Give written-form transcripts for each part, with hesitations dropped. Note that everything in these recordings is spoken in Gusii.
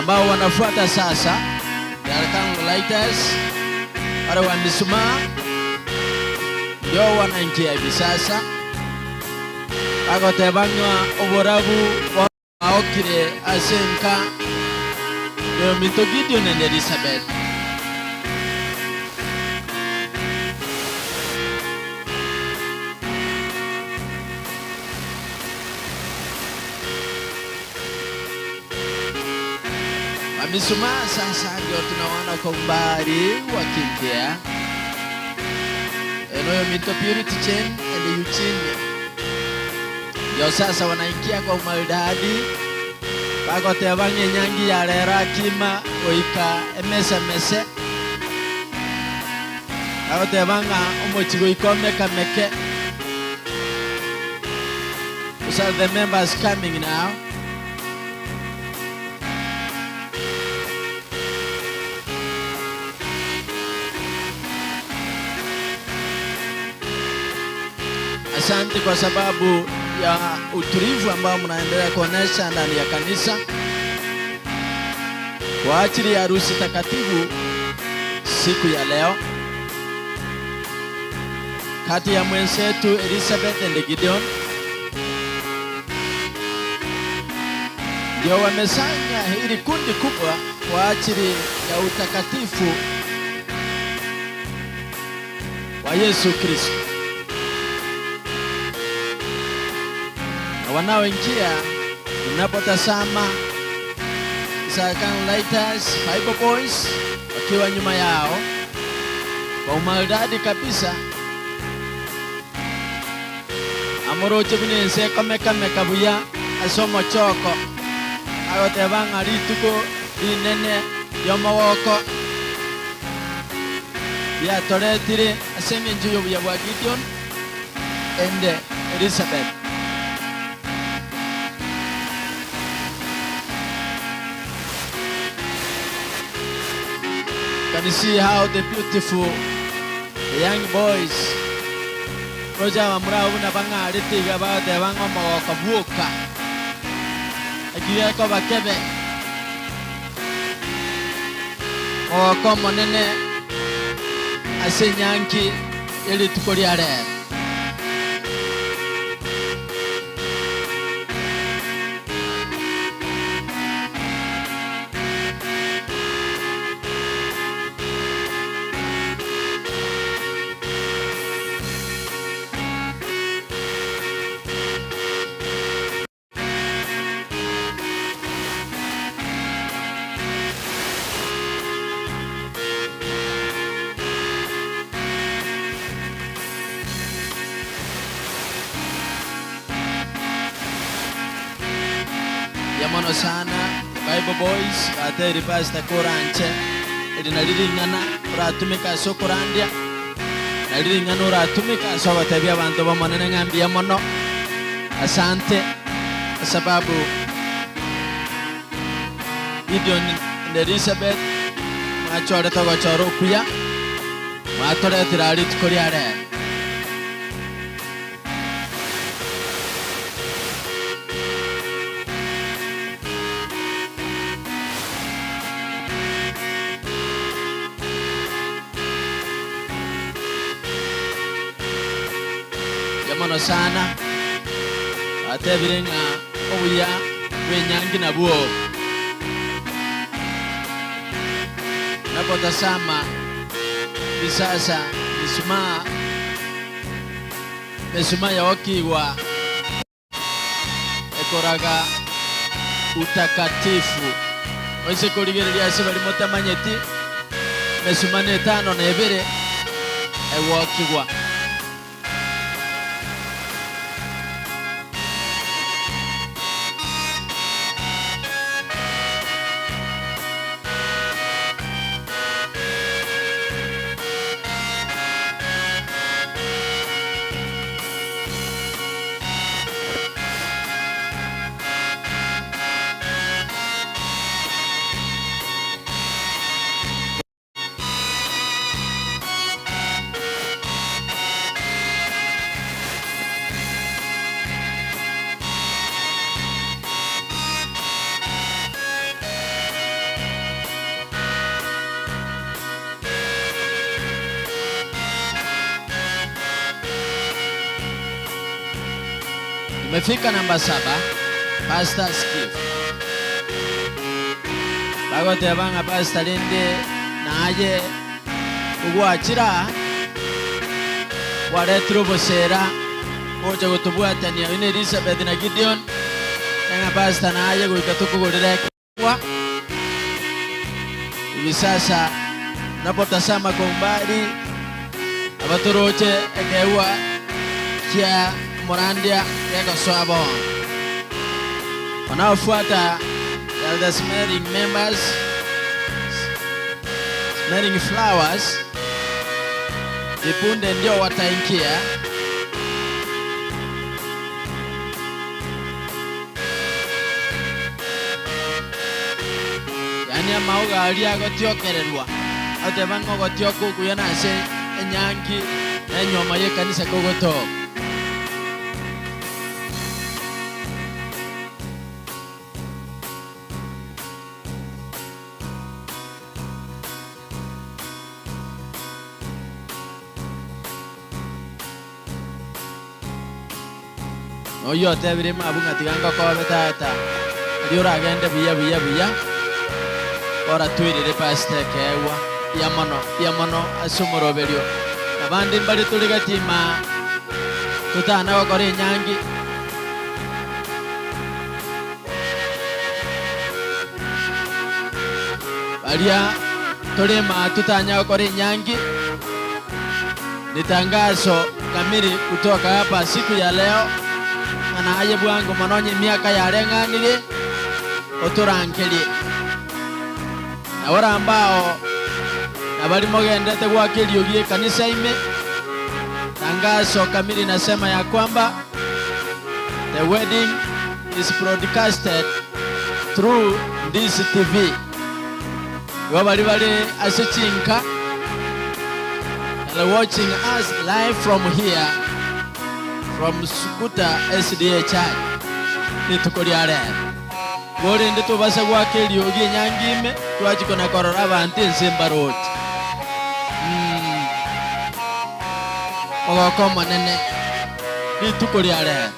Ambao wanafuata sasa the candle lighters, wale wa mishumaa ndio wanaingia hivi sasa, bagoteba ng'a oborabu bwaokire ase enka yominto Gideon and Elizabeth. Wamishumaa sasa ndio tunaona kwa umbali wakiingia enoyo Minto Purity Chen and Eugene ndio sasa wanaingia kwa umaridadi bagoteba ng'a enyangi ya rero akima goika emesemese bagoteba ng'a omochi goika omekameke. Those are the members coming now. Asante kwa sababu ya utulivu ambao mnaendelea kuonesha ndani ya kanisa kwa ajili ya harusi takatifu siku ya leo kati ya mwenzetu Elizabeth and Gideon ndio wamesanya hili kundi kubwa kwa ajili ya utakatifu wa Yesu Kristo, na wanaoingia unapotazama Lighters, Bible Boys wakiwa nyuma yao kwa umaridadi kabisa amoroche buna ense ekomeka-meka buya ase omochoko, agoteba ng'a rituko rinene ri'omogoko riatoretire ase engencho y'obuya bwa Gideon and Elizabeth. You can see how the beautiful the young boys roche abamura abwo buna bang'arete iga bagoteba ng'a omogoko bwoka eki gekoba kebe mogoko omonene ase enyangi ye rituko ria rero. Mbuya mono sana Bible boys batebiri pastor koranche eri nari ring'ana oratumeke ase okorandia nari ring'ana oratumeke ase ogotebia abanto b'Omonene ng'a mbuya mono asante esababu Gideon and Elizabeth mwachorete ogochora okuya mwatoretire aa rituko ria rero. Mbuya mono sana, batebire ng'a obuya bw'enyangi nabwo obo. Unapotazama risasa mishumaa Emesuma yogokigwa ekoraga utakatifu. Oise korigereria ase baria motamanyeti, emesuma netano na ebere egokigwa. Tumefika namba saba, Pastor's gift. Bagoteba ng'a pastor rende naye ogwachire aa, kwaretire obosera gocha gotobwatania oyio na Elizabeth na Gideon, ng'a pastor naye goika tokogorere ekeegwa. Hivi sasa unapotazama kwa umbali abatoroche ekeegwa kia omorandia gegosoa bono. Wanaofuata the smelling members smelling flowers vipunde ndio wataingia. Yaani amauga aria agotiokererwa, agoteba ng'a ogotioka okuya nase enyangi na enyuomo y'ekanisa kogotoka. Na oyio otebire Moabu ng'a tiga ngokobe tata, erio oragende buya buya buya, oratwerere pasita ekeegwa, mbuya mono, mbuya mono ase omoroberio. Na bande mbare tore gati imaa, totana gokora enyangi. Baria tore imaa totanya gokora enyangi. Ni tangazo kamili kutoka hapa siku ya leo, ng'a naye bwango mono onye emiaka yareng'anirie, otorangerie. Na orambao na baria mogenderete goaka eriogi ekanisa ime, tangazo kamili nasema ya kwamba the wedding is broadcasted through this TV. Igo baria bare ase chinka and watching us live from here from Sukuta SDA Church rituko ria rero. Korende tobasa goaka eriogi enyangi ime twachia kona korora abanto ense mbaroche. Mm. Mogoko omonene rituko ria rero.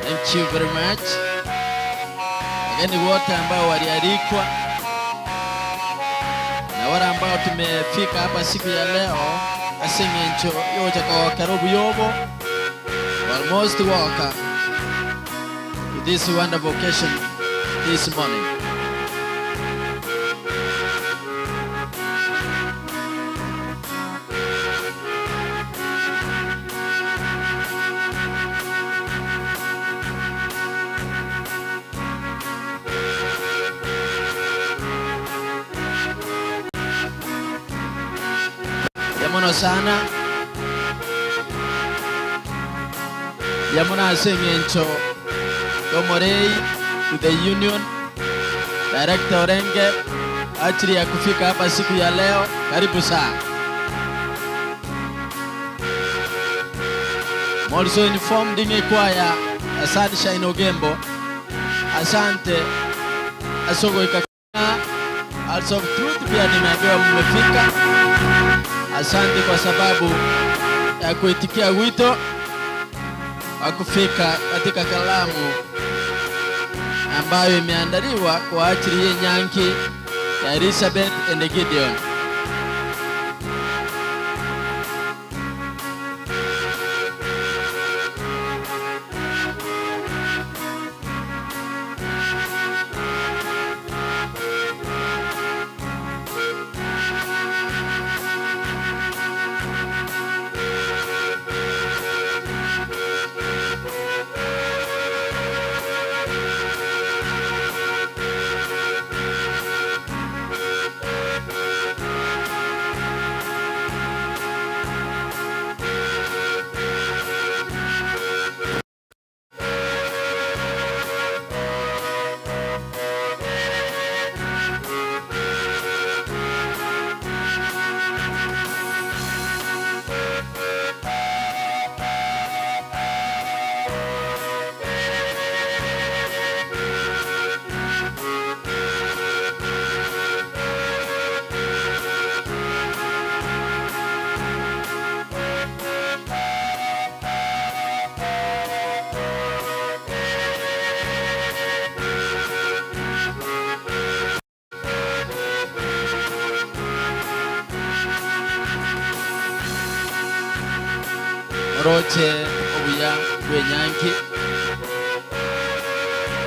Thank you very much. Wageni wote ambao walialikwa na wale ambao tumefika hapa siku ya leo ase eng'encho yogocha kogokera obuya obo, you are most welcome to this wonderful occasion this morning. Mbuya mono sana. Mbuya mono ase eng'encho y'omorei to the union director orenge ajili ya kufika hapa siku ya leo. Karibu sana. I'm also informed ng'a ekwaya ya Sunshine Ogembo asante ase ogoika Hearts of Truth pia nimeambiwa mmefika. Asante kwa sababu ya kuitikia wito wa kufika katika kalamu ambayo imeandaliwa kwa ajili ya nyangi ya Elizabeth and Gideon. Oroche obuya bw'enyangi,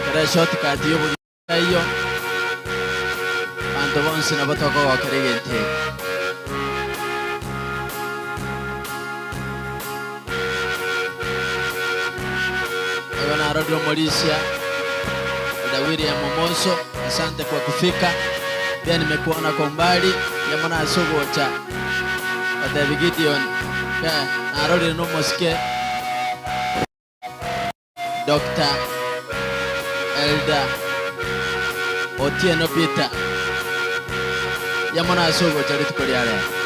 ekero eshortcut y'obogima taiyo, abanto bonsi nabo tokogokera egento eke. Oyo narorire omorisia Elder William Omoso, asante kwa kufika, pia nimekuona kwa umbali, yamo nase ogocha gotebi Gideon, ke narorire nomosike Doctor Elder Otieno Peter, yamo nase ogocha rituko ria rero.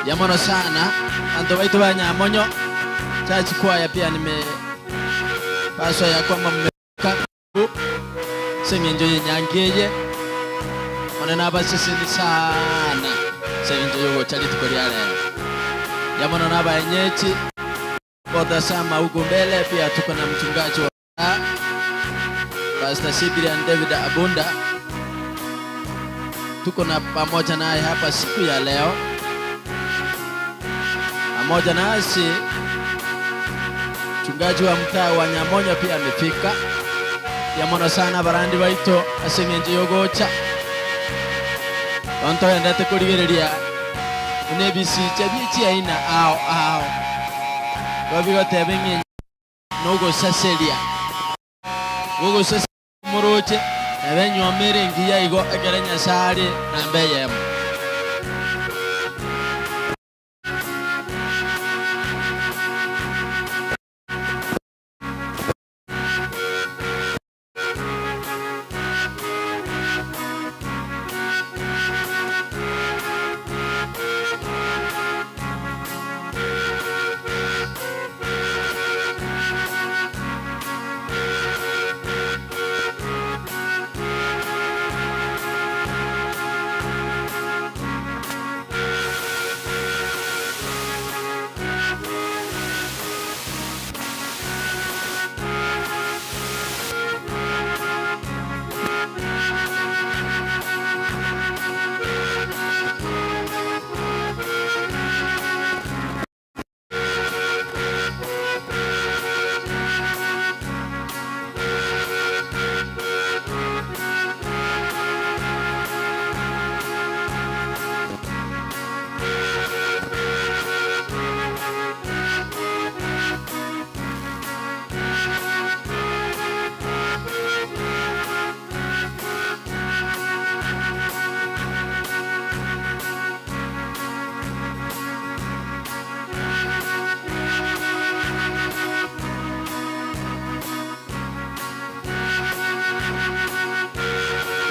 Mbuya mono sana banto baito ba Nyamonyo church choir pia nimepaswa ya kwamba mmefika ase eng'encho y'enyangi eye Omonene abaseseni sana ase eng'encho y'ogocha rituko ria rero. Mbuya mono na abaenyechi Botazama huku mbele pia tuko na mchungaji wa Pastor Cyprian David Abunda tuko na pamoja naye hapa siku ya leo, pamoja nasi mchungaji wa mtaa wa Nyamonyo pia amefika. Yamono sana barandi baito ase eng'encho yogocha bantoendete korigereria buna ebisicha bie chiaina ao ao babigoteba eng'encho nogosaseria gogosaseria omoroche, nabo enyuoma ere engiya igo ekero Nyasae are namba eyemo.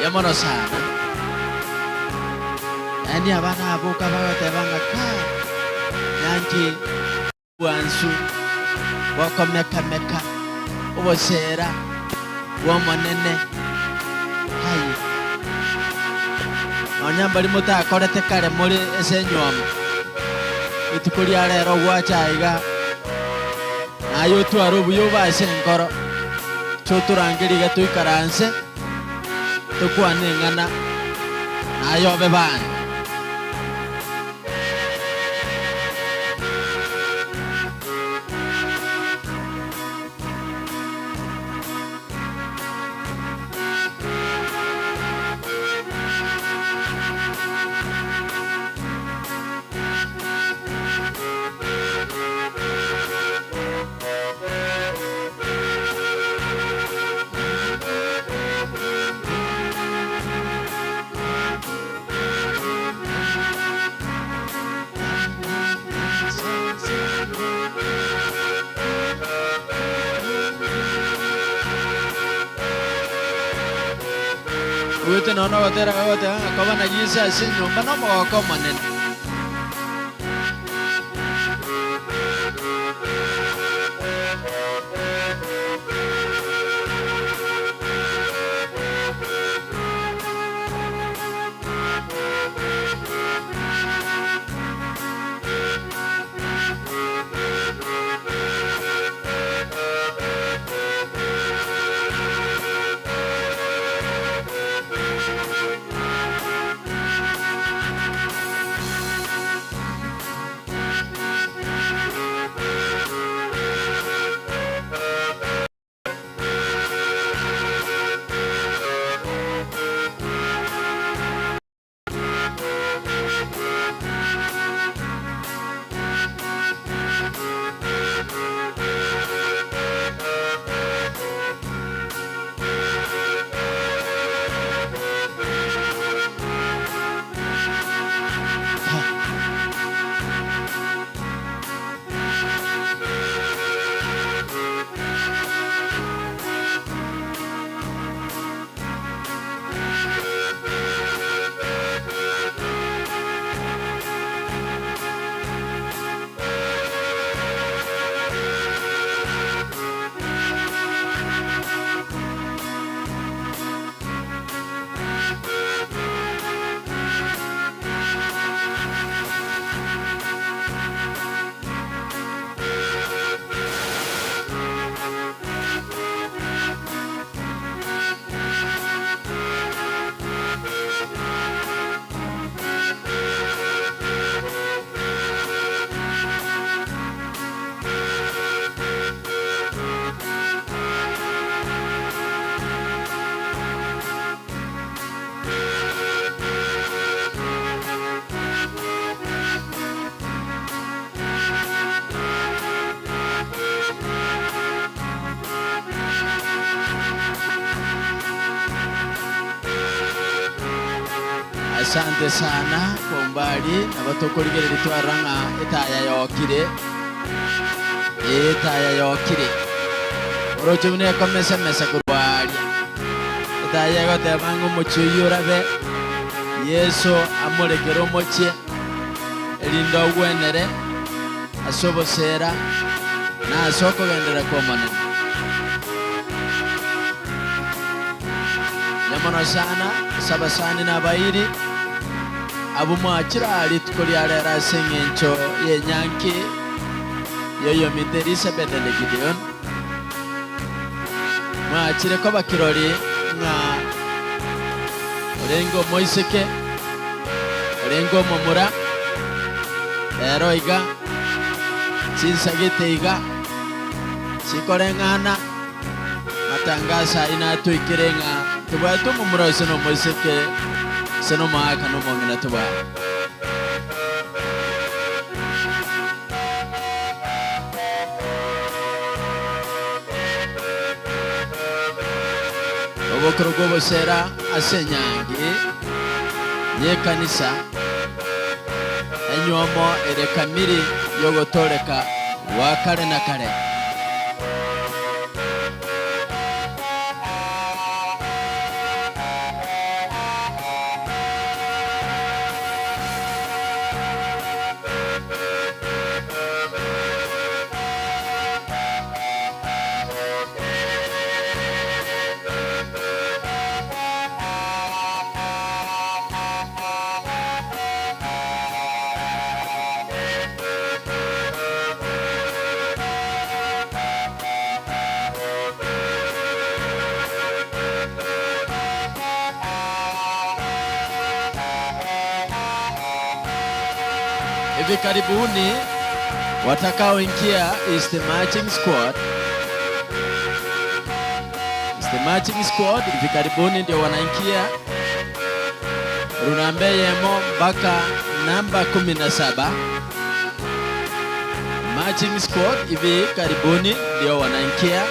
Mbuya mono sana. Yaani abana aboka bagoteba ng'a kaa nyanki bwansu bokomeka-meka oboseera bw'Omonene. Aye, nonya mbaria motakorete kare more ase enyuomo, rituko ria rero gwacha aiga, naye otware obuya obe ase enkoro, chotorangerie iga toikaranse, tokwane eng'ana, naye obe bana. Ogote nonya nogotera gagoteba ng'a koba na Yeso ase enyomba nomogoko omonene. Asante sana kwa umbali nabo tokorigereria twarora ng'a etaya yokire, ee etaya yokire. Oroche buna ekomesamesa korwa aaria. Etaya egoteba ng'a omochie oyio orabe, Yeso amorekere omochie, erinde ogwenere ase oboseera na ase okogenderera kw'Omonene. Mbuya mono sana ase abasani na abairi abwo mwachire aa rituko ria rero ase engencho y'enyangi y'oyominto Elisabeth and Gideon. Mwachire koba kirori ng'a orenge omoiseke, orenge omomura, rero iga, chinsagete iga, chikoreng'ana, Matangaso ayio natoikere ng'a tobwate omomura gose nomoiseke, gose nomoaka na omong'ina tobwate. Obokoro bw'obosera ase enyangi y'ekanisa, enywomo ere kamiri y'ogotooreka gwa kare na kare. Hivi karibuni watakaoingia is the marching squad. Is the marching squad hivi karibuni ndio wanaingia runamba eyemo mpaka namba 17. Marching squad hivi karibuni ndio wanaingia.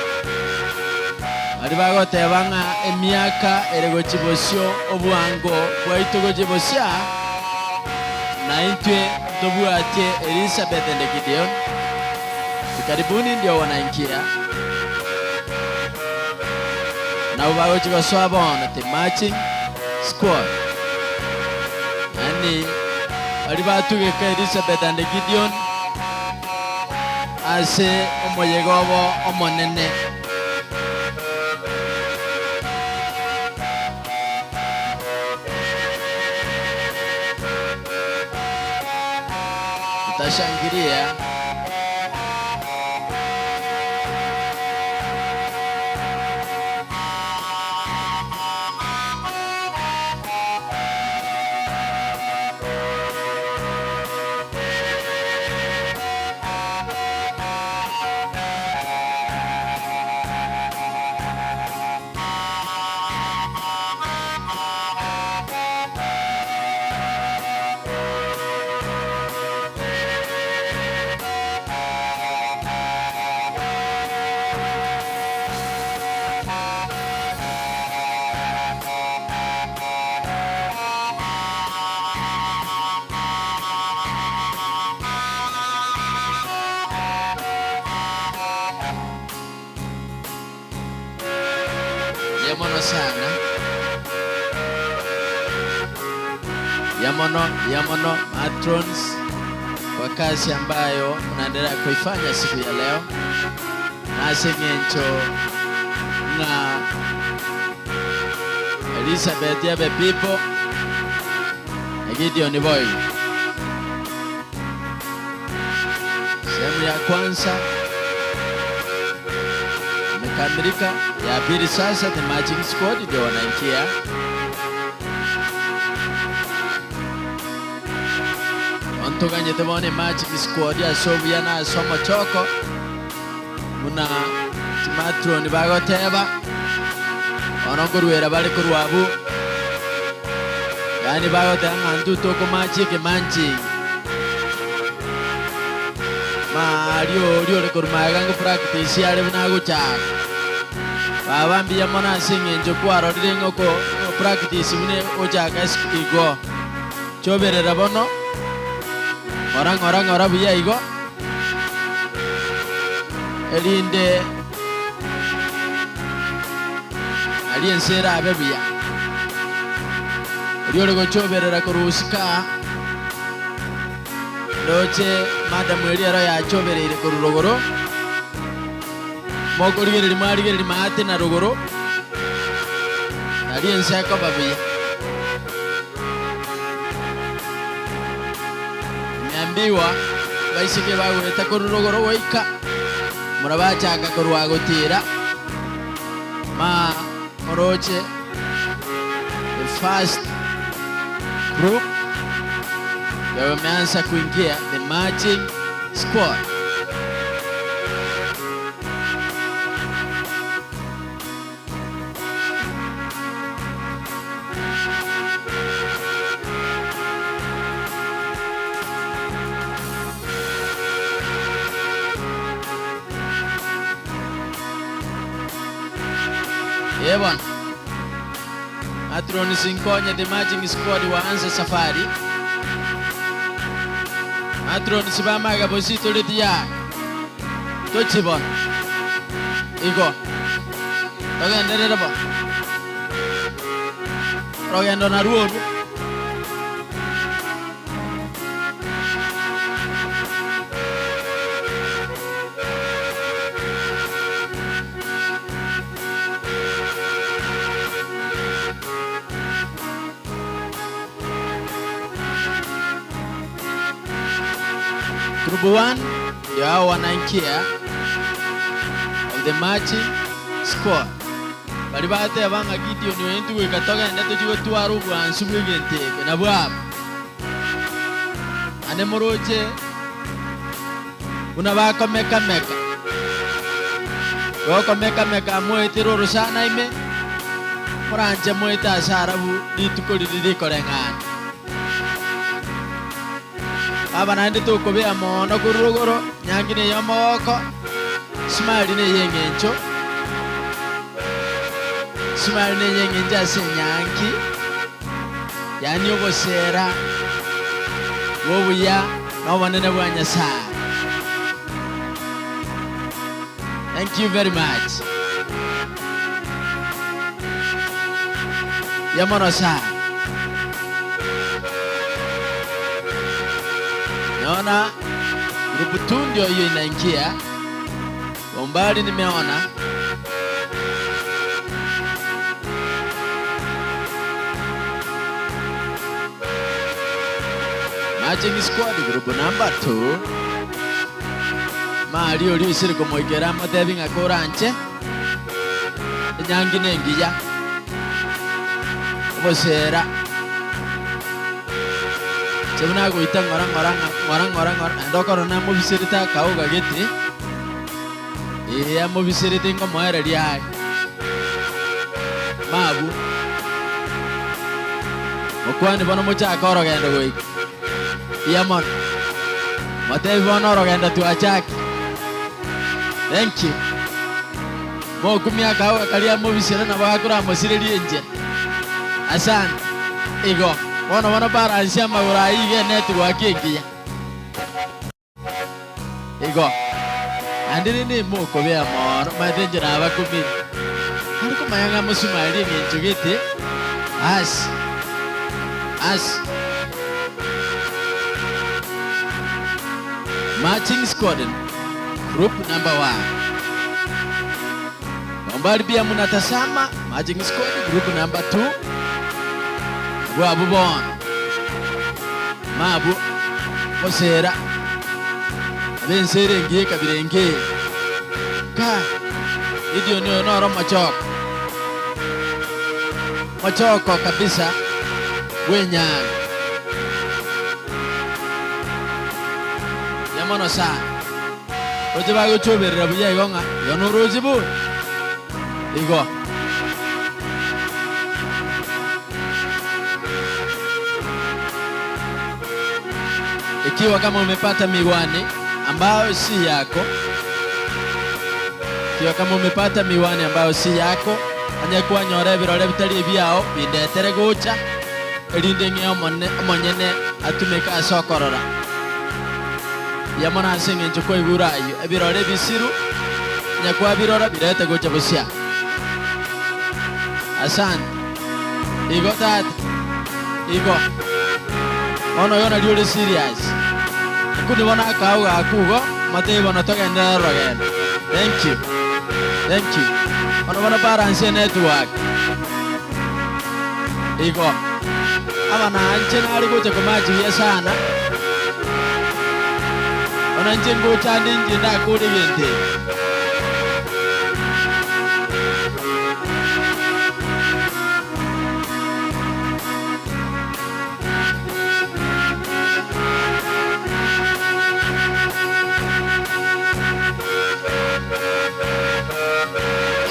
Baria bagoteba ng'a emiaka ere gochia bosio obwango bwaito gochia bosia, na intwe ntobwatie Elizabeth and Gideon, hivi karibuni ndio wanaingia. Nabo bagochia gosoa bono the marching squad. Yaani baria batugeka Elizabeth and Gideon ase omoyega obo omonene. Tutashangilia. Mbuya mono sana. Mbuya mono, mbuya mono matrons kwa kazi ambayo mnaendelea kuifanya siku ya leo nase eng'encho ng'a Elizabeth abe pipo na Gideon boigo. Sehemu ya kwanza imekamilika, ya pili sasa the marching squad ndio wanaingia. Ontoganyete bono emarching squad ase obuya na ase omochoko buna chimatroni bagoteba bono nkorwera bare korwa abwo yaani bagoteba ng'a intwe tokomachi ekemanching maria oria ore korwa magega ngopractice are buna agochaka. Baba mbuya mono ase eng'encho kwarorire ng'a oko practice buna ogochaka igo. Choberera bono, ng'ora ng'ora ng'ora buya igo, erinde aria ense erabe buya. Oria ore gochoberera korwa gosika aa, ndoche madam eria ero yachobereire korwa rogoro, mokorigereria mwarigereria maate na rogoro, aria ense ekoba buya. Nimeambiwa, abaiseke bagoeta korwa rogoro goika murabachaka korwa gotiira, ma moroche the first group ndio wameanza kuingia the marching squad. Ee bono, Matrons nkonye the marching squad waanze safari. Matrons bamaga bositore tiyari. Tochie bono. Igo. Togenderere bono. Orogendo narwo orwo. Group 1 ndio hao wanaingia of the marching squad. Baria bateba ng'a Gideoni oyo intwe goika togende tochie gotwara obwansu bw'egento eke, nabwo aba. Naende moroche buna bakomeka-meka, gokomeka-meka moetere orosana ime, moranche moete ase arabu rituko riria rikoreng'ana. Baba naende tokobea mono korwa rogoro, nyangi ney'omogoko, Smile ney'engencho, Smile ney'engencho ase enyangi, yaani oboseera bw'obuya na obonene bwa Nyasae. Thank you very much. Mbuya mono sana. Naona group 2 ndio hiyo inaingia. Kwa umbali nimeona. Marching squad group number 2. Mari oria oisire komoikera amotebi ng'a koranche enyangi nengiya obosera inche buna agoita ng'ora ng'ora ng'ora ng'ora ng'ora naende okorora namobiserete akaoga gete ee amobiserete nkomoereria aye mabwo mokwane bono mochake orogendo goika mbuya mono motebi bono orogendo twachakire thank you. Mokumia akaoga karia amobisera nabo akoramosirerie enchera. Asante. Igo, bono bono balansia amagoro ayio iga enetwork engiya. Igo, naende rende imokobea mono, omanyete inche nabakumire. Tari komanya ng'a mosumari eng'encho gete, basi, basi. Marching squadron. Group number one. Kwa umbali pia munatazama Marching Squad group number two. Abwo abwo bono. Mabwo gosera abense ere engiya ekabira enke. Ka Gideon oyo noro mochoko. Mochoko kabisa bw'enyanga. Buya mono sana. Roche bagochoberera buya igo ng'a igo noroche bori. Igo. Ikiwa kama umepata miwani ambayo si yako, ikiwa kama umepata miwani ambayo si yako, onye kwanyora ebirore bitari ebiao, bindetere gocha. Erinde ng'e Omonene omonyene atumeke ase okorora. Mbuya mono ase engencho kwaigure ayio. Ebirore ebisiru onye kwabirora birete gocha bosio. Asante. Igo tata. Igo. Bono oyo nario ore serious. Ekuni bono akao gaku igo, motebie bono togenderere orogendo. Thank you. Thank you. Bono bono balance enetwork. Igo, aba nainche nare gocha komachigia sana, bono inche ngocha nde inche ndakore egento eke.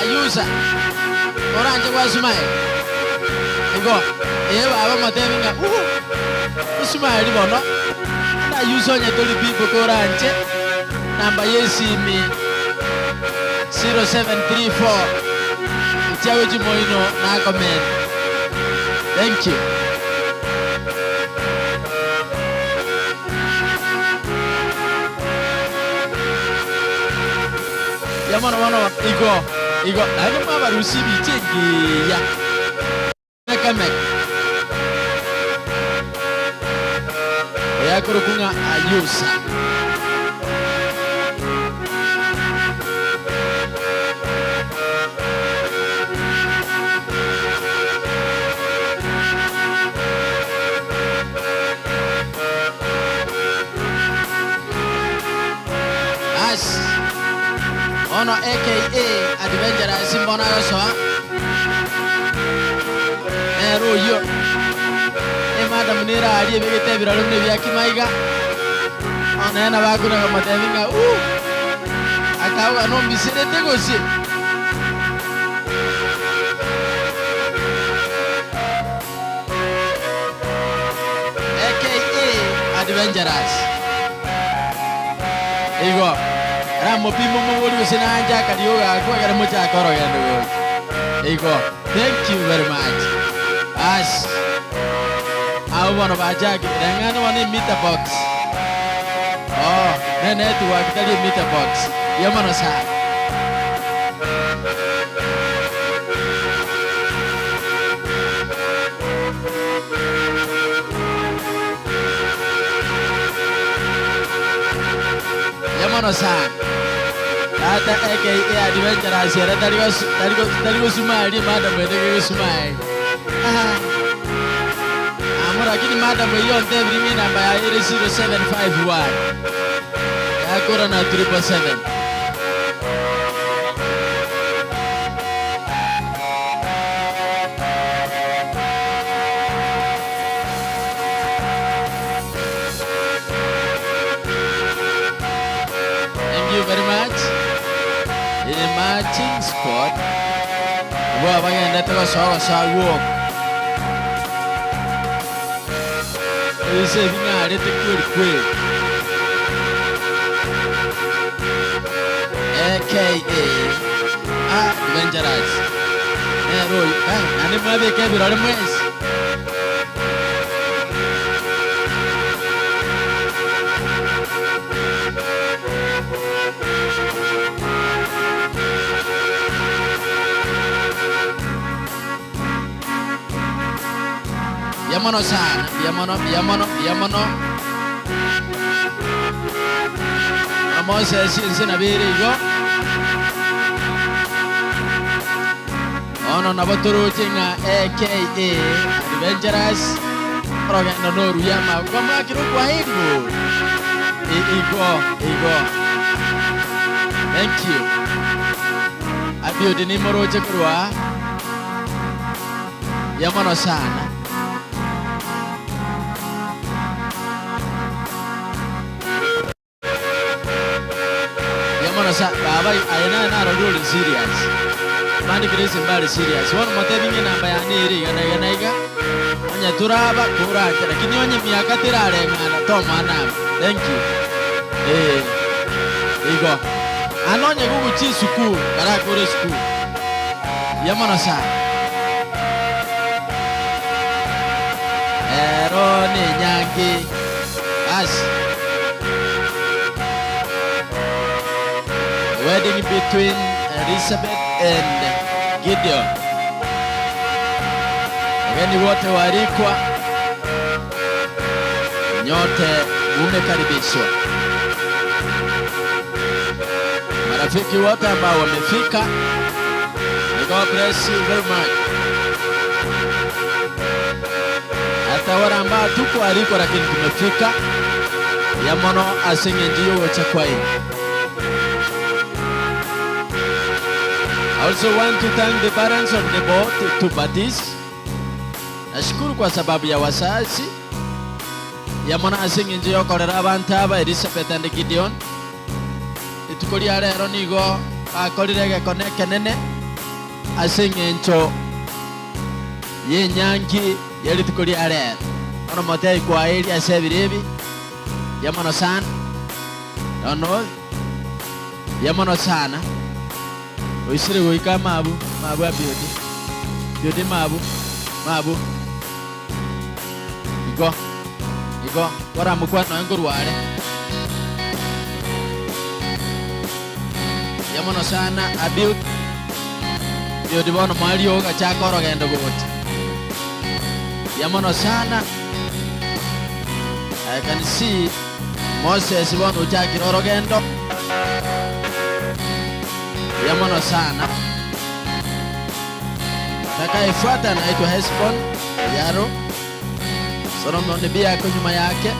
Ayusa, oranche gwa Sumaeli? Igo, ee baba motebi ng'a uhu, Usumaeli bono, ande Ayusa onye tori bibo koranche, namba y'esimi 0734 gochia gochia moino nakomenta. Thank you. Mbuya mono bono igo igo naende mwabarusia ebicha engiya meka meka oyo akorokwa ng'a Ayusa. As bono aka Adventurous mbono agosoa nere oyio emadam nere aria ebegete ebirore buna ebia kimaiga bono nere nabo akuna komotebia ng'a uh akauga nombiserete gose. Aka Adventurous. Igo, aramopime omobori gose nanche akariogo gakwa ekero mochake orogendo gocha. Igo, thank you very much. Bas, abwo bono bachakire, reng'ana bono emeter box. Oh, ne network tari emeter box. Mbuya mono sana. Mbuya mono sana. Tata aka Adventurous ere tari gos- tari go- tari gosumari emadam ende gegosumari. Amo lakini madam eyio ontebiri ng'a enamba yaye ere 0751 yakora na 777. Thank you very much. The marching squad. Nabo abagendete gosoa gosoa gwoka. Ebise ebing'arete kweri kweri. Aka Adventurous. Nere oyo, eh, naende mwabeka ebirore mwensi. Mbuya mono sana, mbuya mono, mbuya mono, mbuya mono. Na Moses ense nabo ere igo. Bono nabo toroche ng'a aka Adventurous orogendo noruya ama kwamwakire okwaheri bori. Igo, igo. Thank you. Abiudi nimoroche korwa Mbuya mono sana. Mbuya mono sana. Baba aye naye narorire ore serious. Mani Grace mbare serious. Bono motebi ng'a enamba yane ere iga na iga na iga. Onye toraba koranche lakini onye miaka terareng'ana tomoa namba. Thank you. Eh. Igo. Ande onye gogochia esukuru karakore esukuru. Mbuya mono sana. Ero nenyangi. Basi. The wedding between Elizabeth and Gideon. Wageni wote waalikwa, nyote mumekaribishwa. Marafiki wote ambao wamefika, may God bless you very much. Hata wale ambao tukualikwa lakini tumefika, ya mono ase eng'encho y'ogocha kwaino. I also want to thank the parents of the both two parties. Nashukuru kwa sababu ya wazazi ya mono ase eng'encho y'okorera abanto aba Elizabeth and Gideon. Rituko ria rero nigo bakorire egekone ekenene ase eng'encho y'enyangi ye rituko ria rero. Bono motebie kwaeria ase ebiro ebi, mbuya mono sana. Bono mbuya mono sana. Oisire goika amabu, mabu abiodi, biodi mabu, mabu. Igo, igo, koramokwane nonya nkorwa are. Mbuya mono sana Abiud. Abiud bono mwaria ogachaka orogendo gocha. Mbuya mono sana. I can see Moses bono ochakire orogendo. Mbuya mono sana. Atakayefuata anaitwa Hesbon, Yaro, Solomon Biako nyuma yake,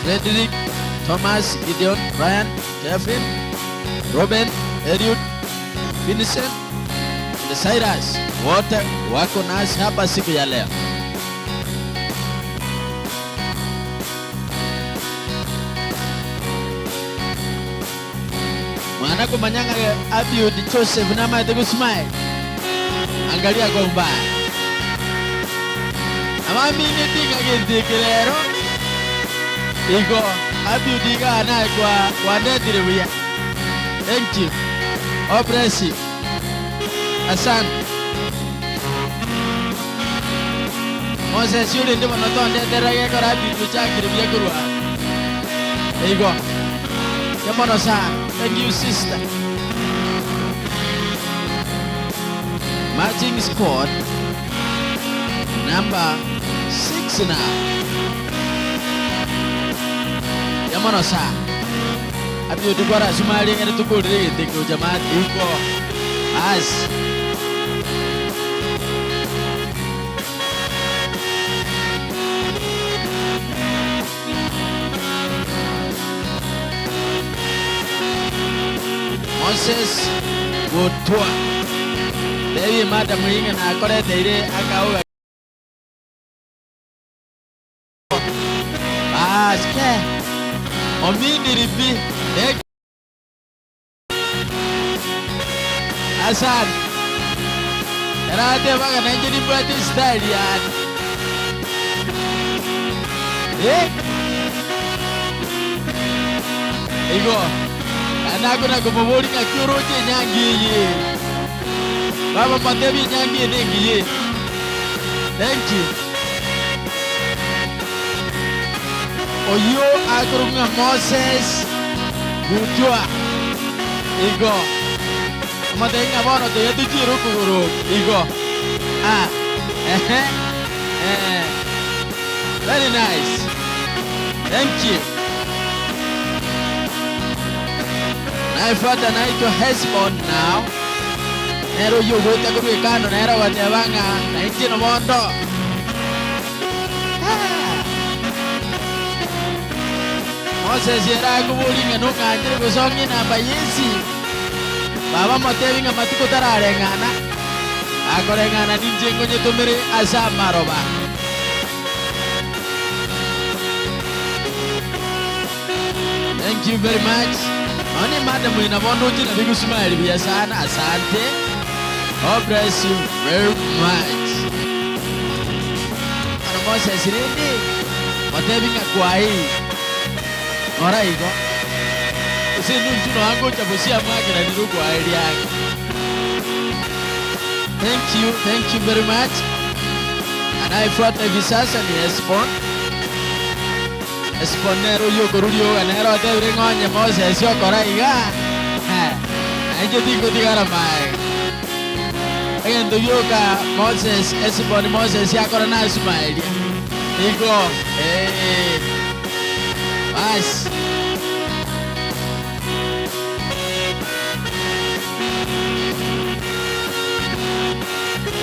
Frederick, Thomas, Gideon, Brian, Kevin, Robin, Eliud, Vincent and Cyrus wote wako nasi hapa siku ya leo. Mwana komanya ng'a Abiud Joseph namaete gosmile, angalia kwa umbali. Abamineti ng'a gento eke rero igo Abiud igaa naye kwa kwandetire buya. Thank you. God bless you. Asante. Moses orende bono tondeterera gekora Abiud ochakire buya korwa aa. Igo. Mbuya mono sana. Thank you sister. Marching squad number 6 now. Mbuya mono sana. Abiudi kwarasuma aria ng'ende tokorire egento eke gocha maate igo. Basi. Moses gotwa. Tebi madam ing'a nakoreteire akauga Baas ke. Omindiri pi. Thank Asante. Erateba ng'a nainche nimbwate estyle yane. Eh? Igo, naende akona komoboria ng'aki oroche enyangi eye ere. Baba motebie enyangi eye nengiya ere. Thank you. Oyio akorokwa ng'a Moses Gutwa. Igo, omotebie ng'a bono toiga tochiere okogoro oko. Igo, ah, ehe, eh. Very nice. Thank you. Naefuata naitwa Hesbon now. Nere oyio ogoeta korwa ekando nere ogoteba ng'a nainche nobondo. Ah. Moses ere akoboria ng'a nong'anchire gose ong'e enamba y'esimi. Baba motebi ng'a matuko tarareng'ana, akoreng'ana ninche ngonyetomere ase amaroba. Thank you very much. Nonye madam oyo nabo ndoche nabi gosmile buya sana. Asante. God bless you very much. Ano Moses rende motebi ng'a kwaheri. Nora igo. Ase enunchu noa ngocha bosia mwakeranire okwaheri ake. Thank you, thank you very much. Anayefuata hivi sasa ni Hesbon. Hesbon nere oyio okorwa rioga, nere otebire ng'a onye Moses okora iga, na inche tingotigara magega. Egento gioka Moses, Hesbon Moses akora nasuma eria. Igo, ee. Basi.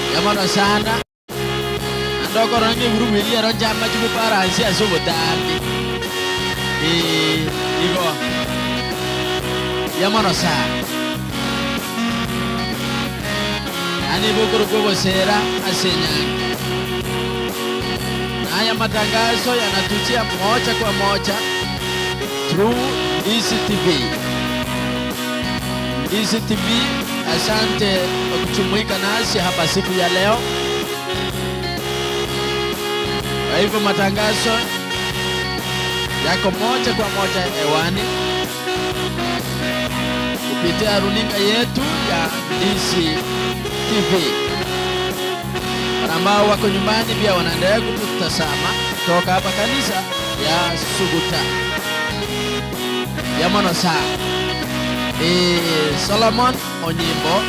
Mbuya mono sana. Naende okorora ng'a egurubu eria ero nchamache gobalansi ase obotambe. Ee, igo. Mbuya mono sana. Yaani igo okorokwa obosera ase enyangi. Na aya amatangaso yanatuchia mocha kwa mocha through Ndizi TV. Ndizi TV, asante kwa kujumuika nasi hapa siku ya leo. Kwa hivyo matangazo yako moja kwa moja hewani kupitia runinga yetu ya Ndizi TV. Wale ambao wako nyumbani pia wanaendelea kututazama kutoka hapa kanisa ya Suguta ya mono sana. Eh, Solomon Onyimbo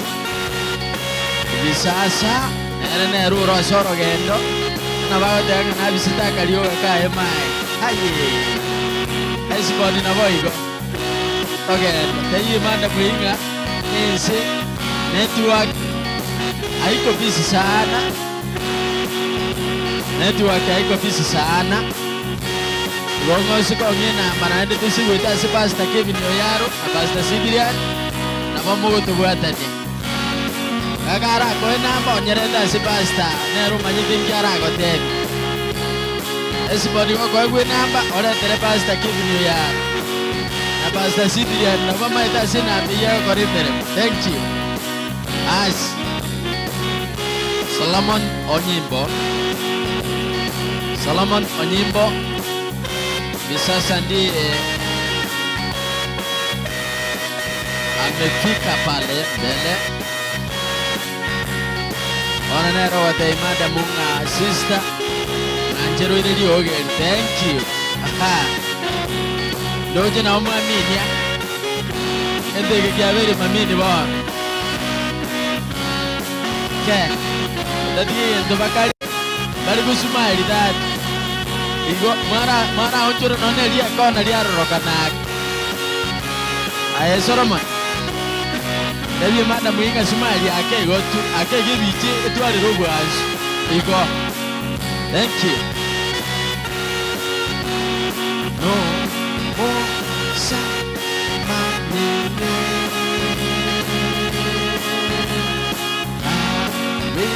hivi sasa nere nere ore ase orogendo buna bagoteba ng'a nabisete akarioga kaye mae aye Hesiboni naboigo rogendo teiyo imanda bweing'a nense network haiko busy sana network haiko busy sana igo ng'ose kong'a enamba naende tosigwete ase Pastor Kevin Oyaro na Pastor Sibilian nabo mogotobwatania. Gaka arakoe enamba onyerete ase Pastor nere omanyete inki aragotebie. Esiboni gokoegwa enamba oretere Pastor Kevin Oyaro na Pastor Sibilian nabo bamaete ase enamba eyio egokora emeremo. Thank you. As Solomon Onyimbo Solomon Onyimbo ni sasa ndiye amefika pale mbele. Bono nere ogotebia madam ng'a sister nancheroire riogi eri thank you. Aha. Ndoche nao mwaminia. Egento eke kiabeire mamini bono. Ke, otatiga egento bakare bari gosumari tata. Igo mwara mwaraonchore nonya ne riekona riarorokana ake. Aye Solomon, tebia madam ng'a sumari ake igo tu, ake igo ebiche etwarire obwansu. Igo. Thank you. No mosamanire abe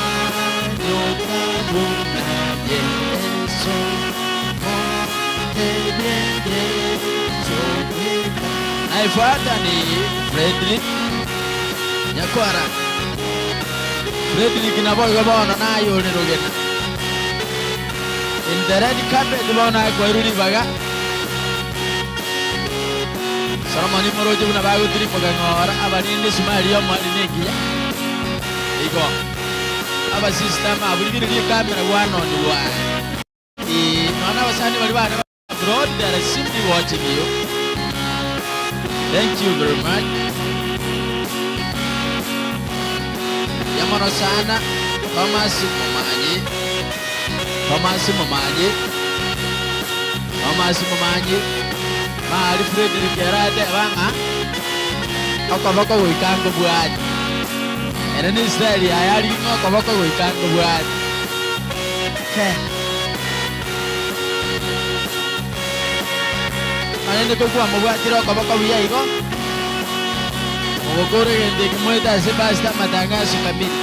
mosanyoka buna Yeso motebie Yeso bweka. Naifuata ni Fredrick Nyakwara. Fredrick naboigo bono naye ore rogena. In the red carpet bono akoirwe ribaga. Solomon moroche buna bagotirimboka ng'ora abarinde esumari y'omwari nengiya. Igo abasista ama burigererie ekamera one on one. Ee, nonya abasani baria bane ba abroad they are simply watching you. Thank you very much. Mbuya mono sana Thomas Momanyi. Thomas Momanyi. Thomas Momanyi. Mari Frederick erateba ng'a okoboko goika nkobwate. Ere ne Israeli yaye arigie ng'a okoboko goika nkobwate. Ke. Korende kokwamobwatire okoboko buya igo, mogokora egento eke moete ase Pastor amatangaso kamiri.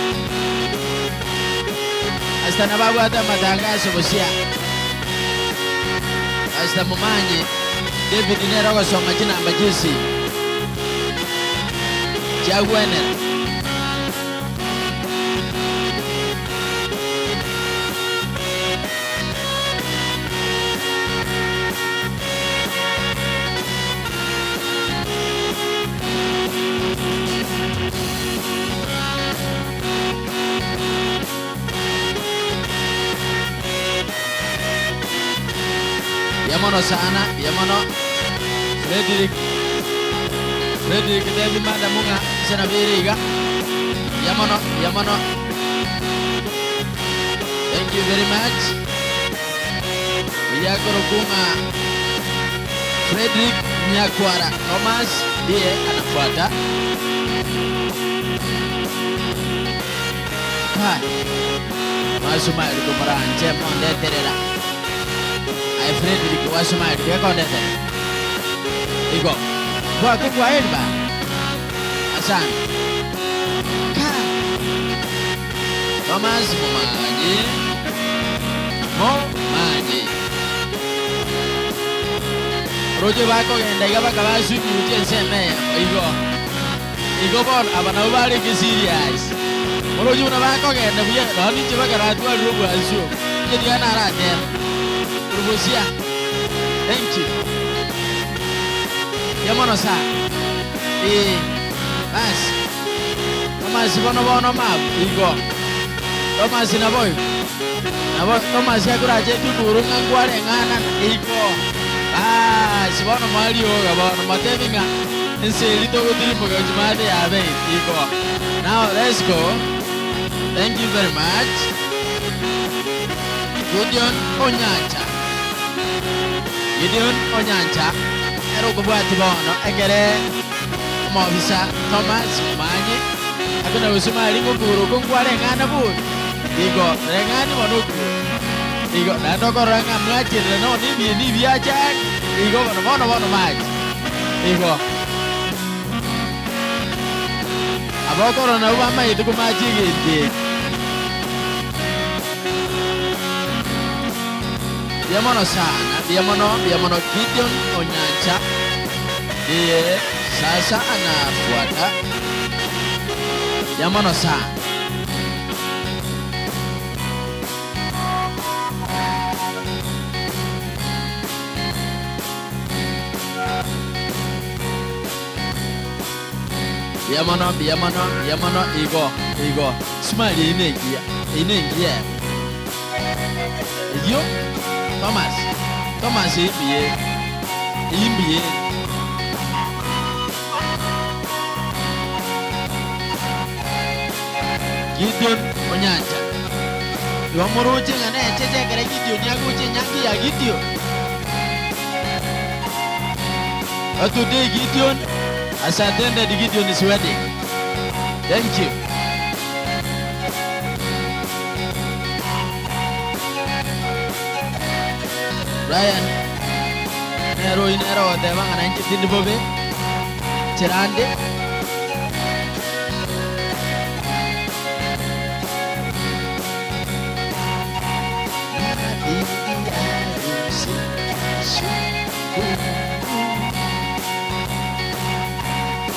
Pastor nabo abwate amatangaso bosio aa. Pastor Momanyi David nere ogosoma chinamba chi'esimi chiagwenera. Mbuya mono sana, mbuya mono. Fredrick, Fredrick tebi madam ng'a inche nabo ere iga. Mbuya mono, mbuya mono. Thank you very much. Oyio akorokwa ng'a Fredrick Nyakwara Thomas ndiye anafuata. Kai, mwasumari komoranche mondeterera. Aye Fredrick gwasumari gekondeterera. Igo, gwake kwaheri bana. Asante. Kai. Thomas Momanyi, Momanyi. Oroche bakogenda iga bakabasunyutia ensemo eyemo igo. Igo bono aba nabwo barenge serious. Oroche buna bakogenda buya nonya ninche bakaratwarire obwansu obo. Inche tiga naratebe. Korwa bosia. Thank you. Mbuya mono sana. Ee. Basi. Tomasi bono bono mabu igo. Tomasi naboigo. Nabo Tomasi akorache etukuru ng'a nkwareng'ana igo. Baasi bono mwarioga bono motebi ng'a ense eri togotirimboka gochia maate yabeire igo. Now let's go. Thank you very much. Gideon Onyancha. Gideon Onyancha ere okobwati bono ekere Omobisa Thomas Momanyi akona gosoma aria ng'a okogoro okwo nkwareng'ana bori, igo reng'ani bono okogoro. Igo naende okorora ng'a mwacherera nonya ebieni ebiacha igo bono bono bono mache. Igo abaokorora nabwo bamaete komacha egento eke. Mbuya mono sana, mbuya mono, mbuya mono Gideon Onyancha. Ndiye sasa anafuata. Mbuya mono sana. Mbuya mono, mbuya mono, mbuya mono, igo, igo. Smile eyio nengiya, eyio nengiya ere. Eyio, Thomas, Thomas eyio mbuya ere, eyio mbuya ere. Gideon Onyancha. Igo moroche ng'a necheche ekero Gideon agocha enyangi ya Gideon. But today Gideon has attended Gideon's wedding. Thank you. Brian nere oyio nere ogoteba ng'a nainche tindi bobe, nchera nde.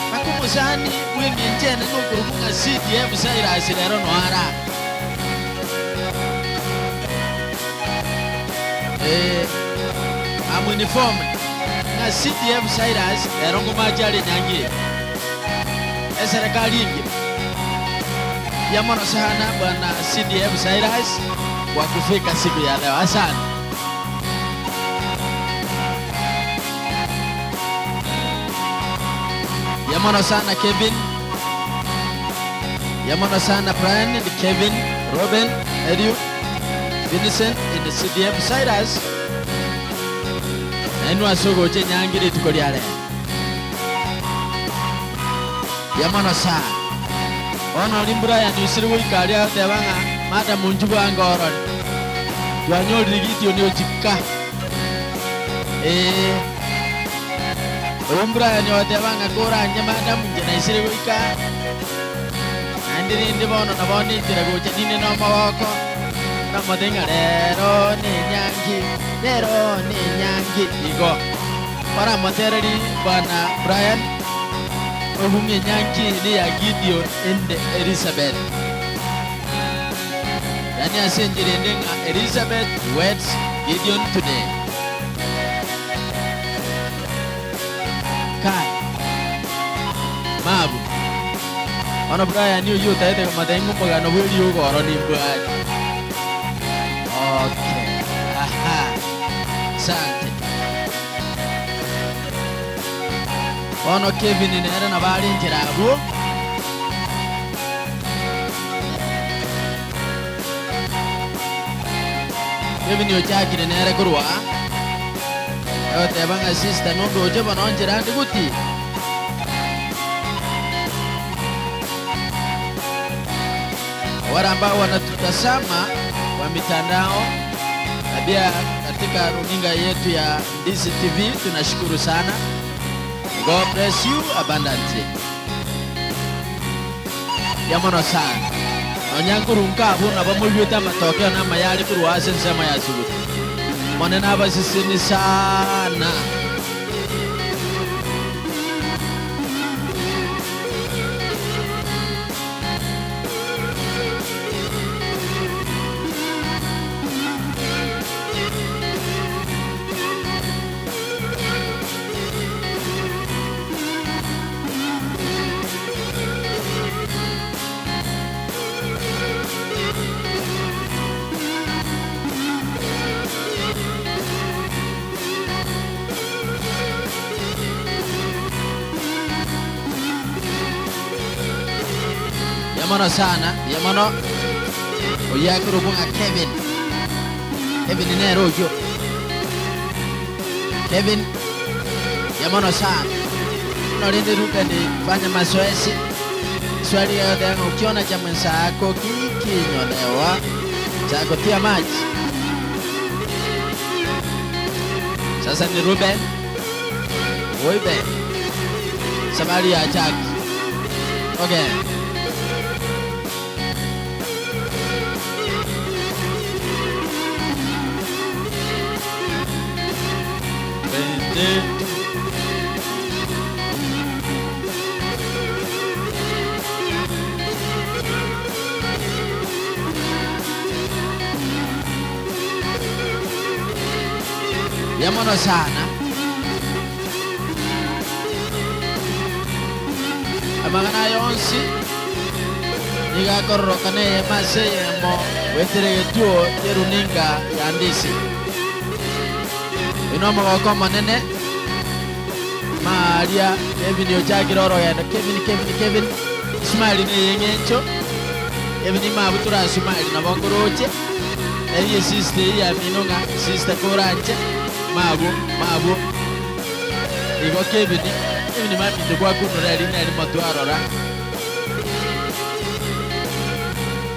Mpaka omosani bw'engencho enene okorokwa ng'a CDF Cyrus rero noyo are aa. Ee, I'm informed ng'a CDF Cyrus rero ngomache are enyangi eye. Eserekari engima. Mbuya mono sana bwana CDF Cyrus kwa kufika siku ya leo. Asante. Mbuya mono sana Kevin. Mbuya mono sana Brian and Kevin, Robin, Eliud, Vincent and CDF Cyrus. Nainwe ase ogocha enyangi rituko ria rero. Mbuya mono sana. Bono oria Brian osire goika aria agoteba ng'a madam inchuo bwango orore. Twanyorire Gideon ochika. Ee. Oyo Brian ogoteba ng'a koranche madam inche naisire goika aa. Naende rende bono nabo ninchera gocha ninde nomogoko. Namotebi ng'a rero nenyangi, rero nenyangi. Igo. Oramotereri bwana Brian obung'e enyangi eye neya Gideon and Elizabeth. Yaani ase enchera ende ng'a Elizabeth weds Gideon today. Kai. Mabu. Bono Brian oyio otagete komotebia ng'a omogano bw'eriogo oro nimbwate. Okay. Aha. Asante. Bono Kevin nere nabo are enchera abwo. Kevin ochakire nere korwa aa, agoteba ng'a sister nondoche bono nchera ande goti. Wale ambao wanatutazama kwa mitandao na pia katika runinga yetu ya Ndizi TV tunashukuru sana. God bless you abundantly. Mbuya mono sana. Nonya nkorunka abwo nabo moigwete amatokeo na amaya are korwa ase ensemo ya Suguti. Omonene abaseseni sana. Mbuya mono sana, mbuya mono. Oyio akorokwa ng'a Kevin. Kevin nere oyio. Kevin, mbuya mono sana. Bono rende Ruben, fanya mazoezi. Swali egoteba ng'a ukiona cha mwenzako kikinyolewa cha kutia maji. Sasa ni Ruben. Oibe. Safari ya Jackie. Okay. Rende. Mbuya mono sana. Amang'ana aya onsi nigo akororokana eyemo ase eyemo goetera egetuo ki'eruninga ya Ndisi. Oyio nomogoko omonene, maaria Kevin ochakire orogendo, Kevin, Kevin, Kevin, Ismaeli neyeng'encho, Kevin imabutora ase Ismaeli nabo nkoroche, Erio esista eyio yamino ng'a sister koranche, mabwo, mabwo. Igo Kevin, Kevin maminto gwakunora erina erimo twarora.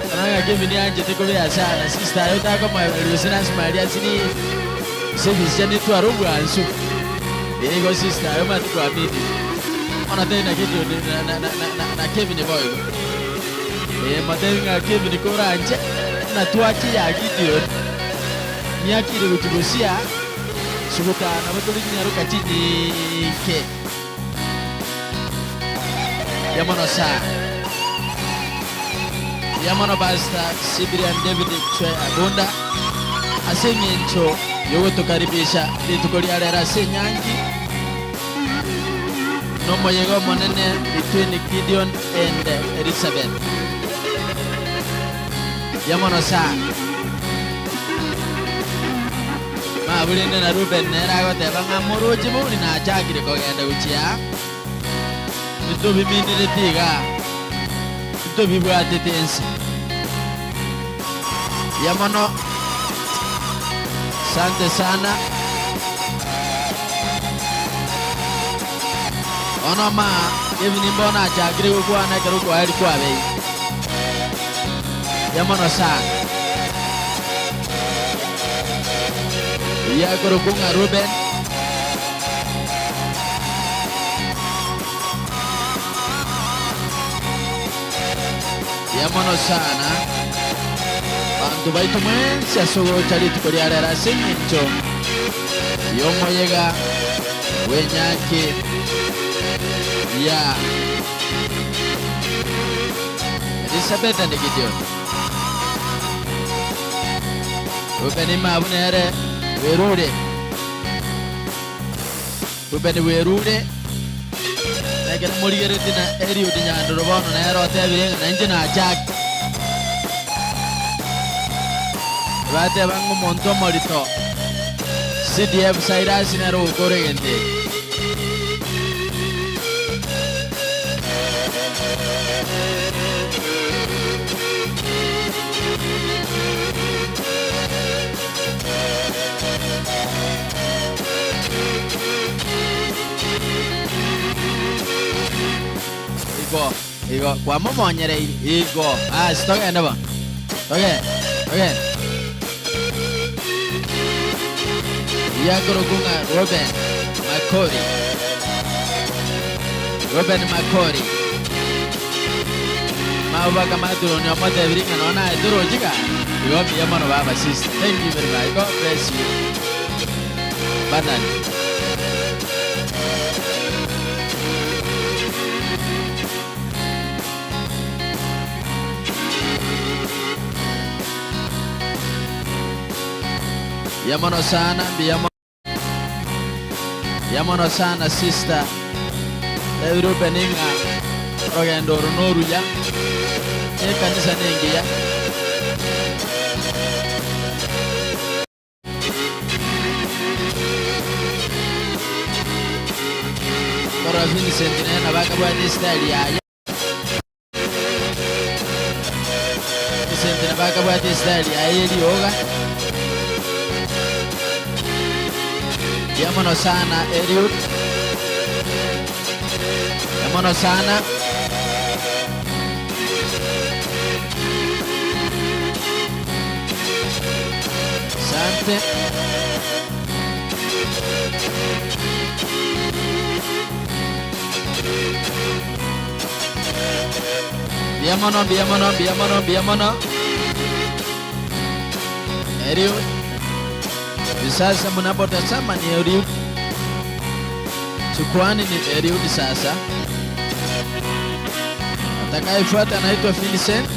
Rora ng'a Kevin anchete kobea sana, sister aye otakomoebereria gose nasima aria asiri ase ebisicha nitware obwansu. Igo sister aye omanyete kuamini. Bono tari na Gideon na, na, na, na, na, na Kevin boigo. Ee, motebi ng'a Kevin koranche, buna twache ya Gideon, miaka ere gochia gosia, suguta nabo tore chinyaroka chinyinge. Mbuya mono sana. Mbuya mono Pastor Cyprian David Chwe Abunda ase eng'encho yogotokaribisha rituko ria rero ase enyangi nomoyega omonene between Gideon and Elizabeth. Mbuya mono sana. Mabu rende na Ruben nere agoteba ng'a moroche bori nachakire kogenda gochia ntobiminereti iga, ntobibwatete ense. Mbuya mono, asante sana. Bono ma Kevin mbono achakire gokwana ekero okwaeri kwabeire. Mbuya mono sana. Oyio akorokwa ng'a Ruben. Mbuya mono sana banto baito mwensi ase ogocha rituko ria rero ase engencho y'omoyega bw'enyaki ya Elisabeth and Gideon. Rubeni mabu nere bwerure. Rubeni bwerure. Ekero morigeretie na Eliudi nyandoro bono nere otebire ng'a nainche nachake. Bateba ng'a omonto omorito CDF Cyrus nere ogokora egento eke. Igo, igo, kwamomonyereiri. Igo, basi togende bono. Togende, togende. Oyio akorokwa ng'a Reuben Makori. Reuben Makori. Mabaka maturoni omotebirie ng'a nonya naye torochi gaki. Igo mbuya mono baba sister. Thank you very much. God bless you. Banani. Mbuya mono sana, mbuya mono. Mbuya mono sana sister. Tebi Reuben ng'a orogendo oro noruya, na ekanisa nengiya. Korwa Vincent nere nabo akabwate estyle yaye. Vincent nabo akabwate estyle yaye y'erioga. Mbuya mono sana Eliud. Mbuya mono sana. Asante. Mbuya mono, mbuya mono, mbuya mono, mbuya mono. Eliud. Sasa mnapotazama ni Eliud. Chukwani ni Eliud sasa. Atakayefuata anaitwa Vincent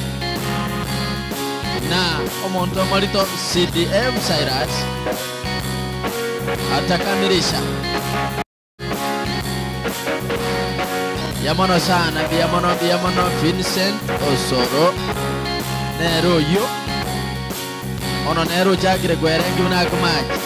na omonto omorito CDF Cyrus atakamilisha. Mbuya mono sana, mbuya mono, mbuya mono Vincent Osoro nere oyio bono nere ochakire kwerengia buna akomache.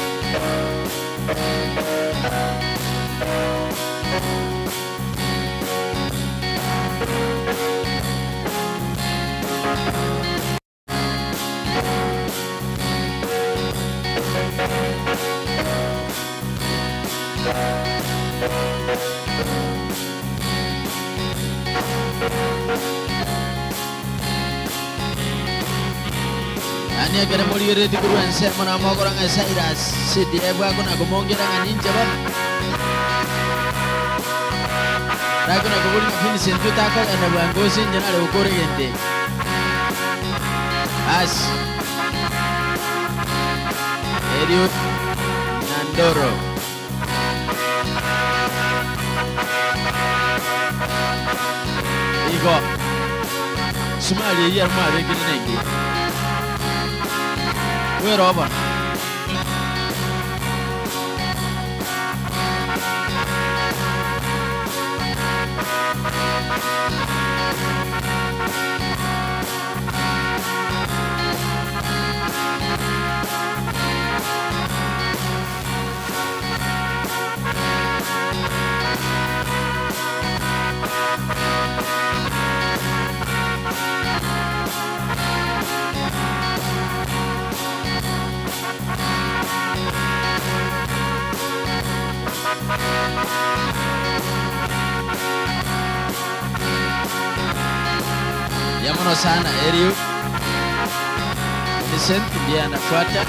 Yaani ekero morigereretie korwa ensemo namokora ng'a Cyrus CDF akona-komongera ng'a ninche bono. Rakona-koboria ng'a Vincent otakogenda bwango ase inche nare gokora egento eke. Basi. Eliud Nyandoro. Igo sumari eyio ere mwabekire nengiya. Bwera obono. Mbuya mono sana Eliud. Vincent ndiye anafuata.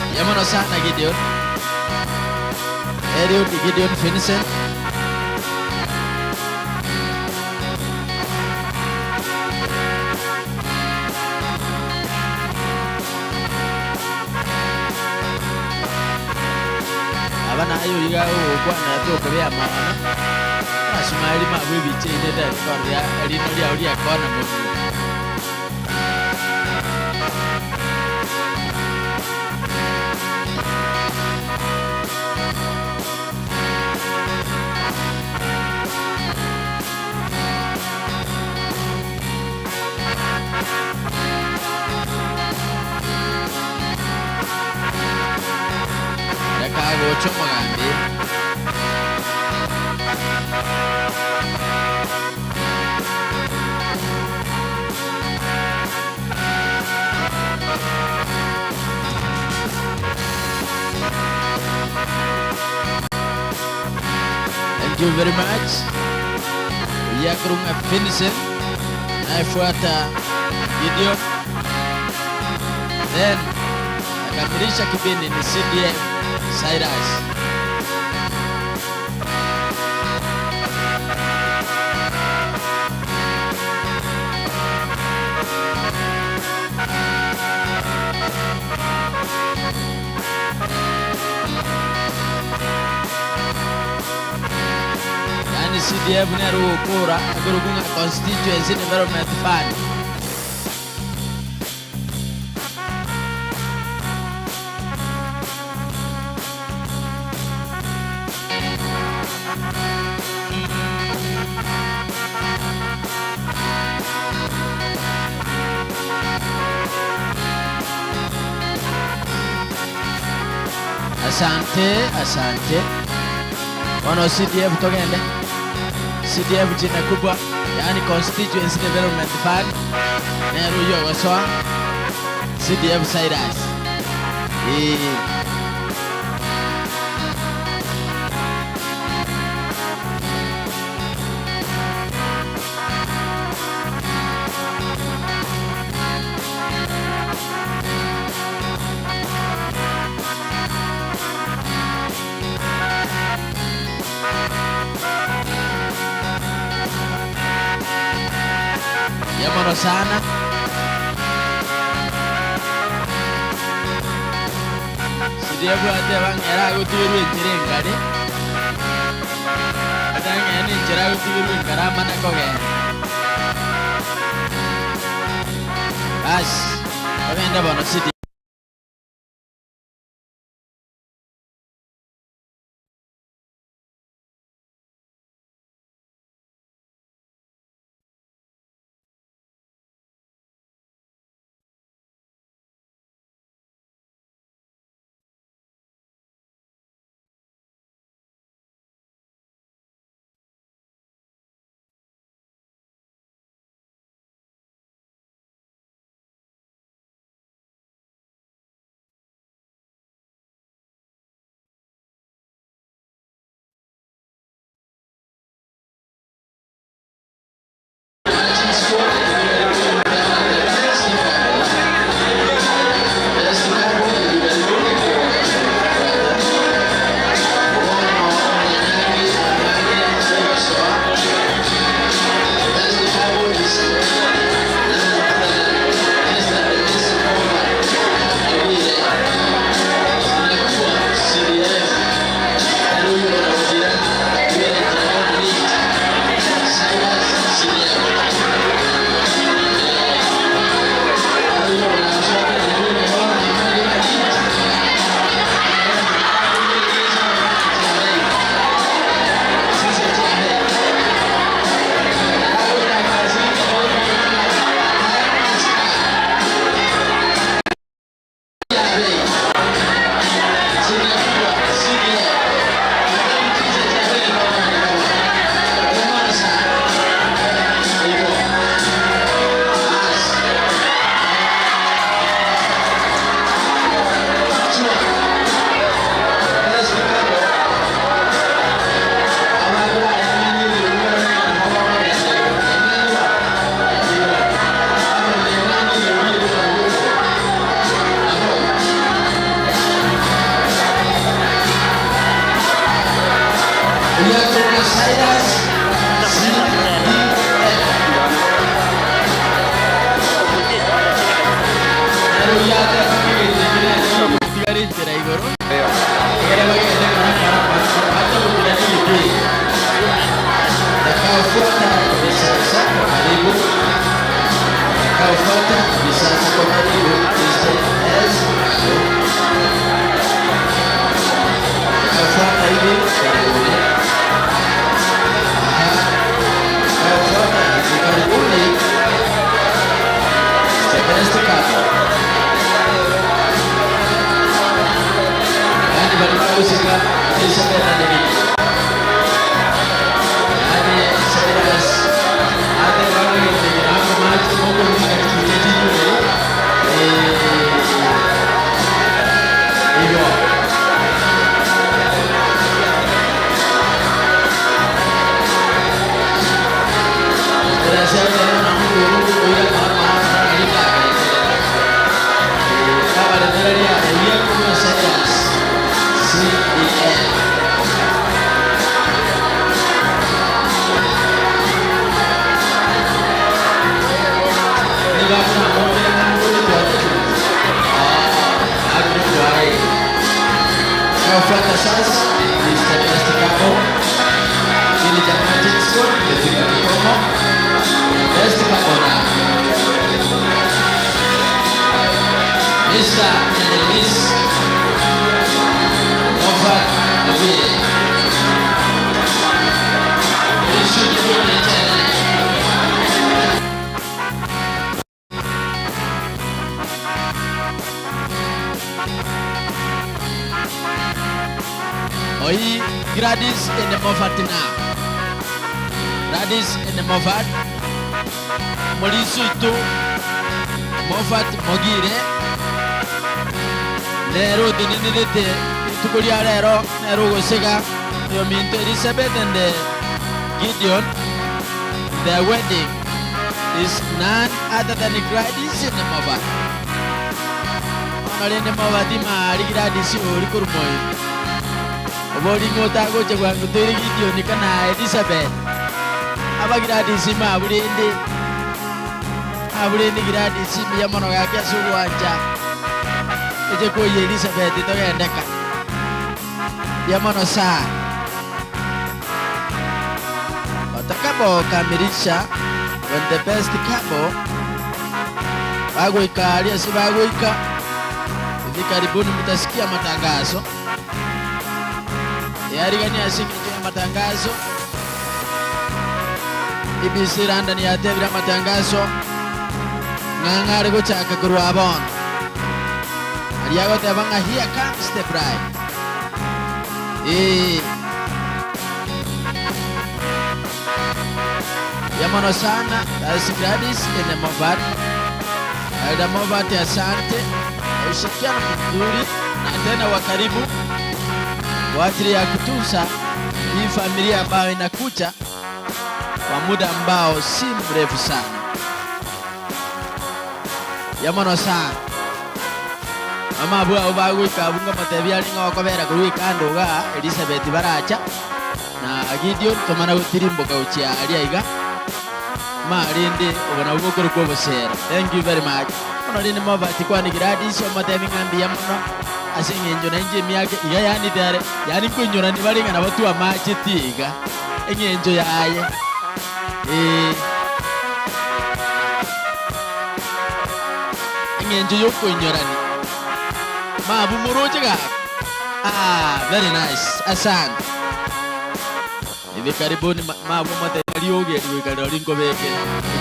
Mbuya mono sana Gideon. Eliud Gideon Vincent. Aba naye oyio iga ogokwanera tokobea amang'ana, Abasumari mabwe ebicha inde etari rino riao riekona mobimo. Kagocha omogambi. Thank you very much. Oyakurung'a Vincent naefuata Gideon then akamilisha kipindi ni CDF Cyrus. Yaani CDF nere ogokora akorokwa ng'a Constituency Development Fund. Asante, asante. Bono CDF togende. CDF jina kubwa, yaani Constituency Development Fund, nere oyio ogosoa CDF Cyrus. Ee. Mbuya mono sana. Siria gwateba ng'a ere agotigerwa enchera engare, ata ng'a ere nenchera agotigerwa engare amane kogenda. Basi, togende bono Siria. bagosika Elizabeth and Gideon. Yaani Cyrus ateba ng'a amache mokorusia chiche chinyure igo. Cyrus ateba ng'a omokungu oira mara mara mara Kabaremereria eria korwa Cyrus CDL. Nigo akonamombera ng'a ngocha twatete. Ah, agire kwaye. Inayofuata sasa ni Mr. Best Couple. Kipindi cha Magic School kimefika kikomo. Best Couple na Mr. and Miss Moffat Obie. Issue tena. Oi Gladys and Moffat na Gladys and Moffat Morisu itu Moffat Mogire nero otenenerete rituko ria rero nero ogosega oyominto Elizabeth and Gideon. Their wedding is none other than Gladys and Moffat. Bono rende Moffat imari Gladys ori korwa moino obori ng'a otagocha bwango toire Gideon kana Elizabeth aba Gladys imabu rende abu rende Gladys mbuya mono gaki ase ogwancha eche koyia Elizabeth togendeka mbuya mono sana. Otakabokamirisha when the best couple bagoika aria ase bagoika. Hivi karibuni mtasikia matangazo yarigania ase eng'encho ya matangazo. BBC London yatebire amatangazo ng'a ng'are gochaka korwa bono aria agoteba ng'a here comes the bride. Eh. Ya mono sana. That's Gladys and Moffat. Elder Moffat, asante kwa ushirikiano mzuri na tena wa karibu kwa ajili ya kutunza hii familia ambayo inakuja kwa muda ambao si mrefu sana. Ya mono sana. Mama abwo abo bagoika abwo nkomotebia aria ng'a okobera korwa ekando iga Elizabeth baracha na Gideon tomana gotirimboka gochia aria iga ma rende obo nabwo bokorokwa obosera. Thank you very much. Bono rende Moffat kwani Gladys omotebi ng'a mbuya mono ase eng'encho nainche emiaka iga yaani tare yaani nkoinyorani bare ng'a nabo twamacheti iga eng'encho yaye eh. Eng'encho y'okoinyorania mabu moroche gaki. Ah, very nice. Asante. Hivi karibuni mabu omotebia riogi eri goika rirorio nkobeke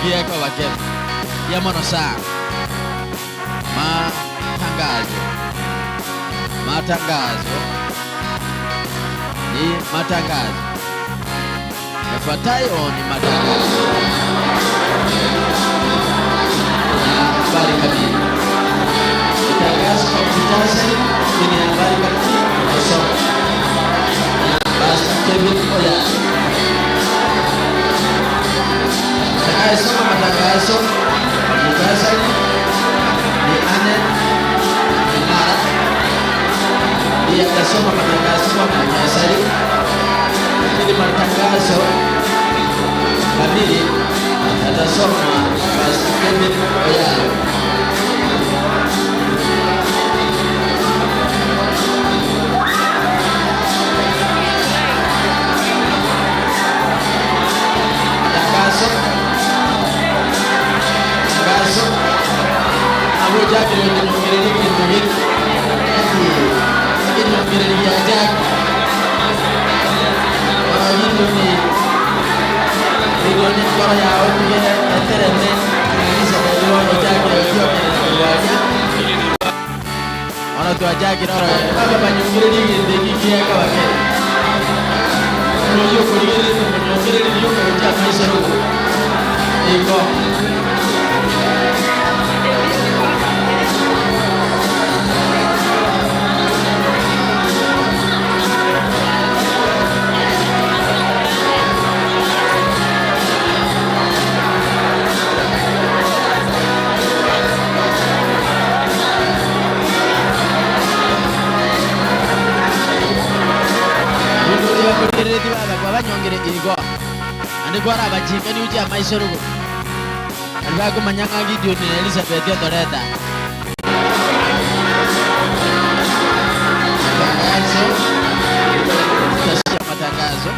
egiakoba kebe. Mbuya mono sana. Matangazo. Matangazo. Ni matangazo. Yafuatayo ni matangazo na habari kamili. Tangazo kwa muhtasari ni habari kamili inasoma na Pastor Kevin Oyala. Atakayesoma matangazo kwa muhtasari ni Anne Mara, ndiye atasoma matangazo kwa muhtasari, lakini matangazo kamili atasoma Pastor Kevin Oyala. Tangazo tangazo abo jakire okinongereria ekintu gete ekinongereria gia Jackie bono Gideon Gideon enkoro yao tige etereme Elizabeth bono ochakire gokiokerera korwa aria bono. Bono twachakire orogendo. Baba banyongererie egento eki kiekaba kere. Buna oyio okorigereretie monyongererie rioka gochia amaiso rogoro. Igo. Rituko riria bakorigereretie baba kwabanyongire igo, naende kwarabachikani gochia amaiso rogoro, baria bakomanya ng'a Gideoni na Elisabeti otoreta. Matangazo, tutasikia matangazo.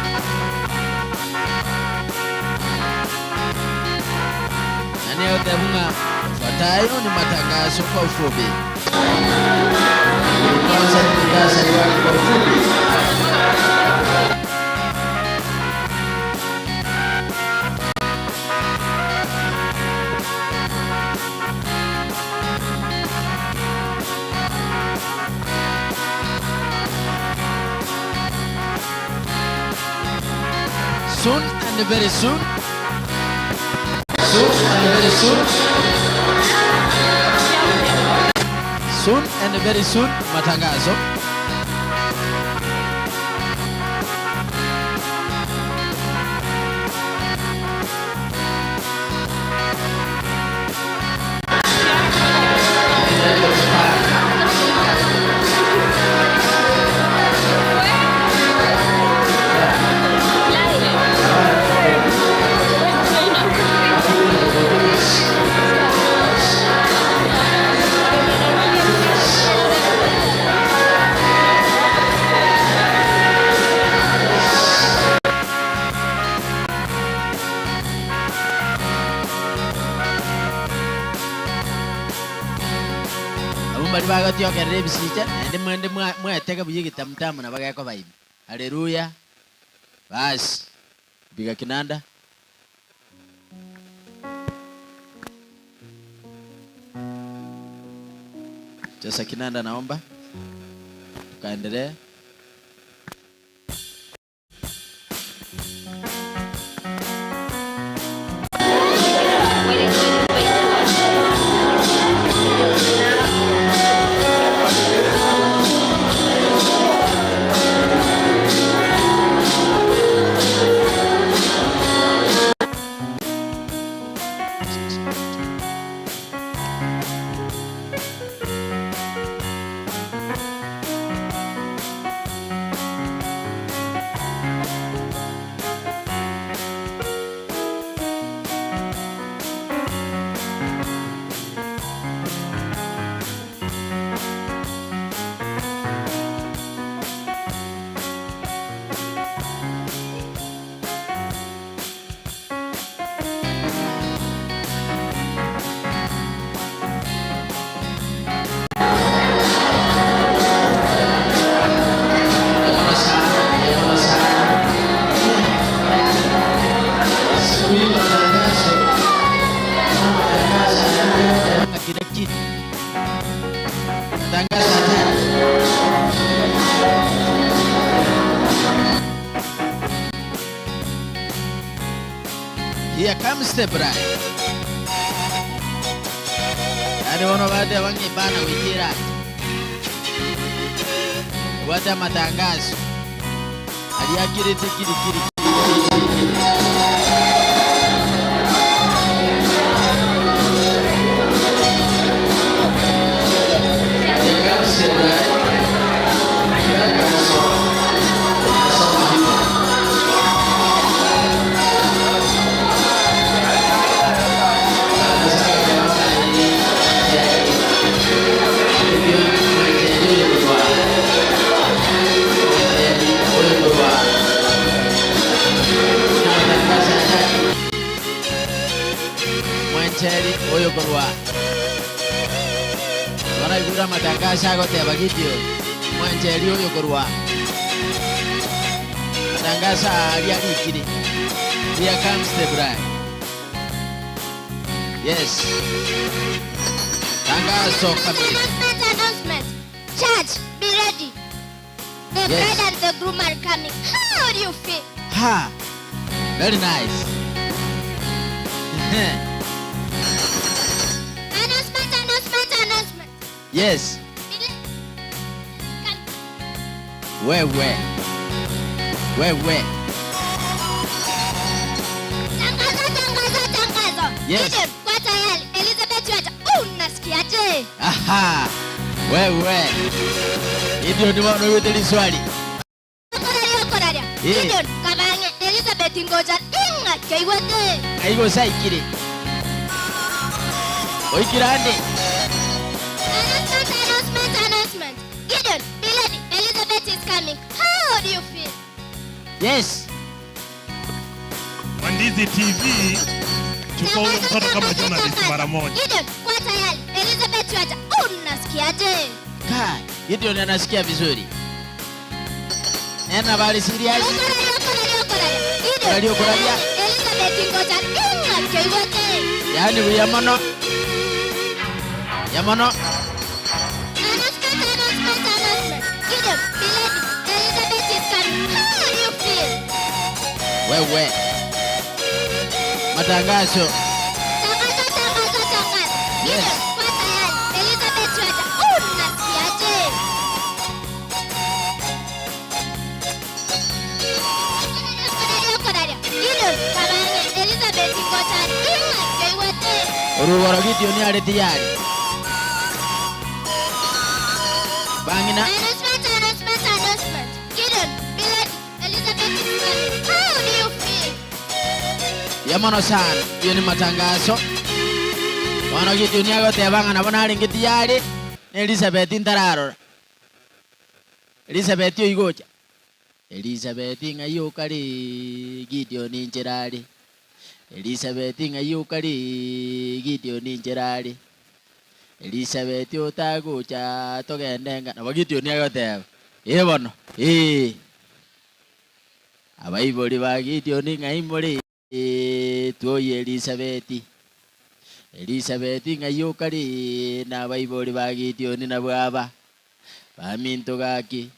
Na nigo ng'a yafuatayo ni matangazo kwa ufupi. Kwanza ni muhtasari wake kwa ufupi. Soon and very soon. Soon and very soon. Soon and very soon matangazo. Abwo mbaria bagotiokerera ebisicha, naende mwende mwetege buya egetamutamu nabo gekoba ime. Haleluya! Basi, mpiga kinanda. Cheza kinanda naomba tukaendelee. Here comes the bride. Yaani bono bateba ng'a ebana goika erache. Ebwate amatangazo aria akirete kiri kiri kiri kiri kiri kiri. Here comes the bride. Matangazo inasoma hivyo. Mwencheri oyo korwa baraigure amatangaso agoteba Gideon mwencheri oyo korwa matangaso aria arikire Here comes the bride. Yes. Tangazo kamili. Announcement, announcement. Church, be ready. The Yes. bride and the groom are coming. How do you feel? Ha! Very nice. Announcement, announcement, announcement. Yes. Be ready. Come. Wewe. Wewe. Tangazo, tangazo, tangazo. Yes. Gideon, kwa tayari. Elizabeth wacha. Unasikiaje? Aha. Wewe. Gideon bono oigwete riswali. Okoraria, okoraria. Eh. Gideon, kabange. Elizabeth ngocha. Ing'a keigwete. Ng'ai gose aikire? Oikire ande. Announcement, announcement, announcement. Gideon, be ready. Elizabeth is coming. How do you feel? Yes. Mwandizi TV, chukua huyo Tangazo, mtoto kama tangazo, journalist tangazo. mara moja. Gideon, kwa tayari. Elizabeth wacha. Unasikiaje? Ka, Gideon anasikia vizuri. Nena bali serious. Okoraria, okoraria, okoraria. Gideon, Okoraria, okoraria. Elizabeth ngocha. Ing'a keigwete. Yaani buya mono. Ya mono. Announcement, announcement, announcement. Gideon, be ready. Elizabeth is coming. How do you feel? Wewe. Matangazo. Tangazo, tangazo, tangazo. Yes. Gideon, kwa tayari. Elizabeth wacha. Unasikiaje? Okoraria, okoraria. Gideon, kabange. Elizabeth ngocha. Ing'a keigwete. Orugoro Gideon are tiyari. Bang'ina. Announcement, announcement, announcement. Gideon, be ready. Elizabeth is coming. How do you feel? Ya mono sana. Iyo ni matangazo. Bono Gideon agoteba ng'a nabo narenge tiyari, na Elizabeth ntararora. Elizabeth oigocha. Elizabeth ng'ai okare Gideon inchera are. Elizabeth ng'ai okare Gideon inchera are. Elizabeth otagocha togende ng'a nabo Gideon agoteba. Ee bono, ee. Abaibori ba Gideon ng'ai more twoyie Elizabeth. Elizabeth ng'ai okare na abaibori ba Gideon nabwo aba. Baminto gaki,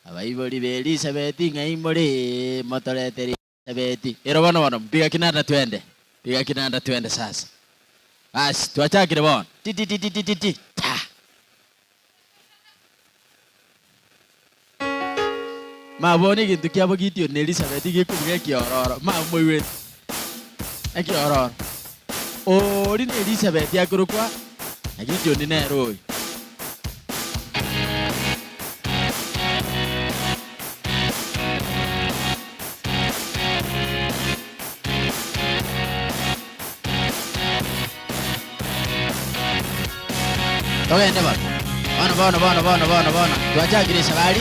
abaibori ba Elizabeth ng'ai more motoretere Elizabeth. Ero bono bono, piga kinanda twende. Piga kinanda twende sasa. Basi, twachakire bono. Ti ti ti ti ti ti ti. Ta. Mabone egento kiabo Gideon na Elizabeth gekobuga ekiororo. Mamoigwete. Ekiororo. Ori na Elizabeth akorokwa na Gideon nere oyo. Togende bono. Bono bono bono bono bono bono. Twachakire esabari.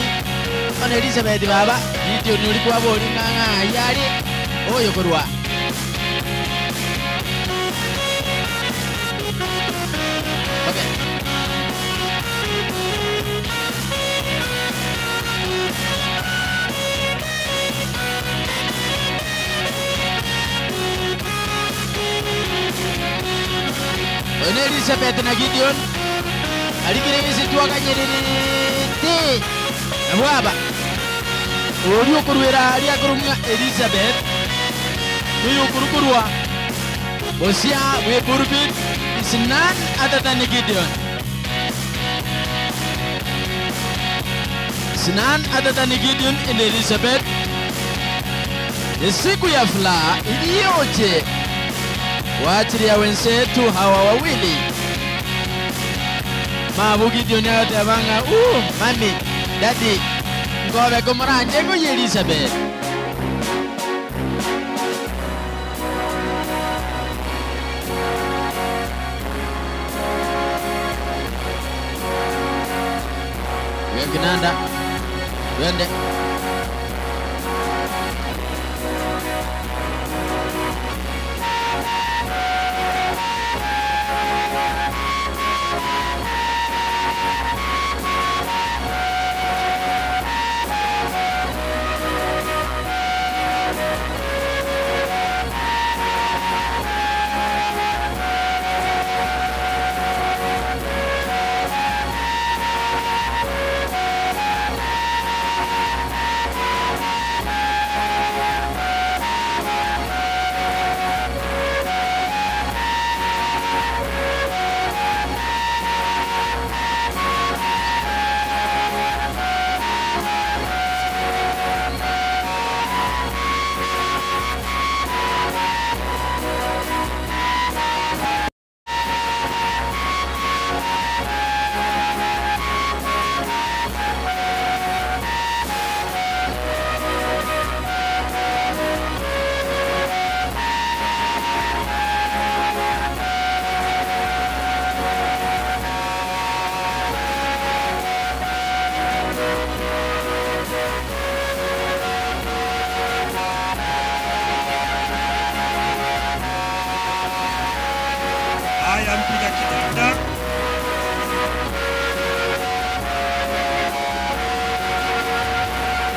Bono Elizabeth baba, Gideon oria kwaboria ng'a ng'ai are, oyo korwa. Togende. Oyo na Elizabeth na Gideon, arikire gese twaganyererete. Nabwo aba, oria okoruera aria akorong'ia Elizabeth, noyokorukorwa bosia bwe pulpit is none other than Gideon. Is none other than Gideon and Elizabeth. Ni siku ya furaha iliyoje kwa ajili ya wenzetu hawa wawili. Mabu Gideon agoteba ng'a uh, mami, daddy, nkobe komoranche ngoyia Elizabeth. Piga kinanda, twende.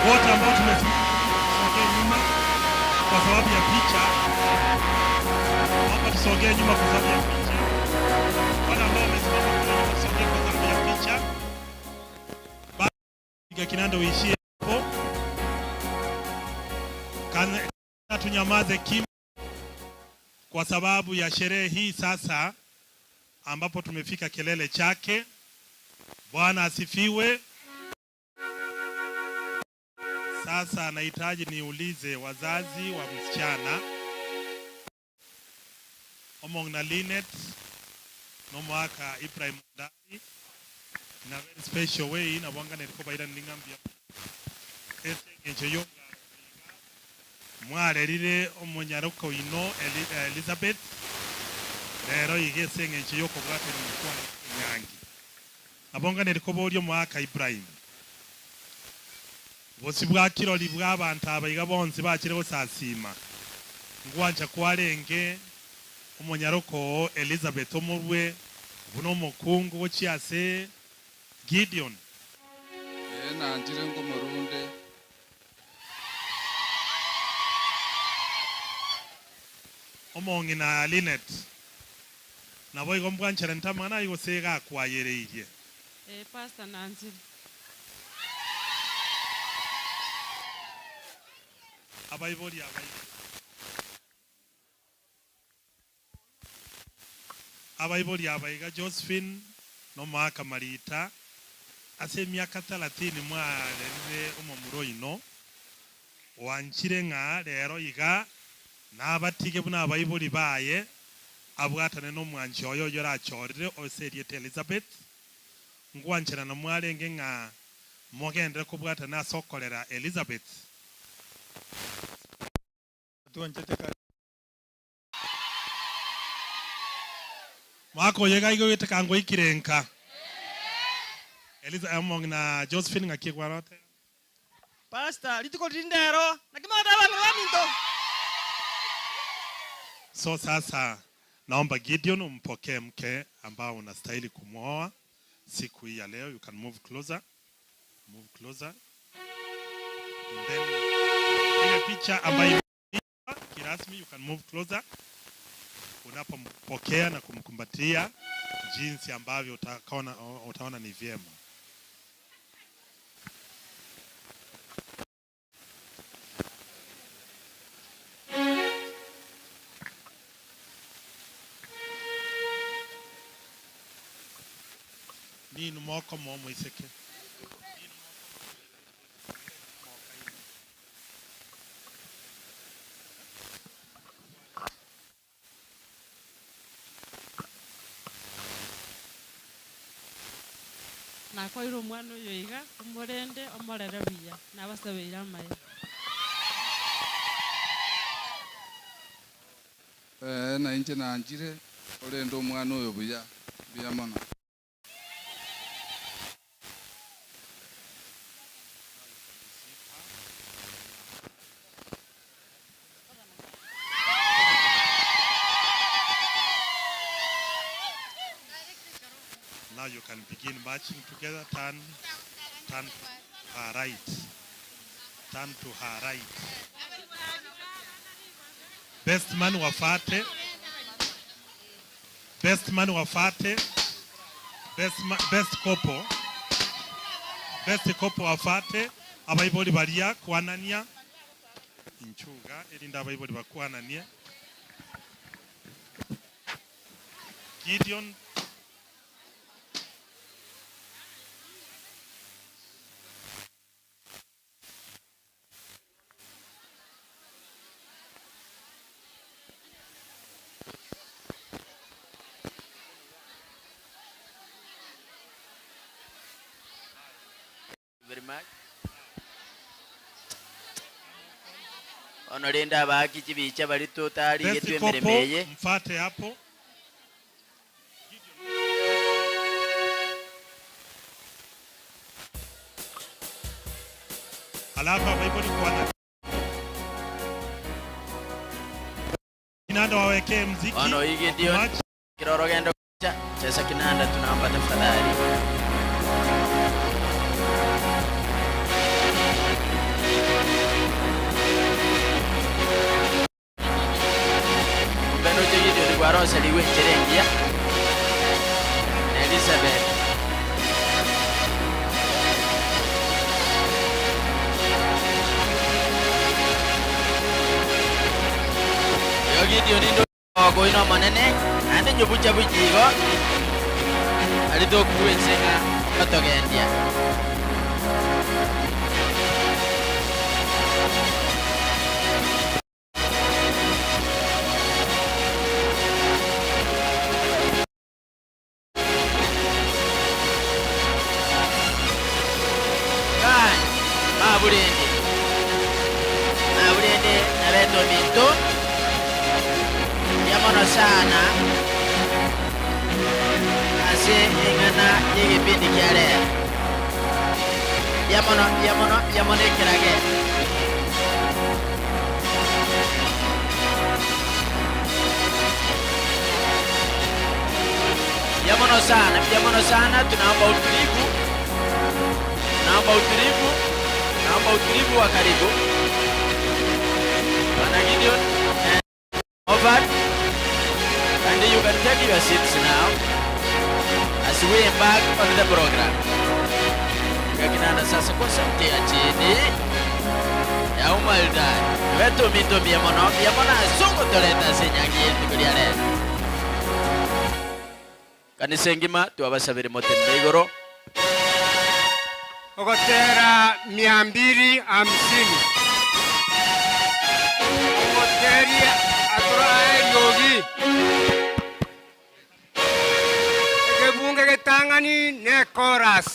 Wote ambao tumesimama tusogee nyuma kwa sababu ya picha. Naomba tusogee nyuma kwa sababu ya picha. Wale ambao wamesimama kule nyuma tusogee kwa sababu ya picha. Piga kinanda uishie hapo. Kana tunyamaze kimya kwa sababu ya sherehe hii sasa ambapo tumefika kelele chake. Bwana asifiwe. Sasa nahitaji niulize wazazi wa msichana Omong na Linet nomwaka Ibrahim Ndai in a very special way nabwangane kobaira ningambia ese engencho yo mwarerire omonyaroka oino Elizabeth rero iga ase eng'encho yokobwatania omokwana enyangi nabonganeri koboria omwaka Ibrahim bosi bwa kirori bwa abantu aba iga bonsi bachire gosasima ngwancha kwarenge omonyaroko Elizabeth omorwe buna omokungu gochia ase Gideon. Ee, nanchire nkomorunde. Omong'ina Linet, naboigo mbwancherente amang'ana ayio gose iga akwayereirie? Ee, Pastor, nanchire. Abaibori abaiga. Abaibori abaiga Josephine na omogaka Marita, ase emiaka talatini mwarerire omomura oino, oanchire ng'a rero iga nabatige buna abaibori baye, abwatane nomwanchi oye oyio orachorire ase erieta Elizabeth, ngwancherana mwarenge ng'a mogenderere kobwatana ase okorera Elizabeth. Mwaka oyo iga igo goeteka ngoikire nka. Eliza omong'ina Josephine ng'aki gwaroteba? Pastor, rituko riri ndero, naki mogoteba abang'ina baminto? So sasa naomba Gideon umpokee mke ambao unastahili kumwoa siku hii ya leo. You can move closer. Move closer. And then ile picha ambayo kirasmi, you can move closer. Unapompokea na kumkumbatia jinsi ambavyo utakaona, utaona ni vyema. Ninu moko mo moiseke. Nakoeire omwana oyo iga, omorende, omorere buya, nabasabeire amaya. Ee, na inche nanchire, orende omwana oyo buya, mbuya mono. Now you can begin marching together. Turn, turn to her right. Turn to her right. Best man wafate. Best man wafate. Best, ma, best couple. Best couple wafate. Abaibori baria kwanania. Inchuga erinda abaibori bakwananie. Gideon Very much. Bono rende abaaki chibicha baria Best totarigetwe emeremo couple eye. mfate hapo. Alafu abaibori kwana kinanda wawekee mziki Bono wa Gideon kumatch. kero orogendo gocha chesa kinanda tunaomba tafadhali. Orokigwe enchera engiya na Elizabeth. Oyo Gideoni Okoina Omonene, naende nyobucha buya igo, aria tokigwa ense ng'a otogendia. Kanya, maburende, maburende nabete ominto, mbuya mono sana ase eng'ana y'egepindi kia rero. Mbuya mono, mbuya mono, mbuya mono ekerage. Mbuya mono sana, mbuya mono sana, tunaomba utulivu, tunaomba utulivu, tunaomba utulivu wa karibu. Bwana Gideon and Moffat, and you can take your seats now as we embark on the program. Kakinanda sasa kwa sauti ya chini ya umaridadi wetumitumie mono mbuya mono ase ogotoreta ase enyangi y'erituko ria rero. Kanisa engima twabasabire motenene igoro. Ogotera mia mbili hamsini. Omoteria atore eriogi. Ekebungo egetang'ani ne chorus.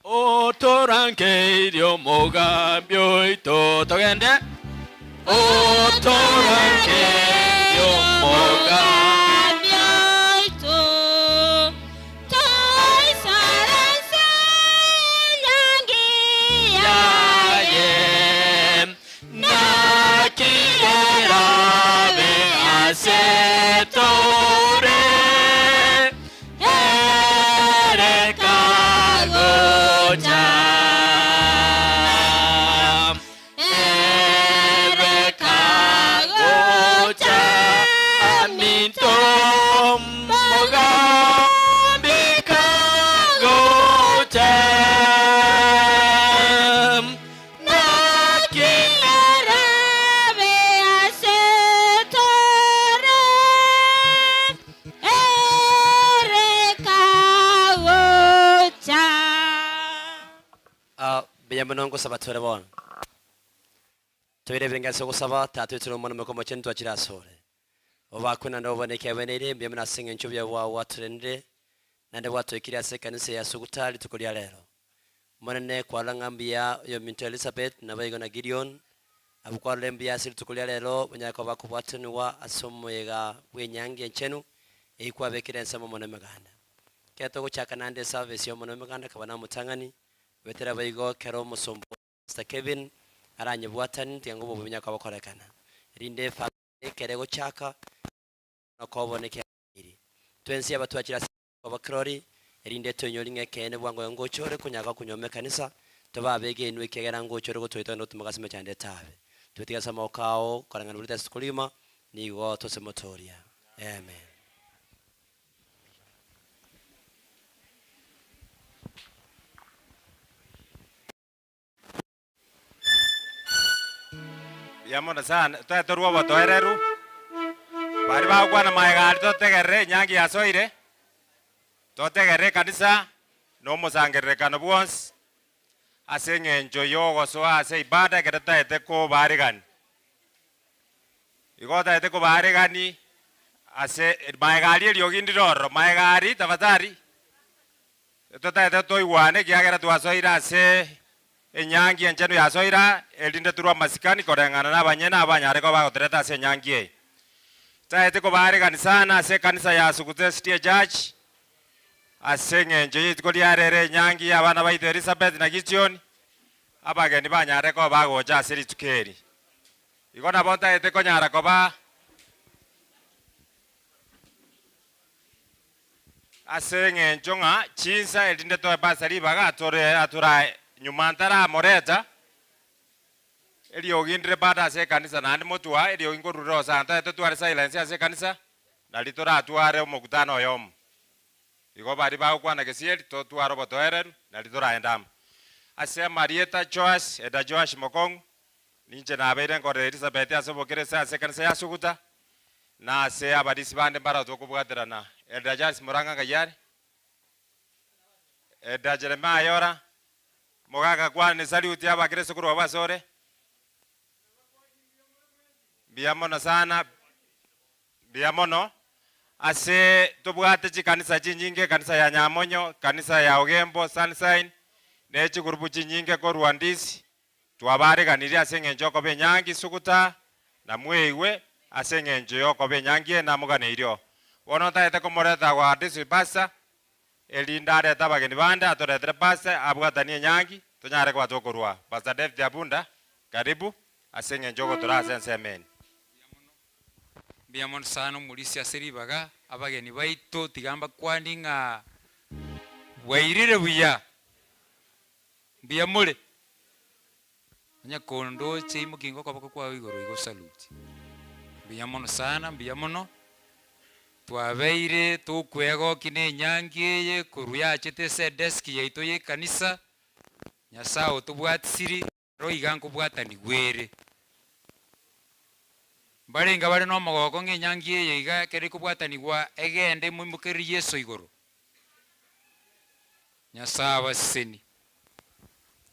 Otorangeirie omogambi oito togende Otorangeirie omogambi oito toisaranse enyangi yaye naki erabe ase tore Ere kagocha, ere kagocha, aminto mogambi kagocha. Naki erabe ase tore. Ere kagocha. Mbuya mono ngosaba tore bono. Toire ebirenge ase ogosaba, Tata oito ore Omonene Omochenu twachire asore. Obakwe naende obone ekiabeneire, mbuya mono ase eng'encho obuya bwao gwatorenire, naende gwatoikirie ase ekanisa eye ase ogotaa rituko ria rero. Omonene, kwarora ng'a mbuya oyominto Elisabeth, naboigo na Gideon, abwo kwarora mbuya ase rituko ria rero, banyare koba bakobwatanigwa ase omoyega bw'enyangi enchenu, eyio kwabekire ensemo mono emeganda. Ekero togochaka naende eservice y'omono emeganda kaba namotang'ani, goetera boigo ekero omosomba oo Pastor Kevin aranyebwatani, tiga ng'a obobe bonyare koba bokorekana, erinde efamiri ekero egochaka, nokobona ekiagera twensi aba twachire ase Koba kirori, erinde toinyori ng'a ekeene bwango oyo ngocha ore konyaka konyuoma ekanisa, tobe abegenwa ekiagera ngocha ore gotoita naende gotumoka ase emechando etabe. Twetige ase amaboko ao, koreng'ana buna ritasi korigima, nigo tosemotoria. Amen. Mbuya mono sana, toe torue obotoereru, baria bagokwana magega aria totegerere enyangi yasoire, totegerere ekanisa na omosangererekano bwonsi, ase eng'encho ya ogosoa ase ibada ekero totaete kobaarigani. Igo otaete kobaarigani ase magega aria eriogi ndire ororo, magega aria tafadhali. Totaete toigwane, ekiagera twasoire ase enyangi enchenu yasoire aa, erinde torue amasikani koreng'ana nabanyene abanyare koba bagotoreta ase enyangi eye. Taete kobaarigani sana ase ekanisa ya Sukute City Church, ase eng'encho y'rituko ria rero enyangi y'abana baito Elizabeth na Gideon, abageni banyare koba bagocha ase rituko eri. Igo nabo ntaete konyara koba. Ase engencho ng'a chinsa erinde toe Pastor ribaga atore atore nyuma ntaramoreta. Eriogi ndire bado ase ekanisa naende motwa eriogi nkorurire ose aa ntoete tware silence ase ekanisa nari toratware omokutano oyomo. Igo baria bagokwana gesieri totware obotoereru nari toraende amo. Ase amarieta Joash, Eda Joash Mokong'u, ninche nabeire nkorera Elisabeti ase obokerese ase ekanisa ya Suguta, na ase abarisi bande mbarao tokobwaterana. Elder Charles Murang'a ng'ai are? Elder Jeremiah ora? Mogaka kwane salute y'abakereso korwa abwo asore. Mbuya mono sana, mbuya mono. Ase tobwate chikanisa chinyinge, ekanisa ya Nyamonyo, ekanisa ya Ogembo, Sunshine, ne chigurupu chinyinge korwa Ndisi, twabareganirie ase eng'encho y'okoba enyangi Suguta, na mweigwe ase eng'encho y'okoba enyangi eye namoganeirie oo. Bono ntagete komoreta gwa District Pastor, Erinde arete abageni bande, atoretere Pastor abwatanie enyangi, tonyare koba tokorua. Pastor David Abunda, karibu, ase eng'encho ogotura ase ensemo eye. Mbuya mono sana omorisia ase ribaga, abageni baito tiga mbakwani ng'a bwairire buya, mbuya more? Onye kondoche imokia ingo okoboko kwao igoro igo salute. Mbuya mono sana, mbuya mono. Twabeire tokwegokia na enyangi eye korwa yachete ase edesk yaito ya ekanisa, Nyasae otobwatisiri, ero iga nkobwatanigwa ere. Mbarenge bare nomogoko ng'a enyangi eye iga ekero ekobwatanigwa egende emoimokereri Yeso igoro. Nyasae abasesenie.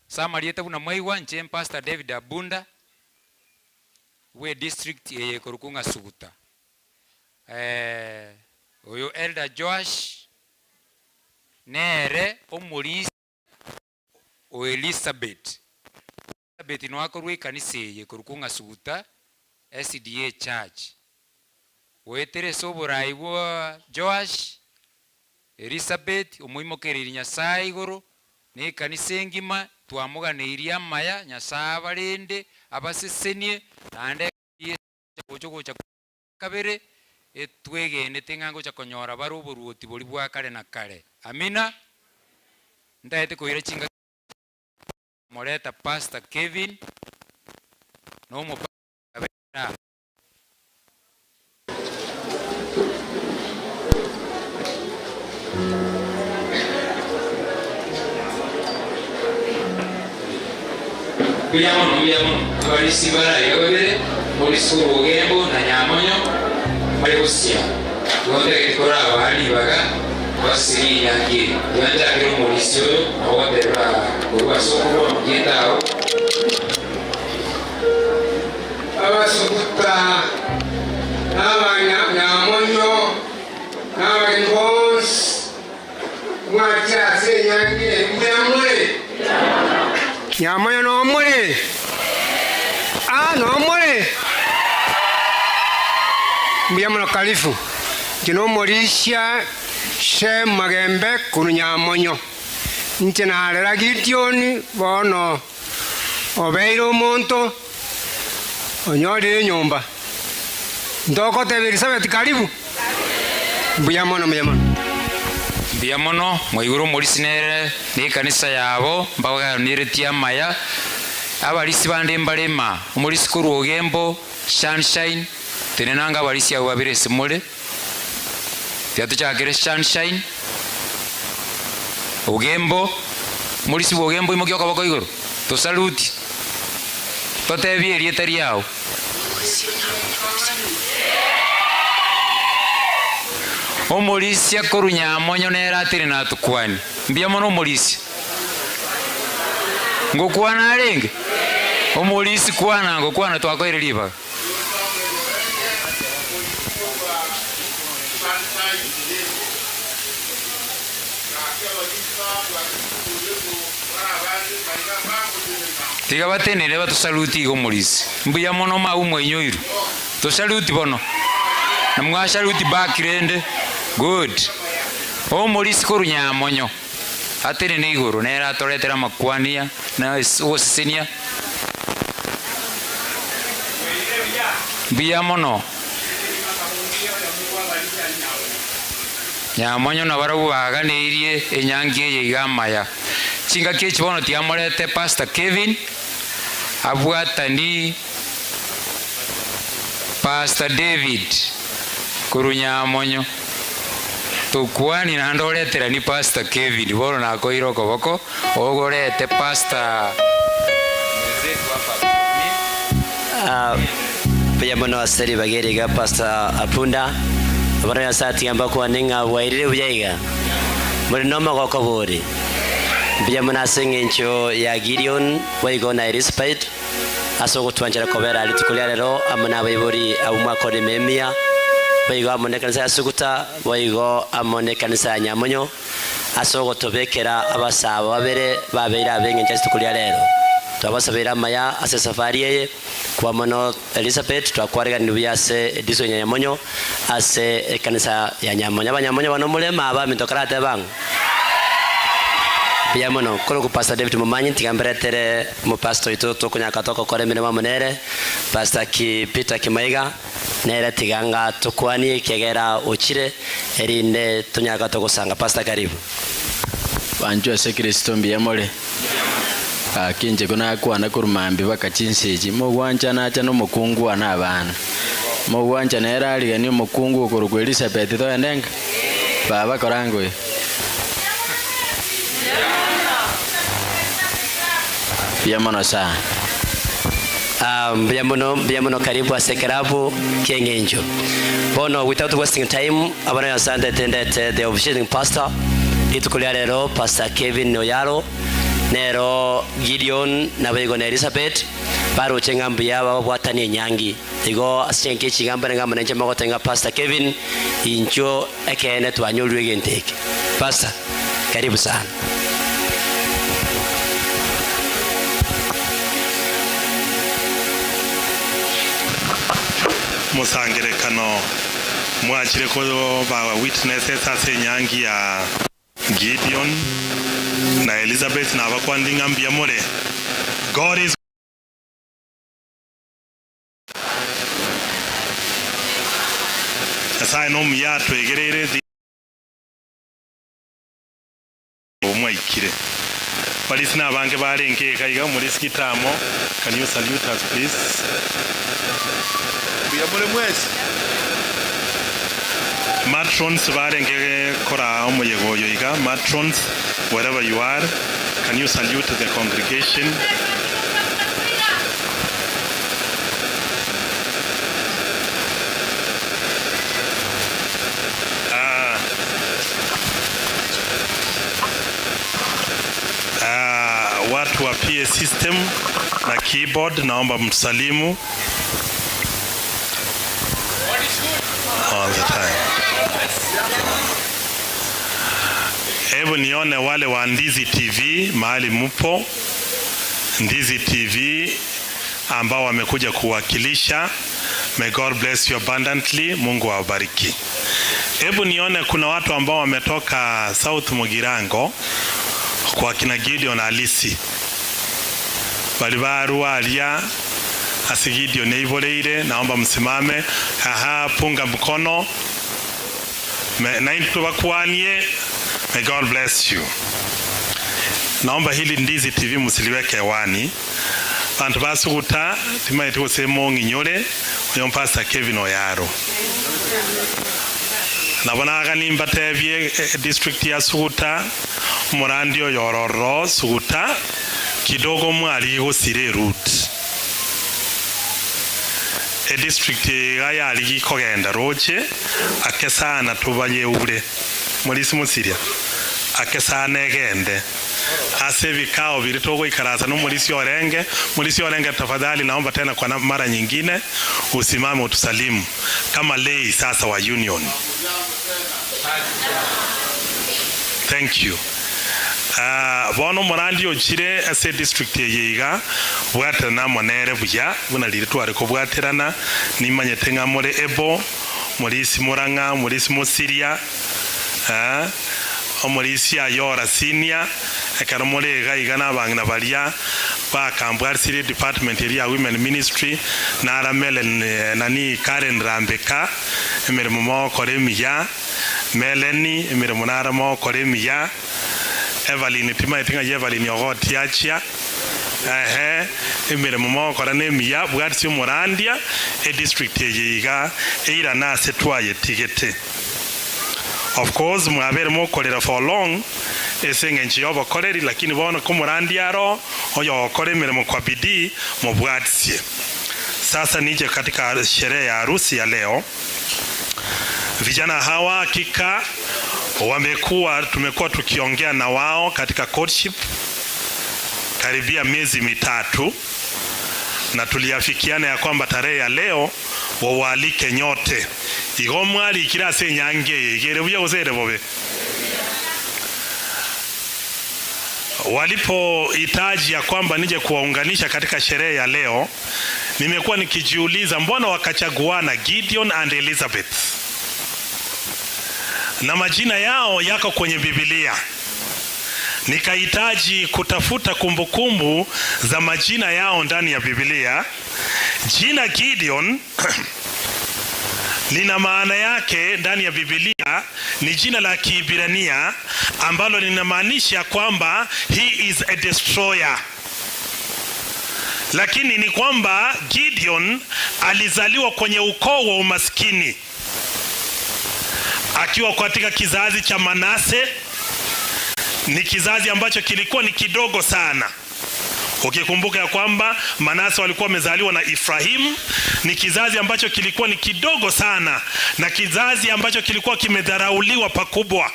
Ase amarieta buna mwaigwa, inche Pastor David Abunda, bwe district eye ekorokwa ng'a Suguta. Oyo Elder Joash nere omorisia o Elizabeth. Elizabeth noe akorwa ekanisa eye ekorokwa ng'a Suguta SDA Church. Goetera ase oborai bwa Joash, Elisabeti omoimokereiri Nyasae igoro, na ekanisa engima, twamoganeirie amaya, Nyasae abarende, abasesenie, naende Yeso gocha ogocha kwa kabere, etwegenete ng'a ngocha konyora bare oboruoti boria bwa kare na kare. Amina. Ntagete koira chingaki moreta Pastor Kevin na omo Kabera. Mbuya mono, mbuya mono. Abarisia bare aiga babere, Morisi korwa Ogembo na Nyamonyo, mbare gosia. Igo ntagete korabaa ribaga baserie enyangi eye. Tiga nchakere omorisia oyo na goteba korwa ase okorwa amarieta ao. Abasuguta, na abanyamonyo, na abageni bonsi mwachire ase enyangi eye, mbuya more? Nyamonyo nomore? Aa, nomore? Mbuya mono karifu. Inche nomorisia Shem Magembe korwa Nyamonyo. Inche narera Gideoni bono Obeire omonto onyorire enyomba. Ntogotebia Elisabeti karibu? Mbuya mono, mbuya mono. Mbuya mono, mwaigure omorisi nere na ekanisa yabo mbaganeretie amaya. Abarisi bande mbare ma omorisi korwa Ogembo, Sunshine, tenena anga abarisi abwo babere ase more. Tiga tochakere Sunshine, Ogembo, omorisi bwa Ogembo imokia okoboko igoro, tosaluti, totebie erieta riao. Omorisia korwa Nyamonyo nere atire natukwanie. Mbuya mono omorisia. Ngokwana arenge? Omorisi kwana ngokwana twakoire ribaga. Tiga batenene batosaluti iga omorisi. Mbuya mono mau mwainyoirwe. Tosaluti bono. Na mwasaluti back rende. Good. Omorisi korwa Nyamonyo atenene igoro nere atoretere amakwania na ogosesenia. Mbuya mono. Nyamonyo nabarabwo baganeirie enyangi eye iga amaya. Chingaki echi bono tiamorete Pastor Kevin. Abwatani Pastor David korwa Nyamonyo, tokwani naende oreterani Pastor Kevin, bono nakoire okoboko ogorete Pastor mwenzetu hapa akusalimie. Mbuya mono ase ribaga eri iga Pastor Apunda. Abana Nyasae atiga mbakwane ng'a bwairire buya iga. More nomogoko bori. Mbuya mono ase engencho ya Gideon boigo na Elisabeth ase ogotwanchera kobera rituko ria rero amo nabaibori abwo mwakora ememiya, boigo amo nekanisa ya Suguta, boigo amo nekanisa ya Nyamonyo ase ogotobekera abasaaba babere babeire ab'engencho ase rituko ria rero. Twabasabeire amaya ase esafari eye. Kwa mono Elisabeth, twakwareganire buya ase ediso ya Nyamonyo ase ekanisa ya Nyamonyo. Abanyamonyo bano more abaminto karatebe ang'o? Mbuya mono. Korokwa Pastor David Momanyi, tiga mberetere omopastor oito tokonyaka togokora emeremo amo nere, Pastor Ki Peter Kimaiga, nere tiga anga tokwanie ekiagera ochire, erinde tonyaka togosanga. Pastor karibu. Banchwa ase Kristo mbuya more? Gaki inche konakwana korwa mambia baka chinsa echi, mogwancha nacha nomokungu one abana. Mogwancha nere ariganie omokungu okorokwa Elisabeti togende nka? Baba koranga oyo. Mbuya mono sana. Ah, mbuya mono, mbuya mono karibu ase ekerabu ki'eng'encho. Bono without wasting time, abana Nyasaye ndete ndete the officiating pastor rituko ria rero Pastor Kevin Oyaro nero Gideon naboigo na Elizabeth baroche ng'a mbuya bababwatanie enyangi. Igo ase chingaki echi iga mbare ng'a amo nainche mogote ng'a Pastor Kevin inchuo ekeene twanyorire egento eke. Pastor, karibu sana. Mosangerekano mwachire koba witnesses ase enyangi ya Gideon na Elizabeth nabakwandi ng'a mbuya more. God is. Nyasae nomuya atwegereire thi. Mwaikire. Barisi nabange barenge iga iga omorisi gitamo can you salute us please. Mbuya more mwensi. Matrons barenge koraa omoyega oyo iga matrons wherever you are can you salute the congregation. Ah. Ah, watu wa PA system na keyboard naomba msalimu all the time. Hebu nione wale wa Ndizi TV mahali mpo. Ndizi TV ambao wamekuja kuwakilisha. May God bless you abundantly. Mungu awabariki. Hebu nione kuna watu ambao wametoka South Mugirango kwa kina Gideon Alisi bali barwaria ase Gideon eiboreire, naomba msimame. Aha, punga mkono naintwe tobakwanie. May God bless you. Naomba hili Ndizi TV msiliweke hewani. Banto basuguta timaeti gose mong'inyore oyo Pastor Kevin Oyaro. Nabo nagani mbatebie district ya Suguta omorandi oyo ororo Suguta kidogo mwari gosira eroute. Edistrict eye iga yarigi kogenda roche ake sana tobayeure morisi mosiria ake sana egende. Ase ebikao biria togoikaransa nomorisia orenge, morisia orenge tafadhali naomba tena kwa mara nyingine usimame utusalimu kama lay sasa wa union. Thank you. Ah, bono omorandi ochire ase edistrict eye iga, bwaterana amo nere buya buna riria tware kobwaterana, nimanyete ng'a more able, morisi Murang'a, morisi Mosiria, eh, Omorisia Ayora Senior, ekero more iga iga nabang'ina baria bakambwarisirie department eria ya women ministry, nara Melen nani Karen Rambeka, emeremo mogokora emiya, Meleni emeremo nara mogokora emiya, Evelyn timaeti ng'ai Evelyn ogotiachia. Ehe, emeremo mogokora nemiya, bwatisia omorandia, edistrict eye iga eirane ase twayetigete. Of course mwabere mokorera for long ase eng'encho y'obokoreri lakini bono komorandia aro oyogokora emeremo kwa bidii mobwatisie. Sasa nije katika sherehe ya harusi ya leo. Vijana hawa hakika wamekuwa tumekuwa tukiongea na wao katika courtship karibia miezi mitatu, na tuliafikiana ya kwamba tarehe ya leo wawaalike nyote. Igo mwarikire ase enyangi eye, iga ere buya gose ere bobe? Walipohitaji ya kwamba nije kuwaunganisha katika sherehe ya leo, nimekuwa nikijiuliza mbona wakachaguana Gideon and Elizabeth, na majina yao yako kwenye Biblia. Nikahitaji kutafuta kumbukumbu za majina yao ndani ya Biblia. Jina Gideon lina maana yake ndani ya Biblia, ni jina la Kiebrania ambalo linamaanisha kwamba he is a destroyer. Lakini ni kwamba Gideon alizaliwa kwenye ukoo wa umaskini akiwa katika kizazi cha Manase. Ni kizazi ambacho kilikuwa ni kidogo sana. Ukikumbuka ya kwamba Manase walikuwa wamezaliwa na Efrahimu, ni kizazi ambacho kilikuwa ni kidogo sana, na kizazi ambacho kilikuwa kimedharauliwa pakubwa,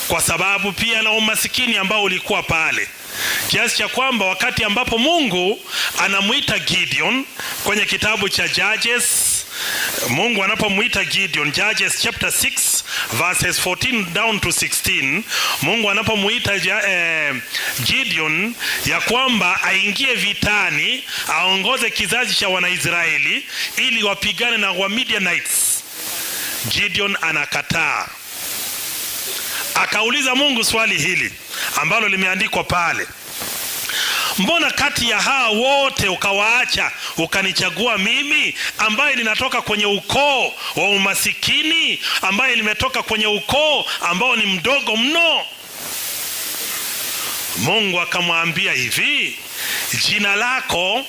kwa sababu pia na umasikini ambao ulikuwa pale, kiasi cha kwamba wakati ambapo Mungu anamuita Gideon kwenye kitabu cha Judges, Mungu anapomuita Gideon, Judges chapter 6 verses 14 down to 16, Mungu anapomuita Gideon ya kwamba aingie vitani aongoze kizazi cha Wanaisraeli ili wapigane na Wamidianites, Gideon anakataa. Akauliza Mungu swali hili ambalo limeandikwa pale, mbona kati ya hawa wote ukawaacha ukanichagua mimi ambaye ninatoka kwenye ukoo wa umasikini, ambaye nimetoka kwenye ukoo ambao ni mdogo mno? Mungu akamwambia hivi, jina lako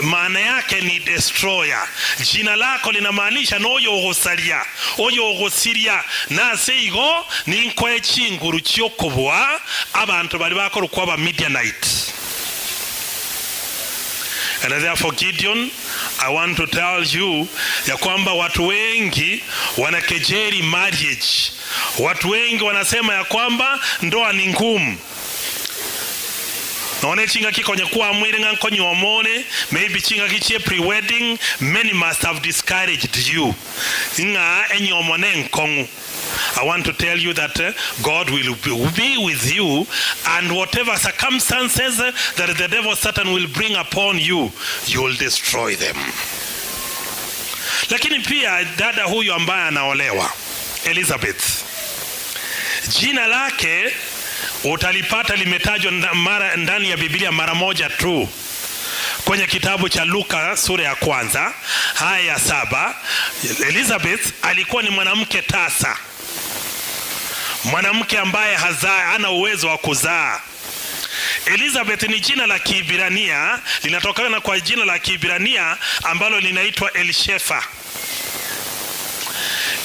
maana yake ni destroyer. Jina lako linamaanisha noyo ogosaria oyo ogosiria nase igo ninkoe chinguru chiokobua abantu bari bakora okwa aba Midianite. And therefore Gideon, I want to tell you ya kwamba watu wengi wanakejeli marriage. Watu wengi wanasema ya kwamba ndoa ni ngumu. None chingaki konye kwamwire ng'a nkonywa omore, maybe chingaki chie pre-wedding, many must have discouraged you ng'a enyomo ne nkong'u. I want to tell you that God will be with you, and whatever circumstances that the devil Satan will bring upon you, you will destroy them. Lakini pia dada huyu ambaye anaolewa Elizabeth, jina lake utalipata limetajwa mara ndani ya Biblia mara moja tu kwenye kitabu cha Luka sura ya kwanza aya ya 7. Elizabeth alikuwa ni mwanamke tasa, mwanamke ambaye hana uwezo wa kuzaa. Elizabeth ni jina la Kiebrania, linatokana kwa jina la Kiebrania ambalo linaitwa Elishefa.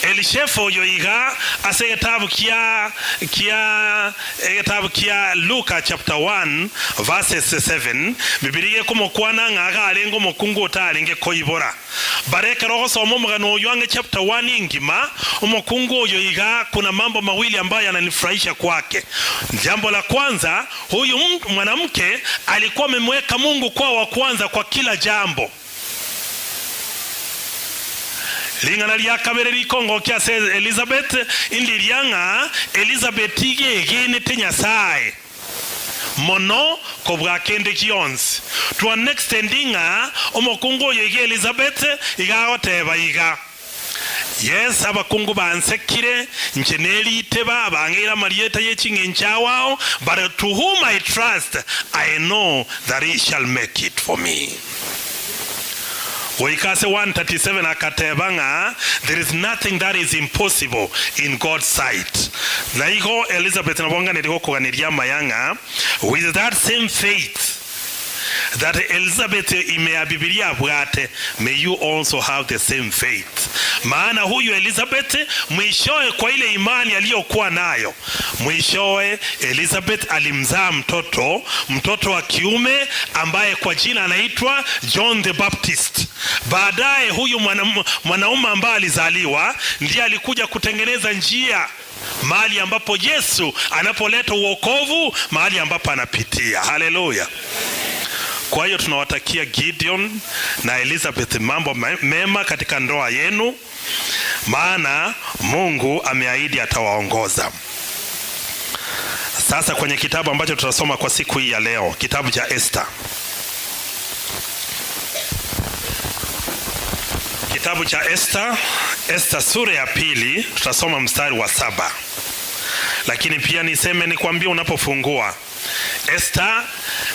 Elishefa oyo iga ase egetabu kia, kia, egetabu kia Luka chapter 1 verses 7, Bibilia ekomokwana ng'a iga arenge omokungu otarenge koibora. Bare ekero ogosoma omogano oyo ang'e chapter 1 engima, omokungu oyo iga kuna mambo mawili ambayo yananifurahisha kwake. Jambo la kwanza, huyu mwanamke alikuwa amemweka Mungu kuwa wa kwanza kwa kila jambo. Ring'ana ria kabere rikongokia ase Elizabeth indiria ng'a Elizabeth iga egenete Nyasae mono kobua kende gionsi. To an extent ng'a omokungu oyo iga Elizabeth iga agoteba iga, Yes, abakungu bansekire, inche neriteba, bang'eire amarieta ye ching'encho ao ao, but to whom I trust, I know that he shall make it for me. Goika ase 1:37 akateba ng'a there is nothing that is impossible in God's sight. Na igo Elizabeth nabo nganeri gokoganeria amaya ng'a with that same faith. that Elizabeth ime ya Bibilia abwate, may you also have the same faith. Maana huyu Elizabeth mwishowe kwa ile imani aliyokuwa nayo, mwishowe Elizabeth alimzaa mtoto, mtoto wa kiume ambaye kwa jina anaitwa John the Baptist. Baadaye huyu mwanaume ambaye alizaliwa ndiye alikuja kutengeneza njia mahali ambapo Yesu anapoleta uokovu, mahali ambapo anapitia. Haleluya! Kwa hiyo tunawatakia Gideon na Elizabeth mambo mema katika ndoa yenu, maana Mungu ameahidi atawaongoza. Sasa kwenye kitabu ambacho tutasoma kwa siku hii ya leo, kitabu cha Esther. Kitabu cha Esther, Esther sura ya pili, tutasoma mstari wa 7. Lakini pia niseme nikwambie, unapofungua Esther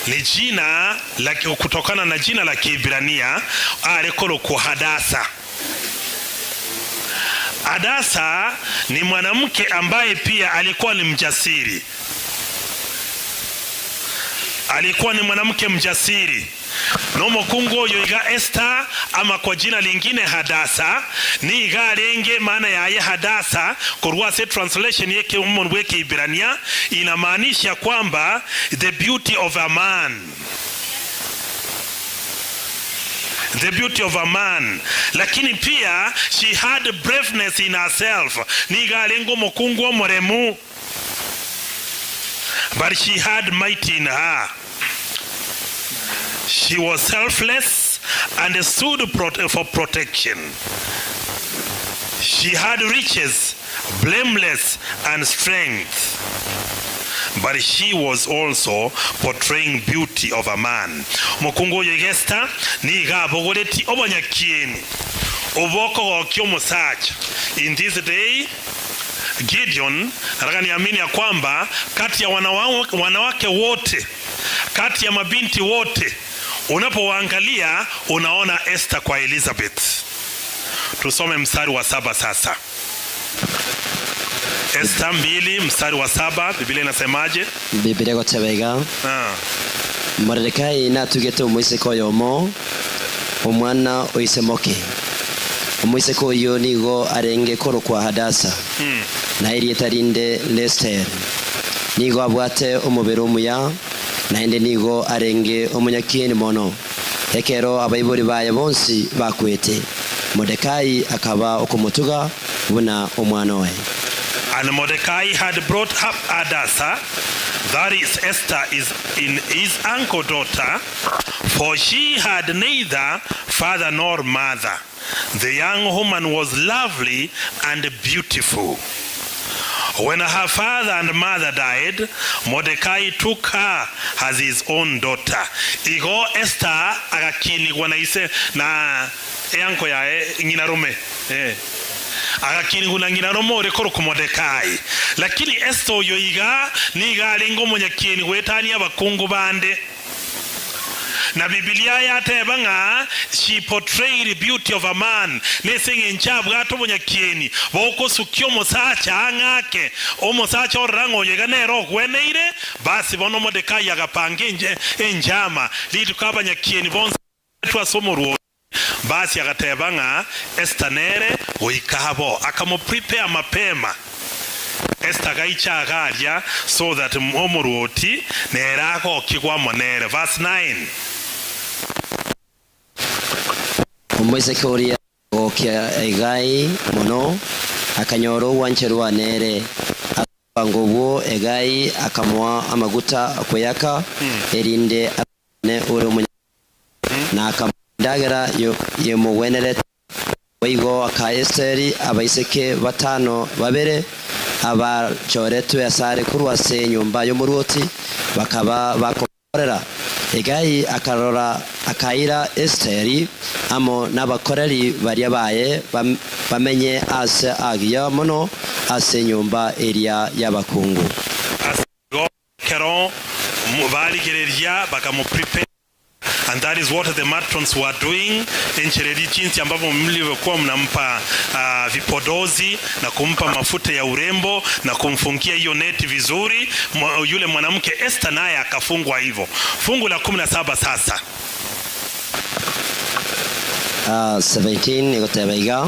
ni jina la kutokana na jina la Kiebrania arekolo Hadasa. Hadasa ni mwanamke ambaye pia alikuwa ni mjasiri, alikuwa ni mwanamke mjasiri nomukungu oyo iga Esther ama kwa jina lingine Hadasa ni iga arenge maana yaye Hadasa korwa se translation yeke umuntu weke Ibrania inamaanisha kwamba the beauty of a man, the beauty of a man, lakini pia she had braveness in herself niga arenge omukungu omoremu, but she had might in her. She was selfless and stood for protection. She had riches, blameless and strength. But she was also portraying beauty of a man. Mukungu oyo Esther niga abogoreti obonyakieni obokogokia omosacha. In this day Gideon, nataka niamini ya kwamba kati ya wanawake wote, kati ya mabinti wote, unapowaangalia unaona Esther kwa Elizabeth. Tusome mstari wa 7 sasa. Esther 2 mstari wa 7, Biblia inasemaje? Biblia goteba iga Moredekai natugete omoiseke oyomo omwana oisemoke omoiseke oyo nigo arenge korokwa Hadasa na erieta rinde Lester nigo abwate omobere omuya naende nigo arenge omonyakieni mono ekero abaibori baye bonsi bakwete Modekai akaba okomotuga buna omwana oye. And Mordecai had brought up Hadassah, that is Esther, is in his uncle daughter, for she had neither father nor mother. The young woman was lovely and beautiful. When her father and mother died, Mordecai took her as his own daughter. Igo Esther agakinigwa na ise na eanko yaye ng'ina rume. Agakinigwa na ng'ina rume ore korokwa Mordecai. Lakini Esther oyo iga niga arenge omonyakieni gwetania abakungu bande. Na Biblia yateba ng'a she portrayed beauty of a man nese eng'encho abwate obonyakieni bokosukia omosacha ang'ake omosacha orora ng'a oyo iga nere ogweneire basi bono Mordekai agapanga enchama rituko abanyakieni bonsi baetwe ase omorwoti basi agateba ng'a Esther nere goika abo akamoprepare mapema Esther agaicha agaria so that omorwoti nere agokigwa amo nere. Verse 9. Omoiseke oria akagokia Hegai mono, akanyora ogwancherwa nere. Ase obwango obwo Hegai akamoa amaguta akweyaka, erinde arorekane ore omonyakieni, na akamoa endagera yemogwenerete. Boigo akaa Esiteri abaiseke batano babere abachoretwe asare korwa ase enyomba y'omorwoti, bakaba bakomokorera. Hegai akarora akaira Esiteri amo nabakoreri baria baye bamenye aase aagiya mono ase enyomba eria y'abakungu. Ase igo ekero barigereria bakamoprepare. And that is what the matrons were doing, enchera eria jinsi ambavyo mlivyokuwa mnampa uh, vipodozi na kumpa mafuta ya urembo na kumfungia hiyo neti vizuri. Yule mwanamke Esther naye akafungwa hivyo. Fungu la 17 sasa. Uh, 17 egoteba iga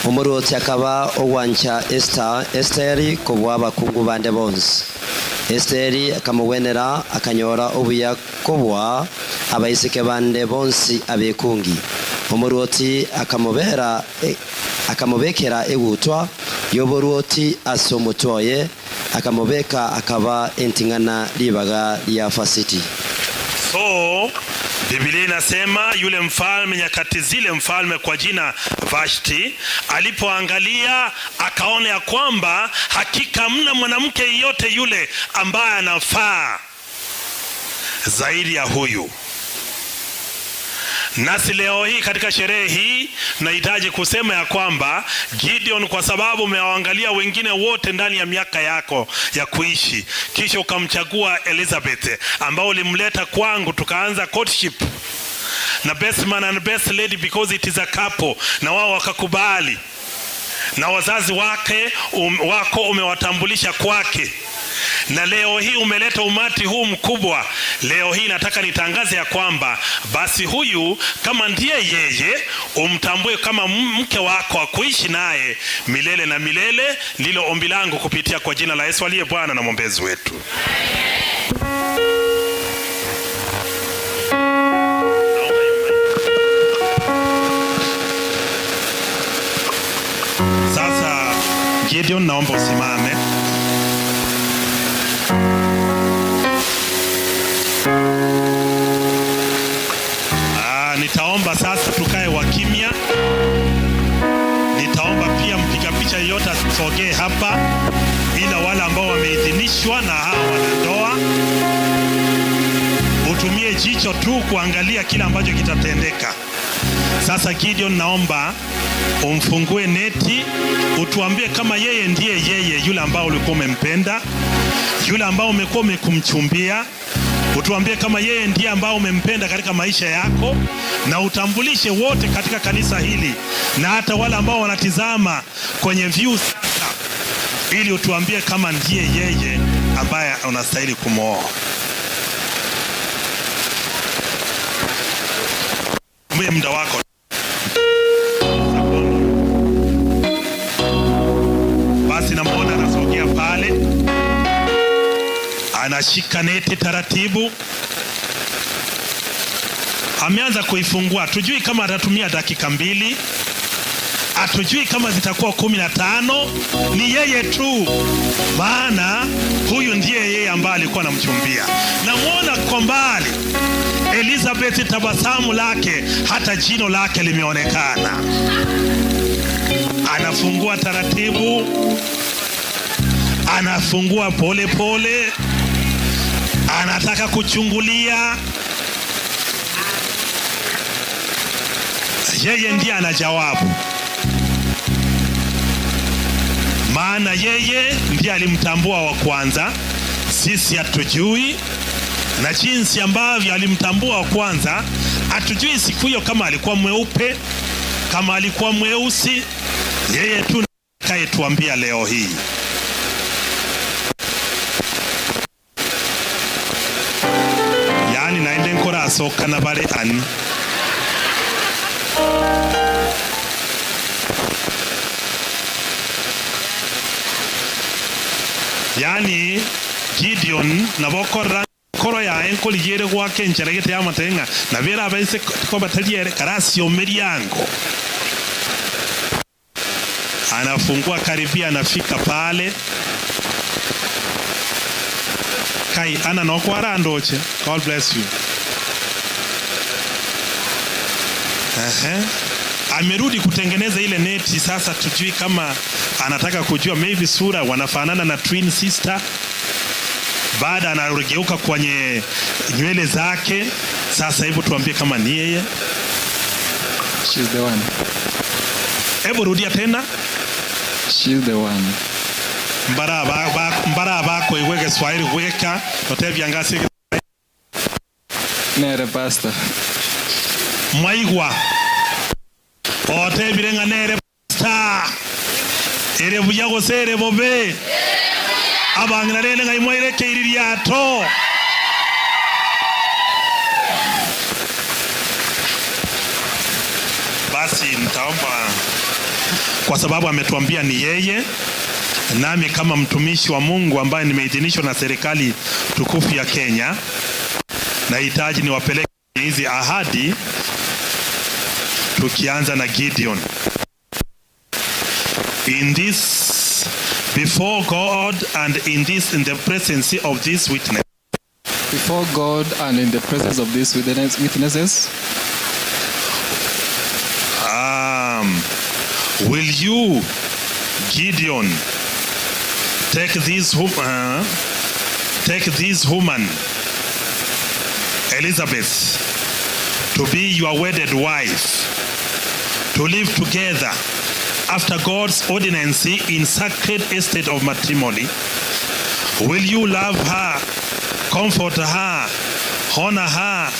Omoruoti akaba ogwancha Esta, Esteri kobua abakungu bande bonsi. Esteri akamogwenera, akanyora obuya kobua abaiseke bande bonsi abekungi. Omoruoti akamobera akamobekera egutwa y'oboruoti ase omotwe oye, akamobeka akaba enting'ana ribaga ria Fasiti. So Biblia inasema yule mfalme nyakati zile, mfalme kwa jina Vashti, alipoangalia akaona ya kwamba hakika hamna mwanamke yeyote yule ambaye anafaa zaidi ya huyu. Nasi leo hii katika sherehe hii nahitaji kusema ya kwamba Gideon, kwa sababu umewaangalia wengine wote ndani ya miaka yako ya kuishi, kisha ukamchagua Elizabeth ambao ulimleta kwangu, tukaanza courtship na best man and best lady because it is a couple, na wao wakakubali, na wazazi wake wako umewatambulisha kwake na leo hii umeleta umati huu mkubwa. Leo hii nataka nitangaze ya kwamba basi huyu kama ndiye yeye, umtambue kama mke wako akuishi naye milele na milele. Ndilo ombi langu kupitia kwa jina la Yesu aliye Bwana na mwombezi wetu. Sasa Gideon, naomba usimame. Ah, nitaomba sasa tukae wakimya. Nitaomba pia mpiga picha yeyote asisogee hapa, ila wale ambao wameidhinishwa na hawa wanandoa, utumie jicho tu kuangalia kile ambacho kitatendeka. Sasa Gideon, naomba umfungue neti, utuambie kama yeye ndiye yeye yule ambao ulikuwa umempenda, yule ambao umekuwa umekumchumbia, utuambie kama yeye ndiye ambao umempenda katika maisha yako, na utambulishe wote katika kanisa hili na hata wale ambao wanatizama kwenye view sasa, ili utuambie kama ndiye yeye ambaye unastahili kumwoa. Tumie muda wako. Basi namwona anasogea pale, anashika neti taratibu, ameanza kuifungua. Hatujui kama atatumia dakika mbili, hatujui kama zitakuwa 15. Ni yeye tu, maana huyu ndiye yeye ambaye alikuwa anamchumbia. Namwona kwa mbali Elizabeth, tabasamu lake, hata jino lake limeonekana. Anafungua taratibu, anafungua pole pole, anataka kuchungulia. Yeye ndiye anajawabu, maana yeye ndiye alimtambua wa kwanza, sisi hatujui. Na jinsi ambavyo alimtambua wa kwanza hatujui siku hiyo kama alikuwa mweupe, kama alikuwa mweusi. Yeye tu atakayetuambia leo hii. Yaani naende nkora asoka na bale ani yaani Gideon nabokora koro yaye nkorigere gwake enchera gete yamate ng'a nabo erabaise koba tari ere karasiome yango. Anafungua karibia, anafika pale kai ana nokwara ndoche. God bless you. Ehe. Amerudi kutengeneza ile neti sasa, tujui kama anataka kujua maybe sura wanafanana na twin sister. Baada anageuka kwenye nywele zake. Sasa hebu tuambie kama ni yeye. She's the one. Hebu rudia tena. She's the one. Mbara ba, ba, mbara bako igwe Kiswahili gweka totebia ngasi. Nere pastor. Mwaigwa? Otebire ng'a nere pastor. Ere buya gose ere bobe? Abang'ina rende ng'ai mwaire ekeiririato? Basi nitaomba kwa sababu ametuambia ni yeye, nami kama mtumishi wa Mungu ambaye nimeidhinishwa na serikali tukufu ya Kenya, nahitaji niwapeleke hizi ahadi, tukianza na Gideon. In this before God and in this in the presence of this witness. Before God and in the presence of these witnesses. Um, will you, Gideon, take this, take this woman, Elizabeth, to be your wedded wife, to live together after God's ordinance in sacred estate of matrimony? Will you love her, comfort her, honor her,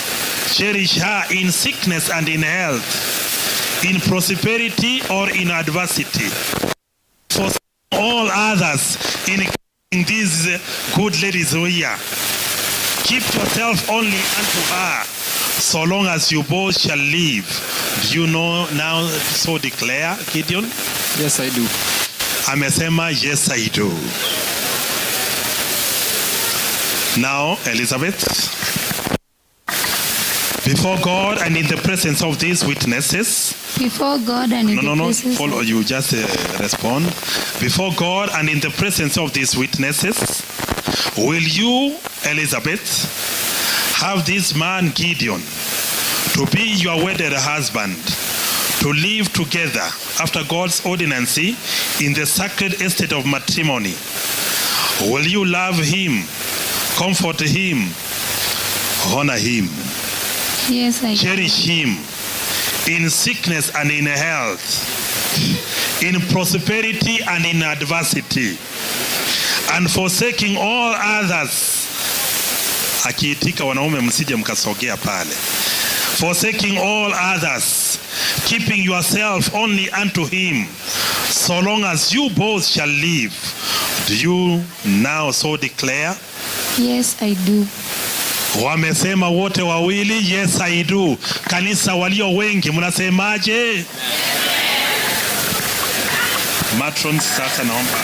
cherish her in sickness and in health, in prosperity or in adversity? For all others in these good ladies here, keep yourself only unto her, so long as you both shall live. Do you know now so declare, Gideon? Yes, I do. Amesema, yes, I do. Now, Elizabeth, before God and in the presence of these witnesses, Before God and in no, the no, no, presence follow you, just respond. Before God and in the presence of these witnesses, will you, Elizabeth, have this man Gideon to be your wedded husband, to live together after God's ordinance in the sacred estate of matrimony? Will you love him, comfort him, honor him? Yes, I do. Cherish him in sickness and in health, in prosperity and in adversity, and forsaking all others. Akiitika wanaume, msije mkasogea pale. Forsaking all others, keeping yourself only unto him, so long as you both shall live. Do you now so declare? Yes, I do. Wamesema wote wawili, yes I do. Kanisa walio wengi mnasemaje? Matrons, sasa naomba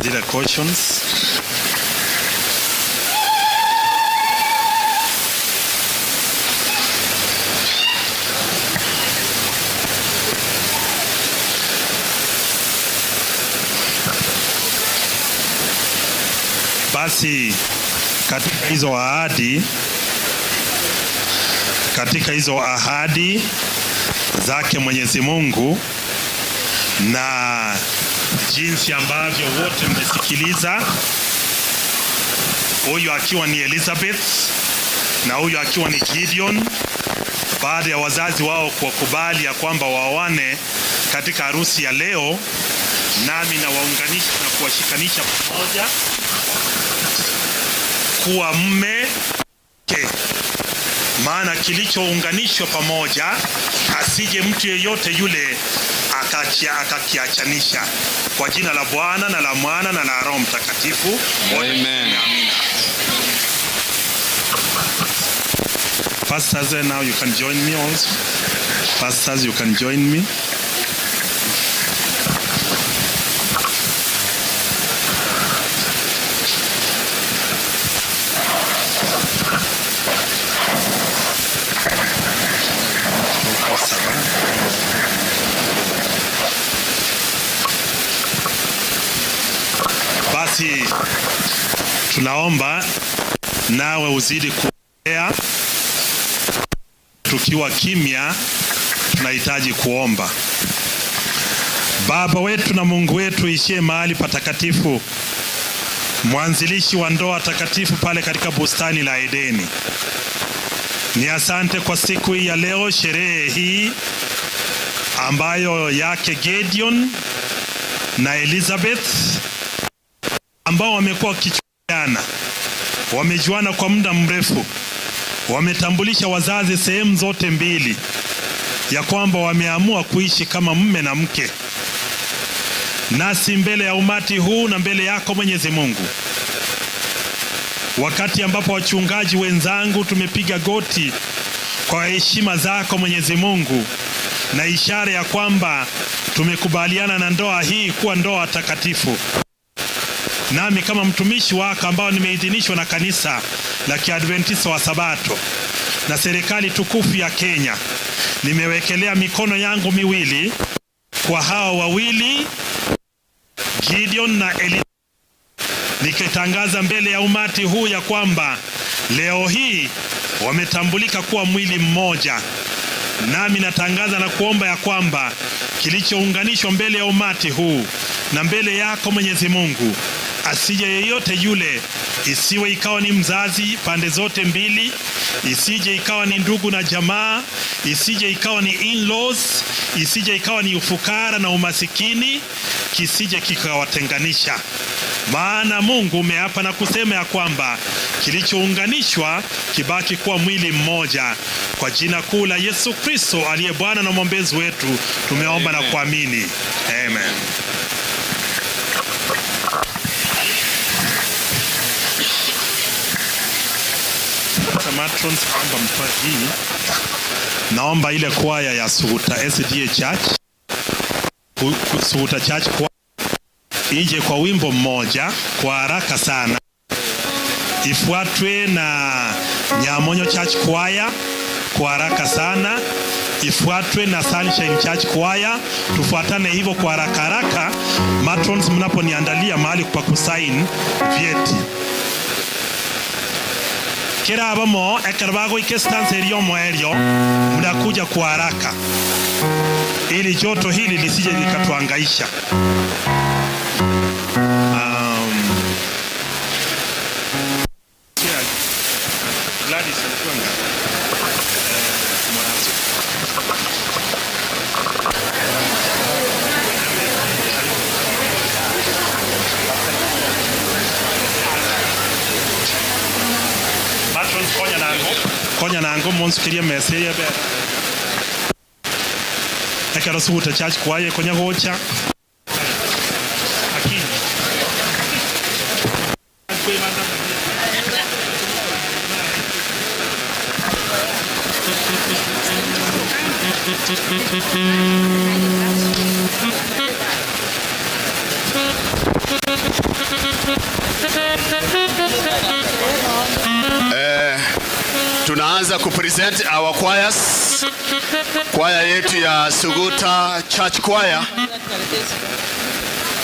zile cautions. Basi katika hizo ahadi, katika hizo ahadi zake Mwenyezi Mungu na jinsi ambavyo wote mmesikiliza, huyu akiwa ni Elizabeth na huyu akiwa ni Gideon, baada ya wazazi wao kuwakubali ya kwamba waoane katika harusi ya leo, nami nawaunganisha na kuwashikanisha pamoja kuwa mme ke, maana kilichounganishwa pamoja asije mtu yeyote yule akakiachanisha. Kwa jina la Bwana na la Mwana na la Roho Mtakatifu. Amen. Amina. Pastors, now you can join me also. Pastors, you can join me. Basi tunaomba nawe uzidi kuombea. Tukiwa kimya, tunahitaji kuomba. Baba wetu na Mungu wetu ishie mahali patakatifu, mwanzilishi wa ndoa takatifu pale katika bustani la Edeni, ni asante kwa siku hii ya leo, sherehe hii ambayo yake Gideon na Elizabeth ambao wamekuwa wakichuana, wamejuana kwa muda mrefu, Wametambulisha wazazi sehemu zote mbili ya kwamba wameamua kuishi kama mume na mke. Nasi mbele ya umati huu na mbele yako Mwenyezi Mungu, wakati ambapo wachungaji wenzangu tumepiga goti kwa heshima zako Mwenyezi Mungu, na ishara ya kwamba tumekubaliana na ndoa hii kuwa ndoa takatifu. Nami kama mtumishi wako ambao nimeidhinishwa na kanisa la Kiadventista wa Sabato na serikali tukufu ya Kenya, nimewekelea mikono yangu miwili kwa hawa wawili Gideon na Eli, nikitangaza mbele ya umati huu ya kwamba leo hii wametambulika kuwa mwili mmoja. Nami natangaza na kuomba ya kwamba kilichounganishwa mbele ya umati huu na mbele yako Mwenyezi Mungu, asije yeyote yule, isiwe ikawa ni mzazi pande zote mbili, isije ikawa ni ndugu na jamaa, isije ikawa ni in-laws, isije ikawa ni ufukara na umasikini, kisije kikawatenganisha. Maana Mungu umeapa na kusema ya kwamba kilichounganishwa kibaki kuwa mwili mmoja. Kwa jina kuu la Yesu Kristo aliye Bwana na mwombezi wetu tumeomba na kuamini, amen. Sasa matrons, naomba mtoe hii. Naomba ile kwaya ya Suguta SDA Church, Suguta Church kwa ije kwa wimbo mmoja kwa haraka sana, ifuatwe na Nyamonyo Church Choir kwa haraka sana, ifuatwe na Sunshine Church Choir. Tufuatane hivyo kwa haraka haraka. Matrons, mnaponiandalia mahali pa kusign vyeti kira abamo ekero bagoika stance erio omoerio, mnakuja kwa haraka ili joto hili lisije likatuangaisha. Yeah, Gladys alikuwa ngapi? Mwanazo. Matrons, konya nango. Konya nango monsukirie mesa eye bere. Ekero Suguta Church Choir konya gocha. Akinyi. Tunaanza kupresent our choirs. Kwaya yetu ya Suguta Church Choir.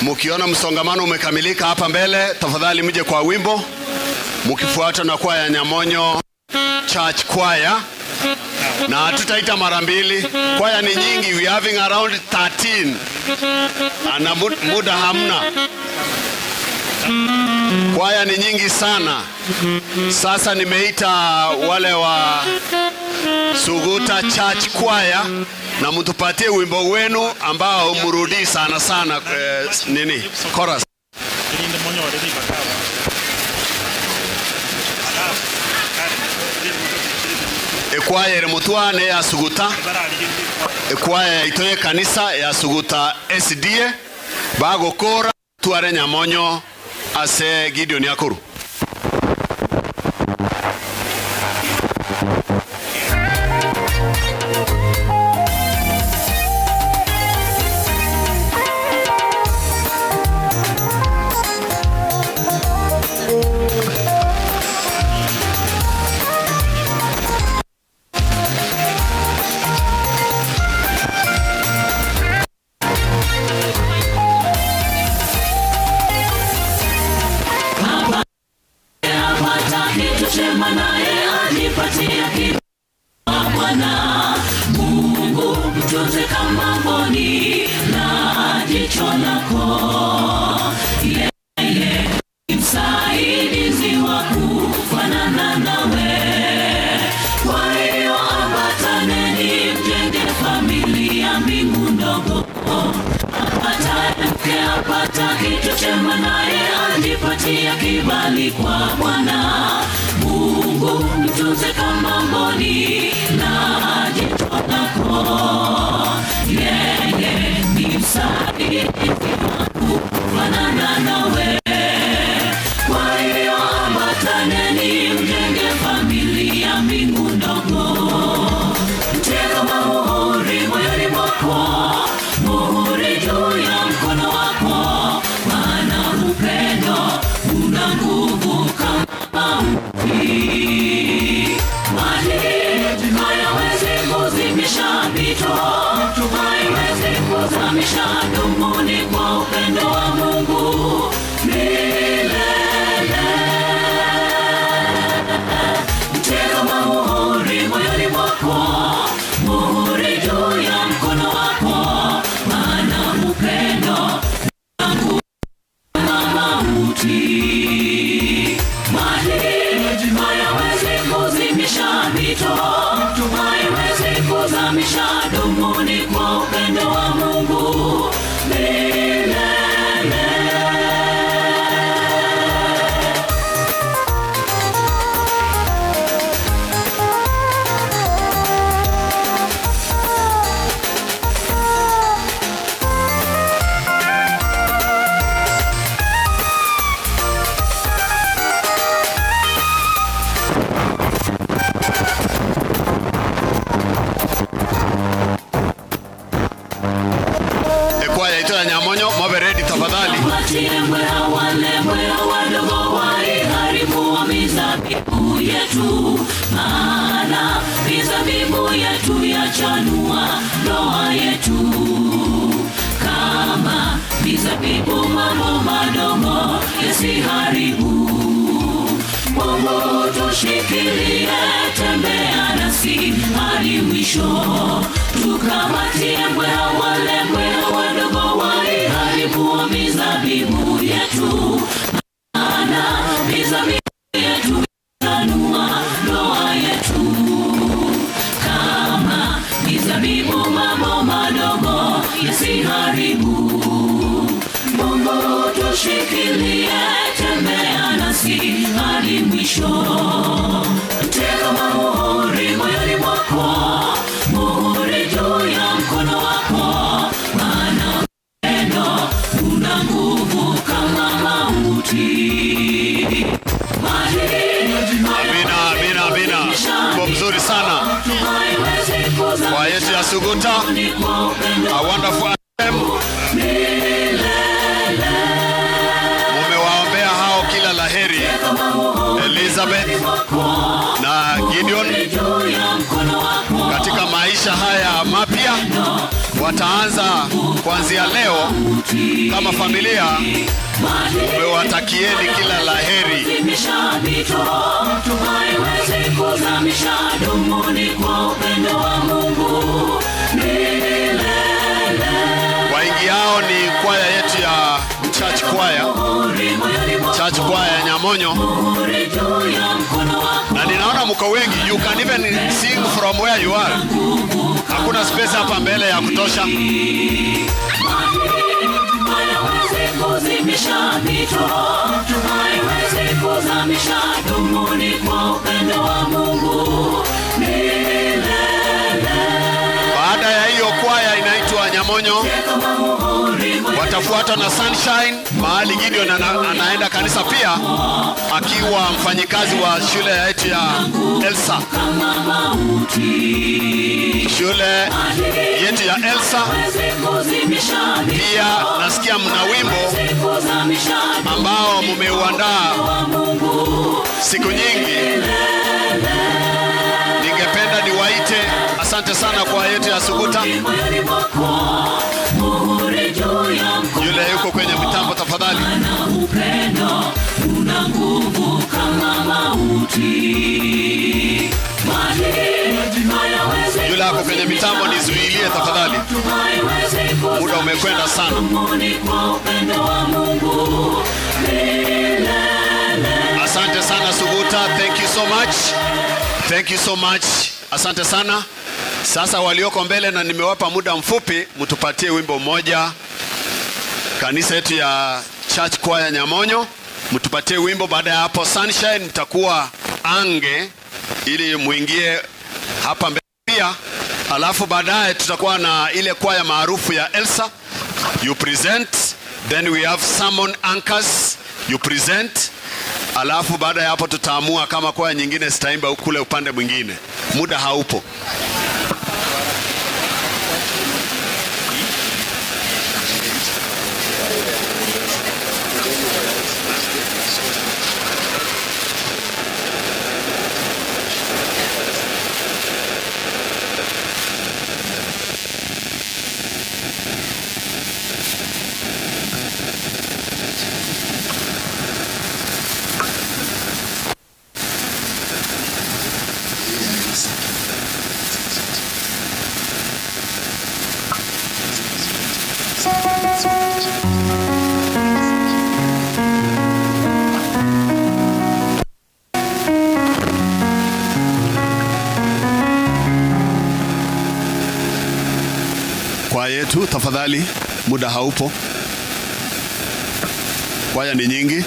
Mkiona msongamano umekamilika hapa mbele, tafadhali mje kwa wimbo, mkifuata na kwaya ya Nyamonyo Church Choir. Na hatutaita mara mbili, kwaya ni nyingi, we are having around 13 na muda hamna. Kwaya ni nyingi sana. Sasa nimeita wale wa Suguta Church Choir na mtupatie wimbo wenu ambao mrudii sana sana, nini chorus. Irinde monyore ribakawa. Ekwaya ere mutwane ya Suguta, ekwaya yaito ye kanisa ya Suguta SDA bagokora tware Nyamonyo ase Gideon Akuru. Bwana Mungu mtunze kama mboni la jicho lako. Yeye ni msaidizi wa kufanana nawe. Kwa hiyo ambataneni, mjenge familia mbingu ndogo. Apataye mke apata kitu chema, naye ajipatia kibali kwa Bwana. Mungu, mtunze kama mboni la jicho lako. Yeye ni msaidizi wa kufanana nawe. Kwa hiyo ambataneni, mjenge familia mbingu ndogo. Mtego wa muhuri moyoni mwako, muhuri juu ya mkono wako, maana upendo una nguvu kama mauti. Maji hayawezi kuzimisha mito, haiwezi kuzamisha dumuni kwa upendo wa Mungu milele. Mtego wa muhuri moyoni mwako, muhuri juu ya mkono wako, maana upendo una nguvu kama mauti. Maji hayawezi kuzimisha mito, haiwezi kuzamisha dumuni kwa upendo wa Mungu milele. Ekwaya ito ya Nyamonyo, mwabe ready tafadhali. Watie mbweha wale mbweha wadogo waiharibu wa mizabibu yetu, maana mizabibu yetu yachanua ndoa yetu kama mizabibu, mambo madogo yasiharibu. Mungu tushikilie, tembea nasi hadi mwisho, tukamatie mbweha wale mbweha wadogo waiharibu wa mizabibu yetu, maana mizabibu yetu tanua ndoa yetu kama mizabibu, mambo madogo yasiharibu. Mungu tushikilie, tembea nasi hadi mwisho. Mtego wa muhuri moyoni mwako, muhuri juu ya mkono wako, maana upendo una nguvu kama mauti. Amina, amina, amina. Wimbo mzuri sana kwa Yesu ya Suguta, a wonderful anthem. Mumewaombea hao kila laheri, Elizabeth na Gideon katika maisha haya mapya. Wataanza kuanzia leo kama familia. Umewatakieni kila laheri. Kuzimisha mito, haiwezi kuzamisha dumuni kwa upendo wa Mungu milele. Waingiao ni kwaya yetu ya church choir, church choir ya Nyamonyo, na ninaona mko wengi. You can even sing from where you are. Hakuna space hapa mbele ya kutosha. Haiwezi kuzimisha mito, haiwezi kuzamisha dumuni kwa upendo wa Mungu milele. Baada ya hiyo kwaya inaitwa Nyamonyo, watafuatwa na Sunshine, mahali Gideon anaenda kanisa pia akiwa mfanyikazi wa shule yetu ya Elsa, shule yetu ya Elsa. Pia nasikia mna wimbo ambao mumeuandaa siku nyingi, ningependa niwaite. Asante sana kwa yetu ya Suguta. Yule yuko kwenye mitambo, tafadhali. Upendo una nguvu kama mauti. Maji hayawezi Yule ako kwenye mitambo, nizuilie tafadhali, haiwezi muda umekwenda sana. dumuni kwa upendo wa Mungu milele. Asante sana Suguta, thank you so much, thank you so much, asante sana. Sasa walioko mbele na nimewapa muda mfupi, mtupatie wimbo mmoja. Kanisa yetu ya Church Choir Nyamonyo, mtupatie wimbo. Baada ya hapo Sunshine mtakuwa Mjipange ili muingie hapa mbele pia, alafu baadaye tutakuwa na ile kwaya maarufu ya Elsa. You present, then we have Sermon Anchors, you present, alafu baada ya hapo tutaamua kama kwaya nyingine zitaimba kule upande mwingine. Muda haupo. Kwaya yetu tafadhali, muda haupo. Kwaya ni nyingi.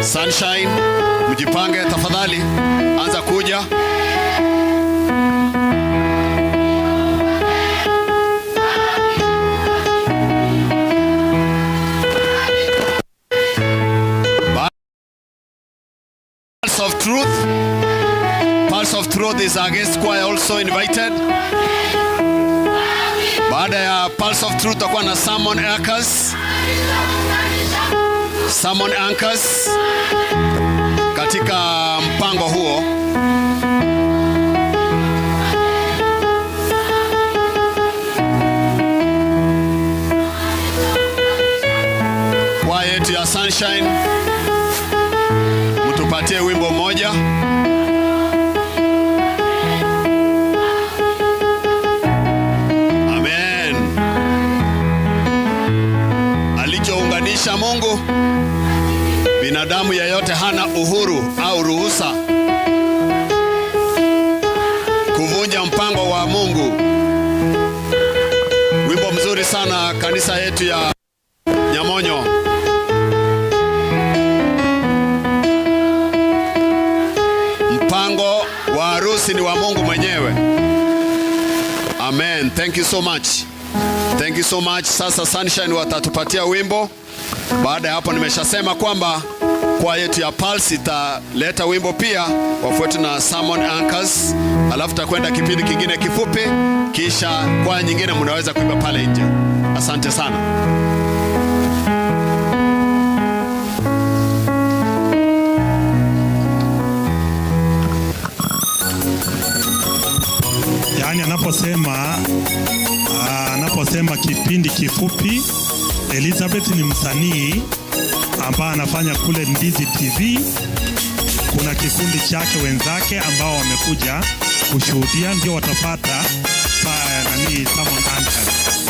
Sunshine, mjipange tafadhali, anza kuja. Pulse of Truth. Pulse of Truth is our guest choir also invited. Baada ya Pulse of Truth tutakuwa na Sermon Anchors. Sermon Anchors katika mpango huo. Kwaya yetu ya Sunshine, mtupatie wimbo mmoja. Amen. Alichounganisha Mungu, binadamu yeyote hana uhuru au ruhusa kuvunja mpango wa Mungu. Wimbo mzuri sana kanisa yetu ya Nyamonyo. Mpango wa harusi ni wa Mungu mwenyewe. Amen. Thank you so much. Thank you so much. Sasa Sunshine watatupatia wimbo. Baada ya hapo nimeshasema kwamba Kwaya yetu ya Pulse italeta wimbo pia, wafuate na Sermon Anchors, alafu takwenda kipindi kingine kifupi, kisha kwaya nyingine mnaweza kuimba pale nje. Asante sana. Yaani anaposema anaposema kipindi kifupi, Elizabeth ni msanii ambaye anafanya kule Ndizi TV. Kuna kikundi chake wenzake ambao wamekuja kushuhudia, ndio watapata pa, nani Sermon Anchors.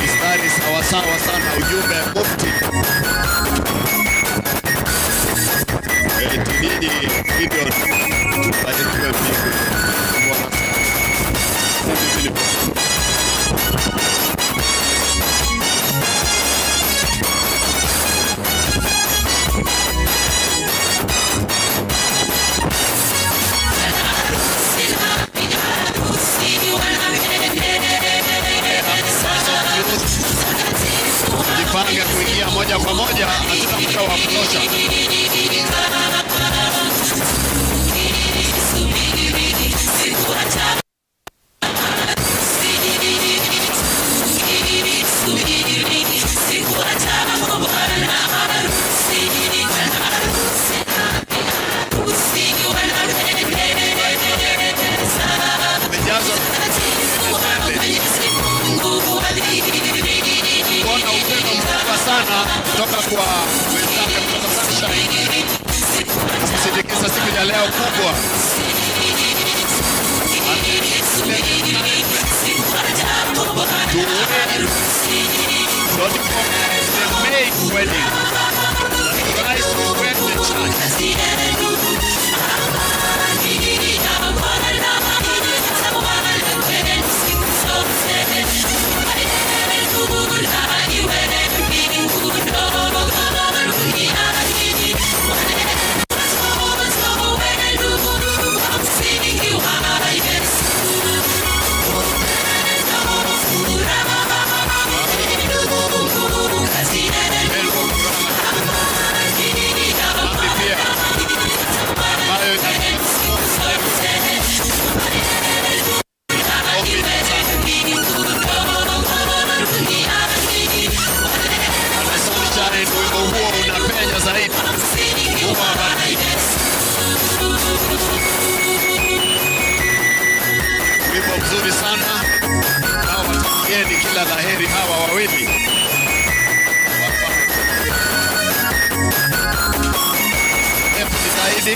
Mistari sawasawa sana, ujumbe mufti. Eti nini Gideon barikiwe mbingu. Bwana sana. Mimi ni Jipange kuingia moja kwa moja, hatuna muda wa kutosha. Kuona upendo mkubwa sana kutoka kwa wenzake kutoka Sunshine kusindikiza siku ya leo kubwa. To wed, not the make wedding. Christ wed the church. Vizuri sana. Hawa watakieni kila laheri hawa wawili. Hebu jitahidi.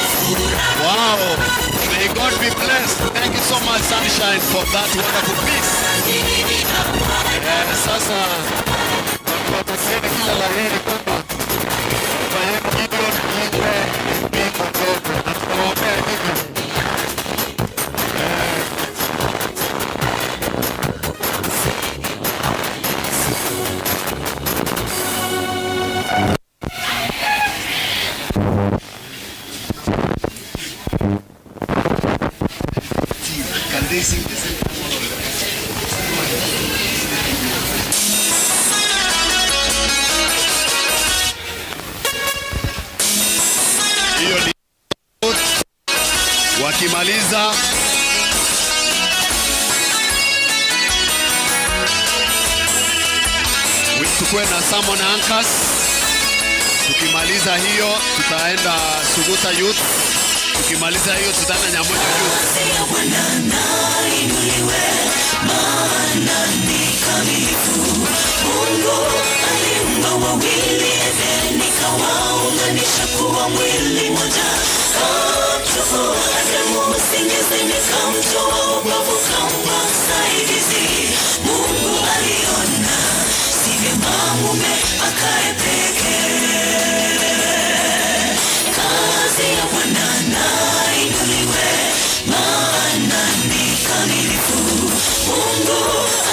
Wow. May God be blessed. Thank you so much, Sunshine, for that wonderful piece. Eh, sasa tunawatakieni kila la heri kwamba baba yenu Gideon iwe mbingu ndogo na tunawaombea hivyo. Can they sing the same all of them? Hiyo ni wakimaliza tukuwe na Salmon Anchors. Tukimaliza hiyo tutaenda Suguta Youth. Tukimaliza hiyo tutaenda Nyamonyo Youth. Mungu aliumba wawili Edeni kawaunganisha kuwa mwili mmoja. Kamchukua Adamu usingizini, kamtoa ubavu, kampa msaidizi. Mungu aliona si vyema mume akae pekee. Kazi ya Bwana na inuliwe, maana ni kamilifu. Mungu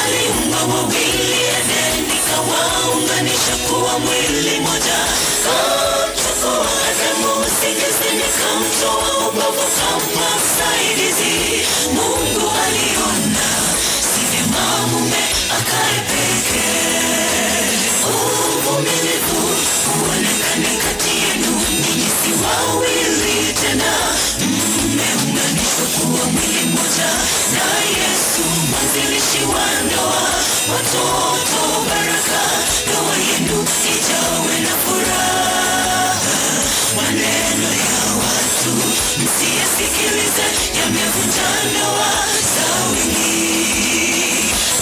aliumba wawili Edeni, kawaunganisha kuwa mwili mmoja. Kamchukua Adamu usingizini, kamtoa ubavu, kampa msaidizi. Mungu aliona si vyema mume akae pekee. Uvumilivu uonekane kati yenu, ninyi si wawili tena, mmeunganishwa kuwa mwili mmoja na Yesu mwanzilishi wa ndoa. Watoto baraka, ndoa yenu ijawe na furaha. Maneno ya watu msiyasikilize, yamevunja ndoa za wengi.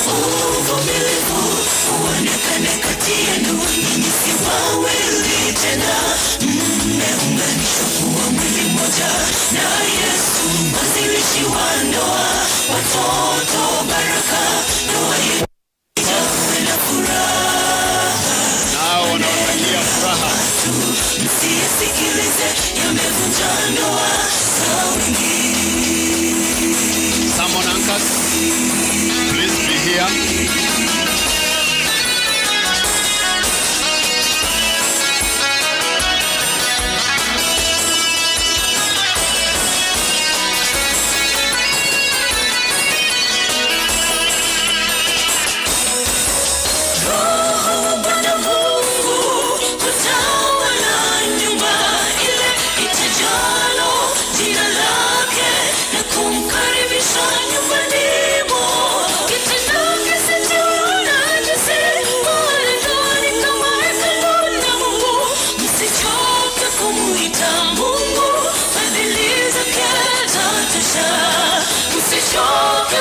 Uvumilivu uonekane kati yenu, ninyi si wawili tena, mmeunganishwa kuwa mwili mmoja na Yesu mwanzilishi wa ndoa. Watoto baraka, ndoa yenu ijawe na furaha. Nao wanawatakia furaha. Msiyasikilize, yamevunja ndoa za wengi. Salmon Anchors, please be here. Roho Bwana Mungu hutawala nyumba ile itajalo.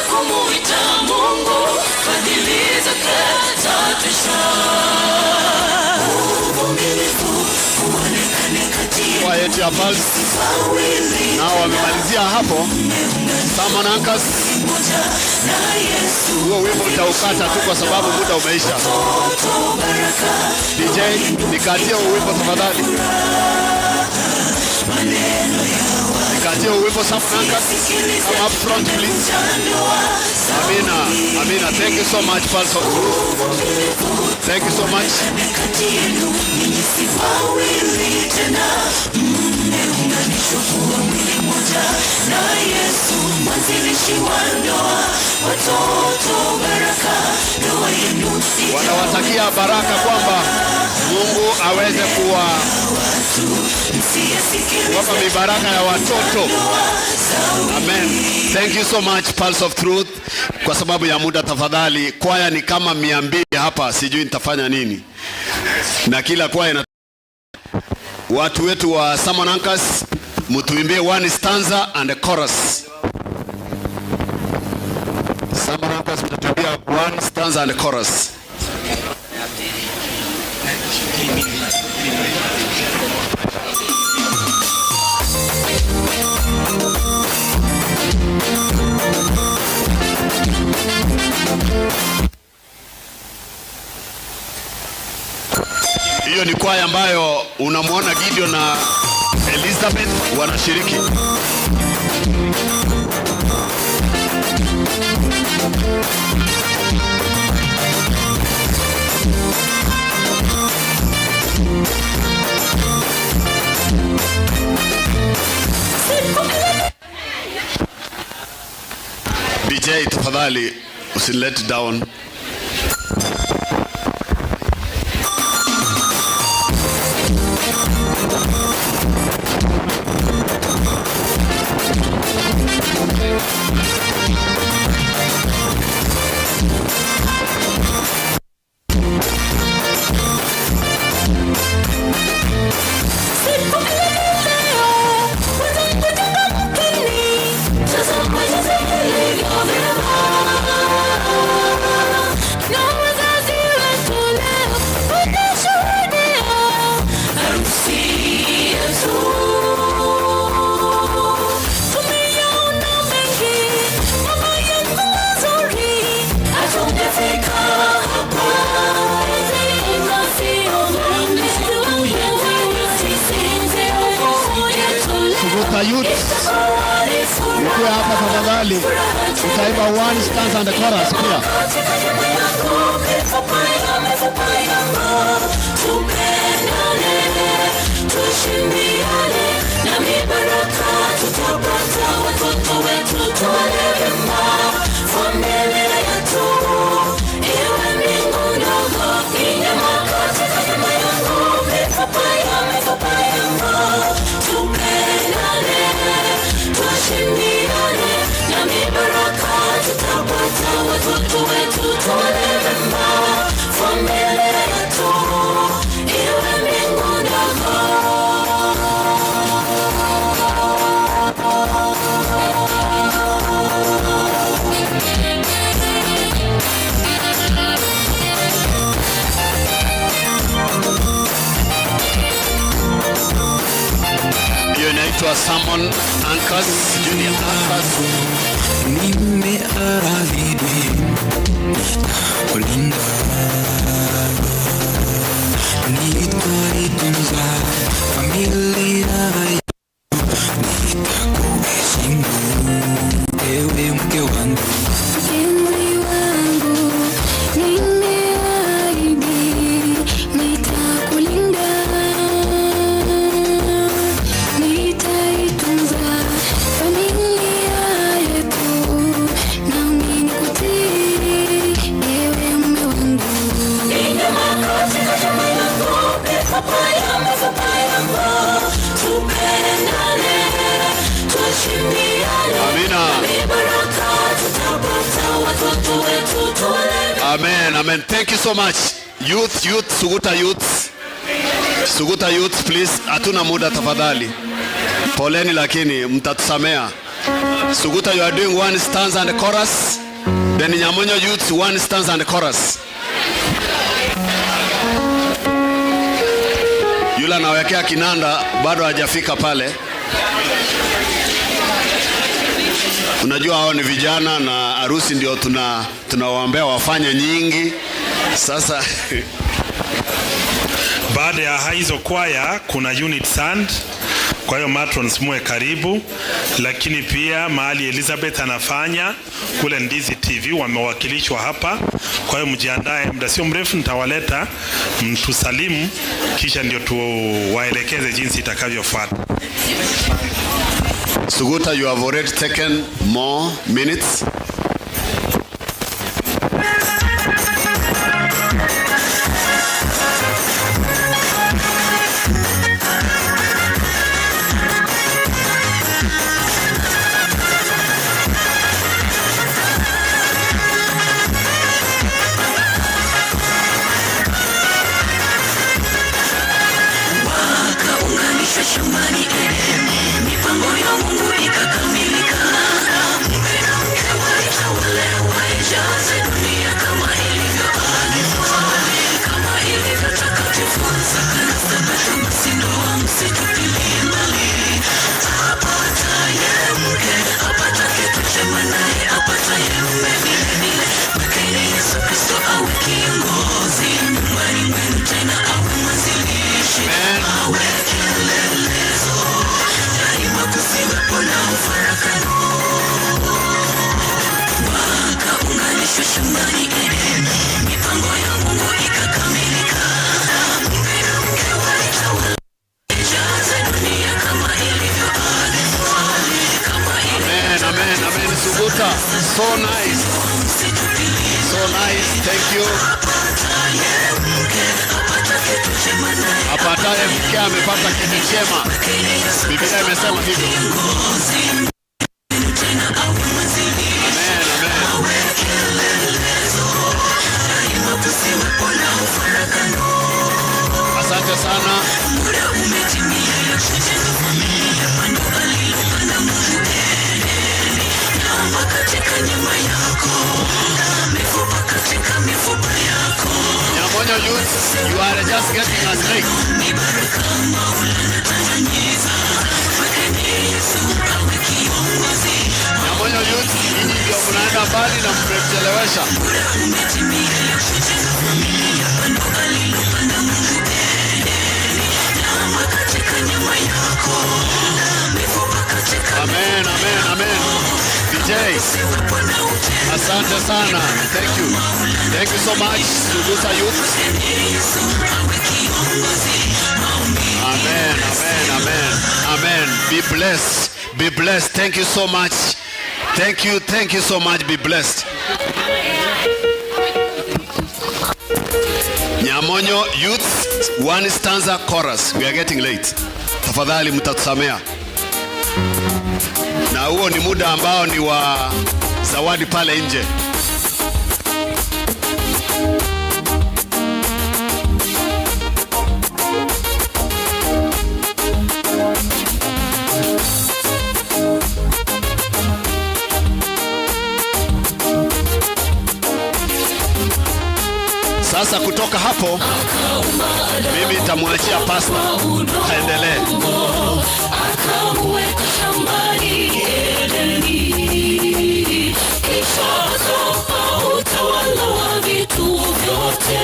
Kumuita Mungu, fadhili zake zatisha. Uvumilivu uonekane kati Kwaya yetu ya Pulse nao wamemalizia hapo. Salmon Anchors, huo wimbo utaukata tu kwa sababu muda umeisha. DJ, nikatie huo wimbo tafadhali. Nikatie huo wimbo Salmon Anchors. Come up front please. Amina, Amina. Thank you so much Pulse of Truth. Thank you so much. kati yenu ninyi si wawili tena, mmeunganishwa kuwa mwili mmoja na Yesu, mwanzilishi wa ndoa. Watoto baraka, ndoa yenu Wanawatakia baraka kwamba Mungu aweze kuwa kuwapa mibaraka ya watoto. Amen. Thank you so much Pulse of Truth. Kwa sababu ya muda, tafadhali, kwaya ni kama 200 hapa, sijui nitafanya nini, na kila kwaya ina watu wetu wa Salmon Anchors, mtuimbie one stanza and a chorus. Salmon Anchors, mtatuimbia one stanza and a chorus. Hiyo ni kwaya ambayo unamwona Gideon na Elizabeth wanashiriki. DJ tafadhali usi let down. Suguta Youth, mkuwe hapa tafadhali, utaimba one stanza and a chorus pia. Tushindane na mibaraka tutapata, watoto wetu tuwalee vyema, familia yetu iwe mbingu ndogo, inyama katika nyama yangu, mifupa ya mifupa yangu, tupendane, tuheshimiane na mibaraka tutapata, watoto wetu tuwalee vyema, familia yetu iwe mbingu ndogo. Hiyo inaitwa Salmon Anchors, Junior Anchors. Nimeahidi kulinda, nitaitunza familia yangu, nitakuheshimu ewe mke wangu. Mpenzi wangu, nimeahidi nitakulinda, nitaitunza familia yetu, nami nikutii ewe mume wangu. Inyama katika nyama yangu, mifupa ya mifupa yangu, tupendane, tuheshimiane, Amina. na mibaraka tutapata, watoto wetu tuwalee Amen, amen. Thank you so much. Youth, youth, Suguta youth. Suguta youth, please. Hatuna muda tafadhali. Poleni lakini mtatusamea. Suguta, you are doing one stanza and chorus. Then Nyamonyo youths, one stanza and chorus. Yule anawekea kinanda bado hajafika pale. Unajua hao ni vijana na harusi ndio tuna tunawaambia wafanye nyingi. Sasa Baada ya hizo kwaya kuna unit sand. Kwa hiyo matrons muwe karibu, lakini pia mahali Elizabeth anafanya kule Ndizi TV wamewakilishwa hapa. Kwa hiyo mjiandae, muda sio mrefu nitawaleta mtusalimu, kisha ndio tuwaelekeze jinsi itakavyofuata. Suguta, you have already taken more minutes. Wakaunganisha shambani Edeni, mipango ya Mungu ikakamilika. Mume na mke walitawala, waijaze dunia kama ilivyoagizwa, kama ilivyo takatifu. Na Sabato basi ndoa msitupilie mbali. Apataye mke apata kitu chema, naye apataye mume vilevile. Mwekeni Yesu Kristo awe kiongozi nyumbani mwenu, tena awe mwanzilishi, awe kielelezo daima, kusiwepo na mfarakano. Wakaunganishwa shambani Edeni, mipango ya Mungu ikakamilika. Mume na mke walitawala, ijaze dunia kama ilivyoagizwa, kama Amen, amen, amen. Suguta, so nice. So nice. Thank you. Apataye mke amepata kitu chema. Biblia imesema hivyo. Amen, amen. Asante sana. Nyamonyo youth, you are just getting us late. Nyamonyo youth, nyinyi ndio mnaenda mbali na mmechelewesha. Amen, amen, amen. DJ, asante sana. Thank you. Thank you so much, Suguta youth. Amen, amen, amen, amen. Be blessed. Be blessed. Thank you so much. Thank you, thank you so much. Be blessed. Nyamonyo youth, one stanza chorus. We are getting late. Tafadhali mtatusamea. Na huo ni muda ambao ni wa zawadi pale nje. Sasa kutoka hapo mimi nitamwachia pasta aendelee. Akamuweka shambani Edeni, kisha akampa utawala wa vitu vyote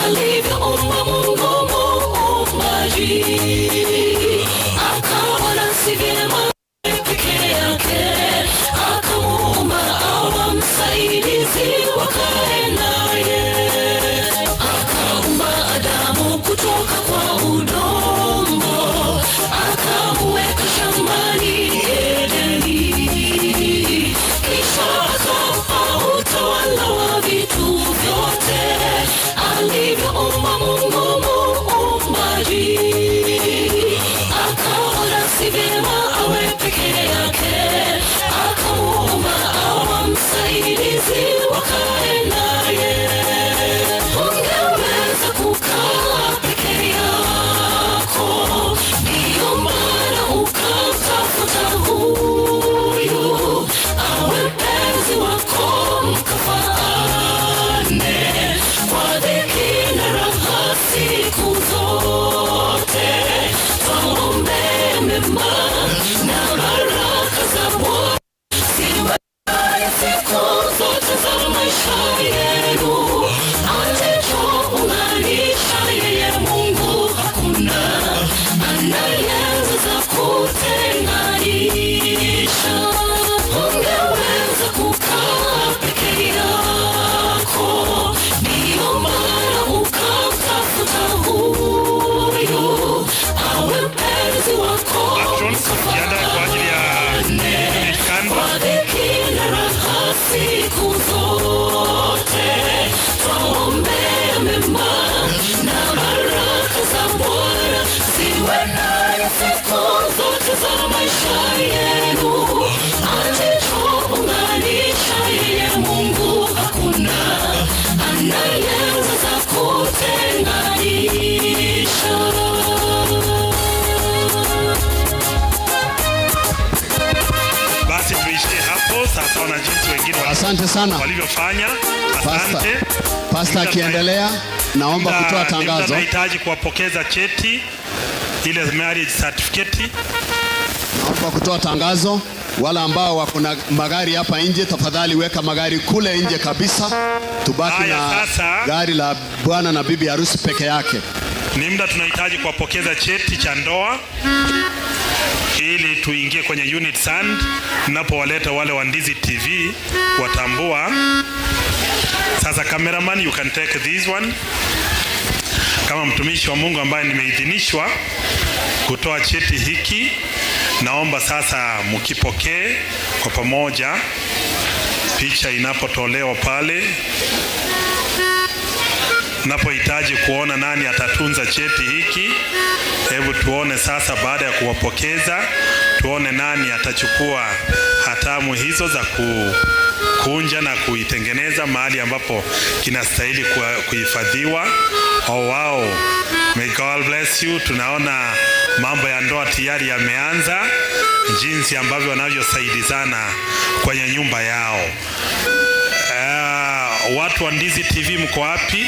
alivyoumba Mungu Muumbaji. Akaona si vyema peke yake, akamuumba awe msaidizi wakae naye. Akaumba Adamu kutoka kwa udongo, akamuweka shambani Edeni, kisha akampa utawala wa vitu vyote alivyoumba Mungu Muumbaji. Akaona si vyema awe peke yake, akamuumba awe msaidizi wakae naye. Siku zote za maisha yenu, alichounganisha yeye Mungu hakuna anayeweza kutenganisha. Ungeweza kukaa peke yako, ndiyo maana ukamtafuta huyu awe mpenzi wako. Jiandae kwa ajili ya kando. Kwa dhiki na raha siku zote, twaombea mema na baraka za Bwana ziwe nanyi siku zote za maisha yenu. Alichounganisha yeye Mungu hakuna anayeweza kutenganisha. Basi tuishie hapo sasa, na jinsi wengine wali- Asante sana. walivyofanya. Pastor, Asante. Pastor akiendelea, naomba Muda- kutoa ni muda tangazo. Nahitaji kuwapokeza cheti ile marriage certificate. Naomba kutoa tangazo. Wale ambao wako na magari hapa nje, tafadhali weka magari kule nje kabisa, tubaki Haya, na sasa. gari la bwana na bibi harusi peke yake. Ni muda tunahitaji kuwapokeza cheti cha ndoa ili tuingie kwenye unit sand. Napowaleta wale wa Ndizi TV watambua. Sasa cameraman, you can take this one. Kama mtumishi wa Mungu ambaye nimeidhinishwa kutoa cheti hiki, naomba sasa mkipokee kwa pamoja, picha inapotolewa pale napohitaji kuona nani atatunza cheti hiki, hebu tuone sasa, baada ya kuwapokeza, tuone nani atachukua hatamu hizo za kukunja na kuitengeneza mahali ambapo kinastahili kuhifadhiwa. Oh, wow. May God bless you. Tunaona mambo ya ndoa tayari yameanza, jinsi ambavyo wanavyosaidizana kwenye nyumba yao. Watu wa Ndizi TV mko wapi?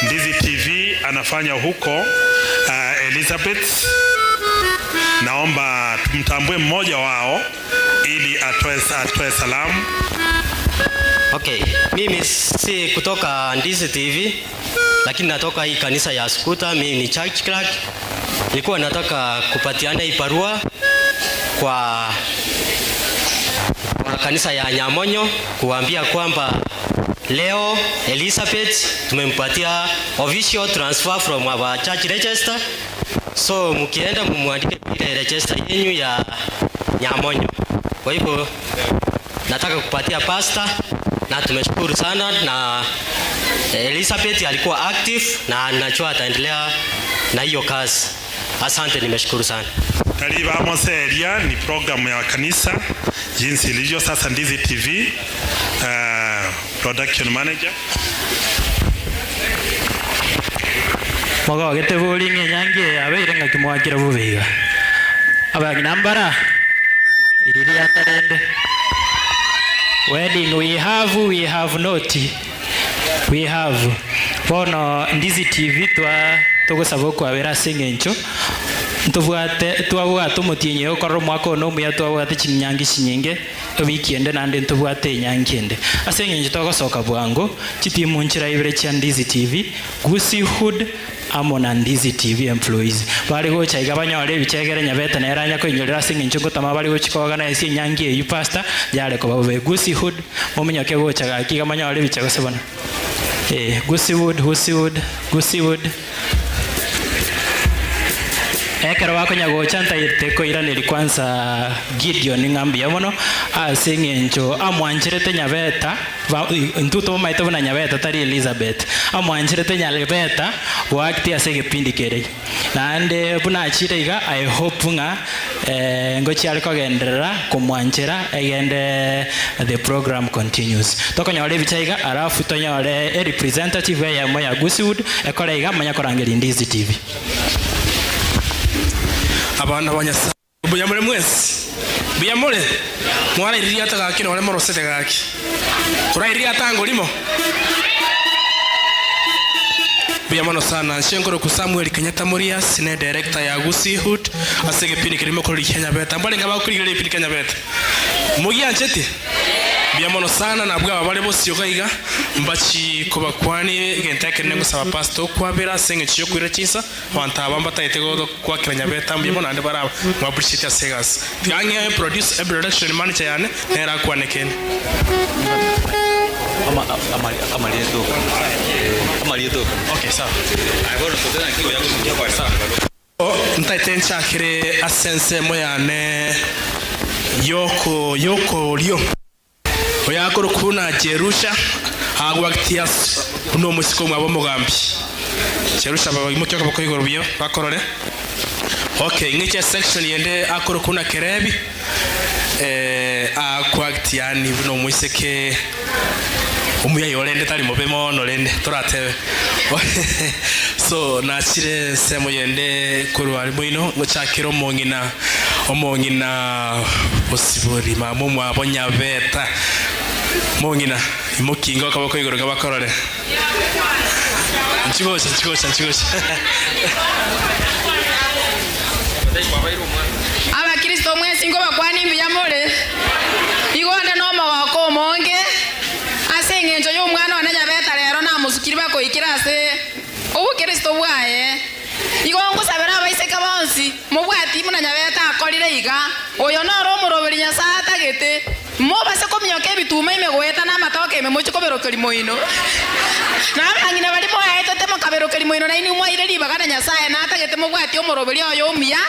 Ndizi TV anafanya huko Elizabeth. Naomba tumtambue mmoja wao ili atoe salamu. Okay, mimi si kutoka Ndizi TV lakini natoka hii kanisa ya Sukuta. Mimi ni church clerk. Nilikuwa nataka kupatiana hii barua kwa kanisa ya Nyamonyo kuambia kwamba leo Elizabeth tumempatia official transfer from our church register. So mkienda mumwandike ile register yenyu ya Nyamonyo. Kwa hivyo nataka kupatia pastor na tumeshukuru sana na Elizabeth alikuwa active na najua ataendelea na hiyo kazi. Asante, nimeshukuru sana. Karibu Amos Elia ni programu ya kanisa jinsi ilivyo sasa. Ndizi TV production manager. Mogogete bori ng'enyangi abeire ng'aki mwakire bobe iga abang'ina mbara iriri atarende wedding we have, we have not, we have bono Ndizi TV twa togosaba okwabera ase eng'encho ntobwate twabwate omotienyi okorora omwaka ono omuya twabwate chinyangi chinyinge ewiki ende naende ntobwate enyangi ende ase eng'encho togosoka bwango chitimu nchira ibere chia Ndizi TV Gusii Hood amo na Ndizi TV employees bari gocha iga banyore ebichegere nyabete nere anya koinyorera ase eng'encho ngotama bari gochi koorganize enyangi eywo pastor yare koba bobe. Gusii Hood mominyoke gocha gaki iga manyore ebicha gose bono Gusii Hood, Gusii Hood, Gusii Hood ekero bakonya gocha ntairete koiraneri kwanza Gideon ng'ambia mono ase eng'encho amwancherete nyabeta ntuto bamaete buna nyabeta tari Elizabeth amwancherete nyabeta goakti ase egepindi kere naende buna achire iga I hope ng'a ngochi are kogenderera komwanchera egende the program continues tokonyora ebicha iga alafu tonyore a representative eyemo ya Gusii ekore iga manya korangeria Ndizi TV. Abana ba Nyasaye buya muri mwese buya muri mwarairiria atagaki nore morosete gaki turairiria atangorimo buya mono sana nshengoro ku Samuel Kenyatta Murias ne director ya Gusii Hood ase gipindi kirimo kuri Kenya beta mbale ngaba kuri gipindi Kenya beta mugiancheti. Mbuya mono sana nabwo aba bare bosio iga iga mbachi kobakwani egento ekenene ngosaba pastor okwabera ase eng'encho yokoira chinsa abanto aba mbatagete gokwakera nyabeta mbuya mono naende bara mo appreciate ase egasi. Tiga ng'e produce production manager yane nere akwane kende. Ntaete nchakere ase ensemo yane y'okorio. Oyakorokwa buna Jerusha, agwaktia buna omosike omwabo omogambi. Jerusha baimokia okoboko igoro buya bakorore. Okay, ng'iche section yende akorokwa buna Kerebi, akwaktia yaani buna omoiseke omuya orende tari mobe mono rende toratebe. So nachire ensemo yende korwa aria moino ngochakere omong'ina omong'ina bosibori mama omwabo Nyabeta. Mong'ina imokinge okoboko igoro iga bakorore. Nchigocha nchigocha nchigocha. Abakristo mwensi nkobakwania mbuya more, igo onde nomogoko omonge ase engencho y'omwana one Nyabeta rero namosukire bakoikera ase obokristo bwaye. Igo ngosabera abaiseke bonsi mobwati buna Nyabeta akorire iga, oyo noro omoroberi Nyasae atagete. Mobase kominyoka ebituma ime goeta namatoke ime mochie koberokeria moino. Na abang'ina baria moaetete mokaberokeria moino nainwe mwaire ribaga na Nyasae natagete mobwatie omoroberio oye omuya,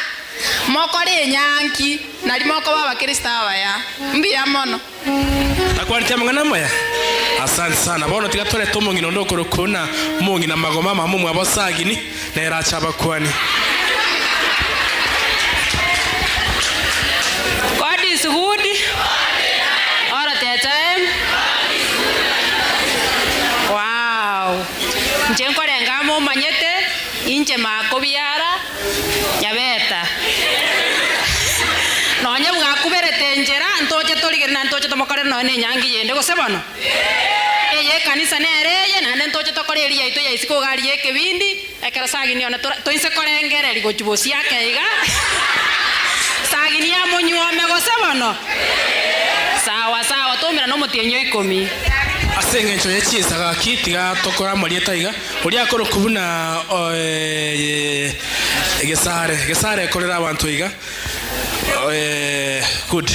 mokore enyangi, nario mokoba abakristo abaya. Mbuya mono. Nakwanete amang'ana amaya? Asante sana. Bono tiga torete omong'ina onde okorokwa buna omong'ina magoma mama omwabo Sagini, nere ache abakwanie. God is good all the time. Wow. Inche nkorenga amo omanyete inche makobiara nyabeta. Nonye bwakuberete enchera ntoche torigere na ntoche tomokorere nonye na enyangi yende gose bono. Eye ekanisa nere eye naende ntoche tokore eria yaito ya isiko iga aria ekebindi Ekero Sagini one toise korengereria gochia bosio ake iga, Sagini amonyuome gose bono? Sawa sawa, toumera nomotienyi o ikomi. Ase engencho ye chinsa gaki tiga tokore amarieta iga, oria akorokwa buna Gesare, Gesare ekorera abanto iga. Good.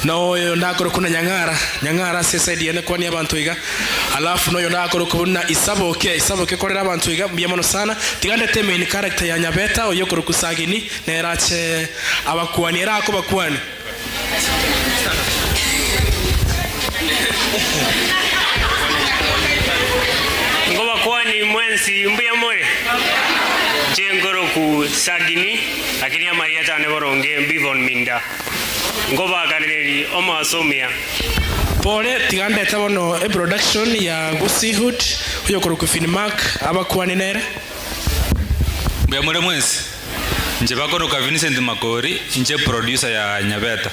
Na oyo ndakorokwa buna Nyang'ara, Nyang'ara ase eside yane kwania abanto iga. Alafu noyo ndakorokwa buna Isaboke, Isaboke korera abanto iga, mbuya mono sana. Tiga ndete emain character ya Nyabeta oyio okorokwa Sagini, nere ache abakwanie, ere akobakwania. Nkobakwani mwensi mbuya more? Inche nkoroku Sagini, lakini amarieta ane boronge Mbivon Minda. Nkobaakanereri omoaso omuya. Pole, tiga ndete bono eproduction ya Gusii Hood, oyokorokwa Finn Mark abakwane nere. Mbuya more mwensi? Inche bakoroka Vincent Makori, inche producer ya Nyabeta.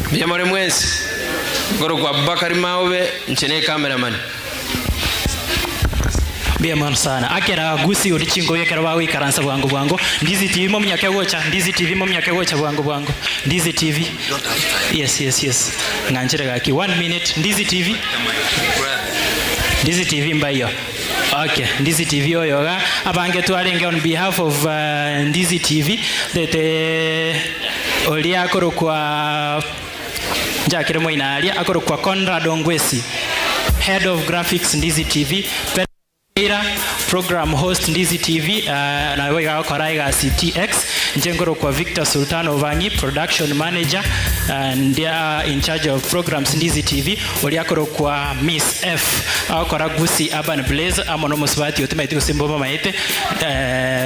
Mbuya more mwensi? Nkorokwa Abubakari Maobe, inche ne cameraman. Mbuya mono sana. Akera Gusii ori chinkoyo ekero bagoikaransa bwango bwango. Ndizi TV mominyoke gocha, Ndizi TV mominyoke gocha bwango bwango. Ndizi TV. Yes, yes, yes. Ng'anchire gaki. One minute. Ndizi TV. Ndizi TV mbaiyo. Okay, Ndizi TV oyo iga. Abange twarenge on behalf of Ndizi TV. Tete oria akorokwa nchakire moino aria akorokwa Conrad Ongwesi, Head of Graphics Ndizi TV. Eira, Program host Ndizi TV, nabo iga agokora egasi TX. Inche nkorokwa Victor Sultan Obangi, Production Manager and in charge of programs Ndizi TV, oria akorokwa Miss F, agokora Gusii Urban Blaze amo nomosubati otimaeti gose mbomamaete,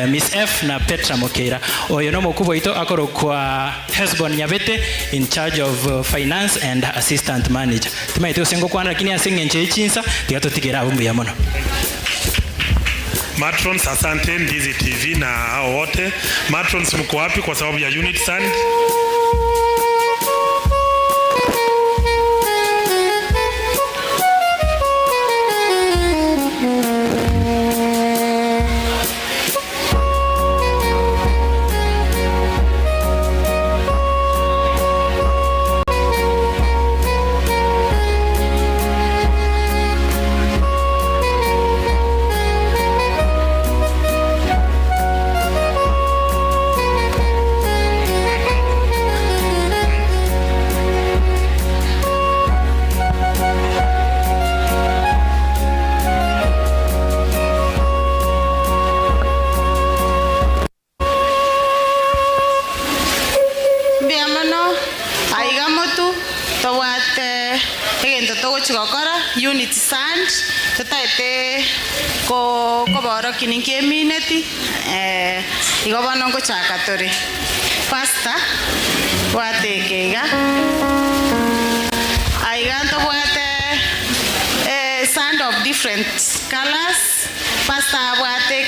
Miss F na Petra Mokeira. Oyo nomokubwa oito akorokwa Hesbon Nyabete, in charge of finance and assistant manager. Timaeti gose ngokwana lakini ase eng'encho ye chinsa tiga totigere abwo mbuya mono. Matrons, asante Ndizi TV na hao wote. Matrons mko wapi kwa sababu ya unit stand? Tobwate egento togochi gokora, unity sand, totaete ko koborokia ninki emineti, igo bono ngochaka tore. Pastor, bwata eke iga. Aiga ntobwate sand of different colours, pastor abwate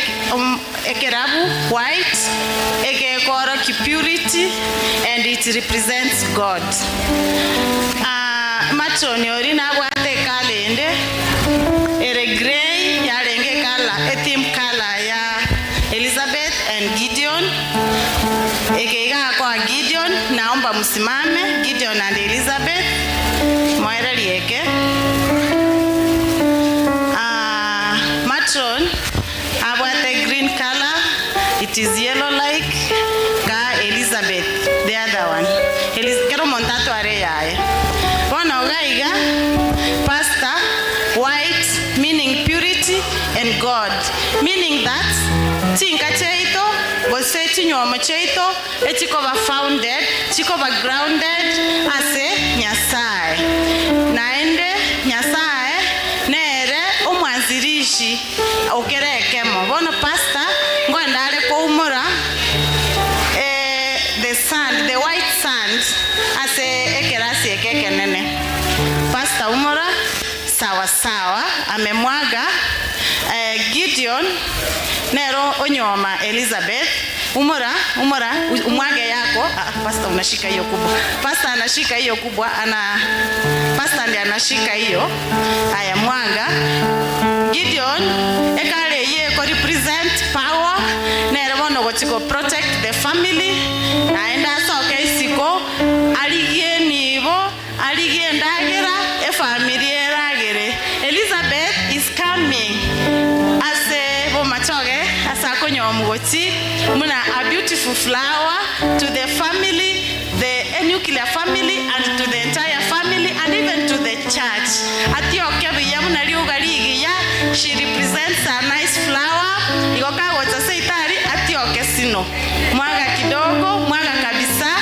ekerabu, white, egekoorokia purity and it represents God. Matron oria nabwate ecolour ende ere grey, yarenge ecolour, eteam colour ya Elizabeth and Gideon. Eke iga akoa Gideon, naomba msimame, Gideon and Elizabeth, moererie eke. Matron abwate green colour, it is yellow like, ka Elizabeth, the other one. Eliz kera omonto atware eyaye. Bono iga iga, pastor, white, meaning purity and God, meaning that chinka chiaito gose chinywomo chiaito echikoba founded, chikoba grounded ase Nyasaye. Naende Nyasaye nere omwanzirishi o kera ekemo. Bono pastor ngoenda are koumora the sand, the white sand ase ekerasi eke ekenene. Pastor umora sawa sawa amemwaga Gideon nero onyuoma Elizabeth umora umora umwage yako ah, pastor unashika hiyo kubwa. Pastor anashika hiyo kubwa ana pastor ndiye anashika hiyo. Haya mwaga. Gideon ekare eye eko represent power nere bono ogochi ko protect the family naende asoke isiko arigie enibo arigie endagera efamiri eragere. Elizabeth is coming ase bomachoge ase akonyoa omogochi buna a beautiful flower to the family the nuclear family and to the entire family and even to the church. Atioke buya buna riuga rigiya, she represents a nice flower, igo kagocha seito aria atioke sino. Mwaga kidogo, mwaga kabisa,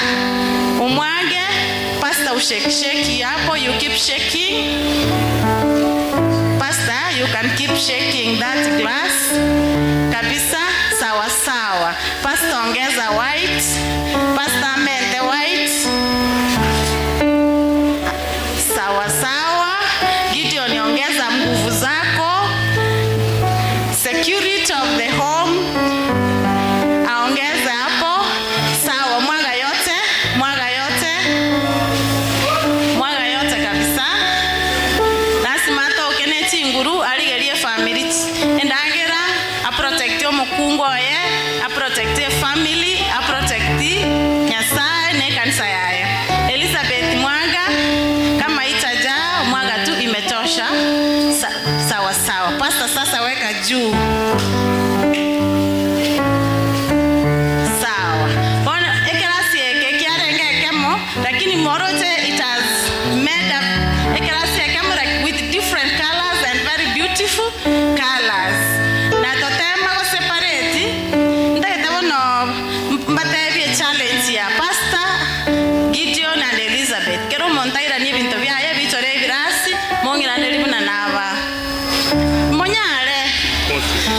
omwage, pastor ushake shake hapo, you keep shaking. Pastor, you can keep shaking that glass kabisa sawa sawa. Pastor ongeza white, pastor amente white sawa sawa. Gideon ongeza nguvu zako. Security of the home aongeze hapo sawa. Mwaga yote, mwaga yote, mwaga yote kabisa. Lasima atoke ne chinguru arigerie efamiri endagera aprotecte omokungu oye aprotecte efamily aprotecti Nyasaye na ekanisa yaye. Elizabeth mwaga kama itajaa mwaga tu imetosha. Sa, sawa sawa. Pastor sasa weka juu. Sawa. Bono ekerasi eke kiarenge ekemo lakini moroche it has made up ekerasi ekemo like with different colors and very beautiful colors. Na totema go separate ntagete bono mbatebie challenge ya Pastor Gideon and Elizabeth. Kera omonto airanie ebinto biaye bichore ebirasi mong'iraneri buna naba. Monyare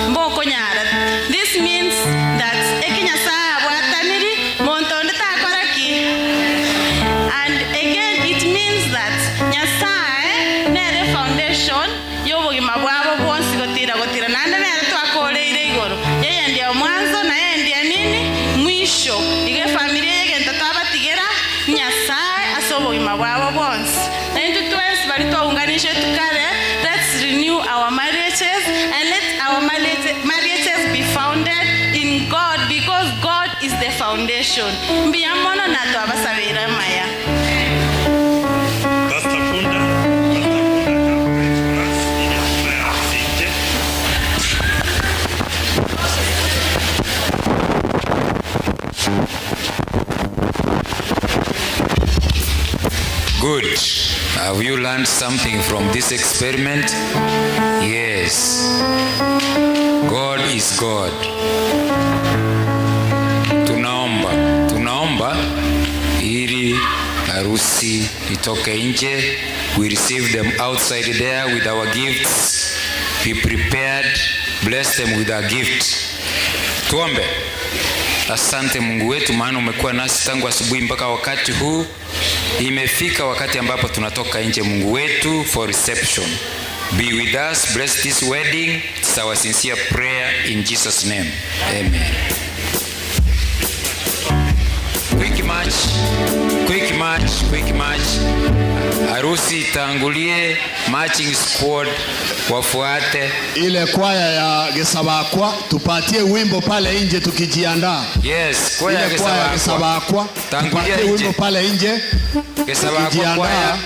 mbokonyara. This means that eki Nyasaye abwataniri monto onde takora ki? And again it means that Nyasaye nere foundation y'obogima bwabo bwonsi gotira gotira naende nere twakoreire igoro. Yeye ndiye mwanzo na yeye ndiye nini? Mwisho. Igo efamiri eye egento twabatigera Nyasaye ase obogima bwabo bwonsi. Na intwe twensi baria twaunganishetwe kare, let's renew our marriages and let our marriages be founded in God because God is the foundation. Mbuya mono na twabasabeire amaya. Pastor Punda, Pastor Punda come pray for us in a prayer inje. Good. Have you learned something from this experiment? Yes. God is God. Tunaomba, tunaomba ili Harusi itoke nje. We receive them outside there with our gifts. Be prepared. Bless them with our gift. Tuombe. Asante Mungu wetu, maana umekuwa nasi tangu asubuhi mpaka wakati huu. Imefika wakati ambapo tunatoka nje, Mungu wetu, for reception. Be with us, bless this wedding. It's our sincere prayer in Jesus name. Amen. Quick march, quick march, quick march. Harusi itangulie, marching squad wafuate. Ile kwaya ya Gesabakwa tupatie wimbo pale nje tukijiandaa. Yes, kwaya ya Ile kwaya ya Gesabakwa. Gesabakwa Tangulia tupatie nje. wimbo pale nje Gesabakwa tukijiandaa. kwaya.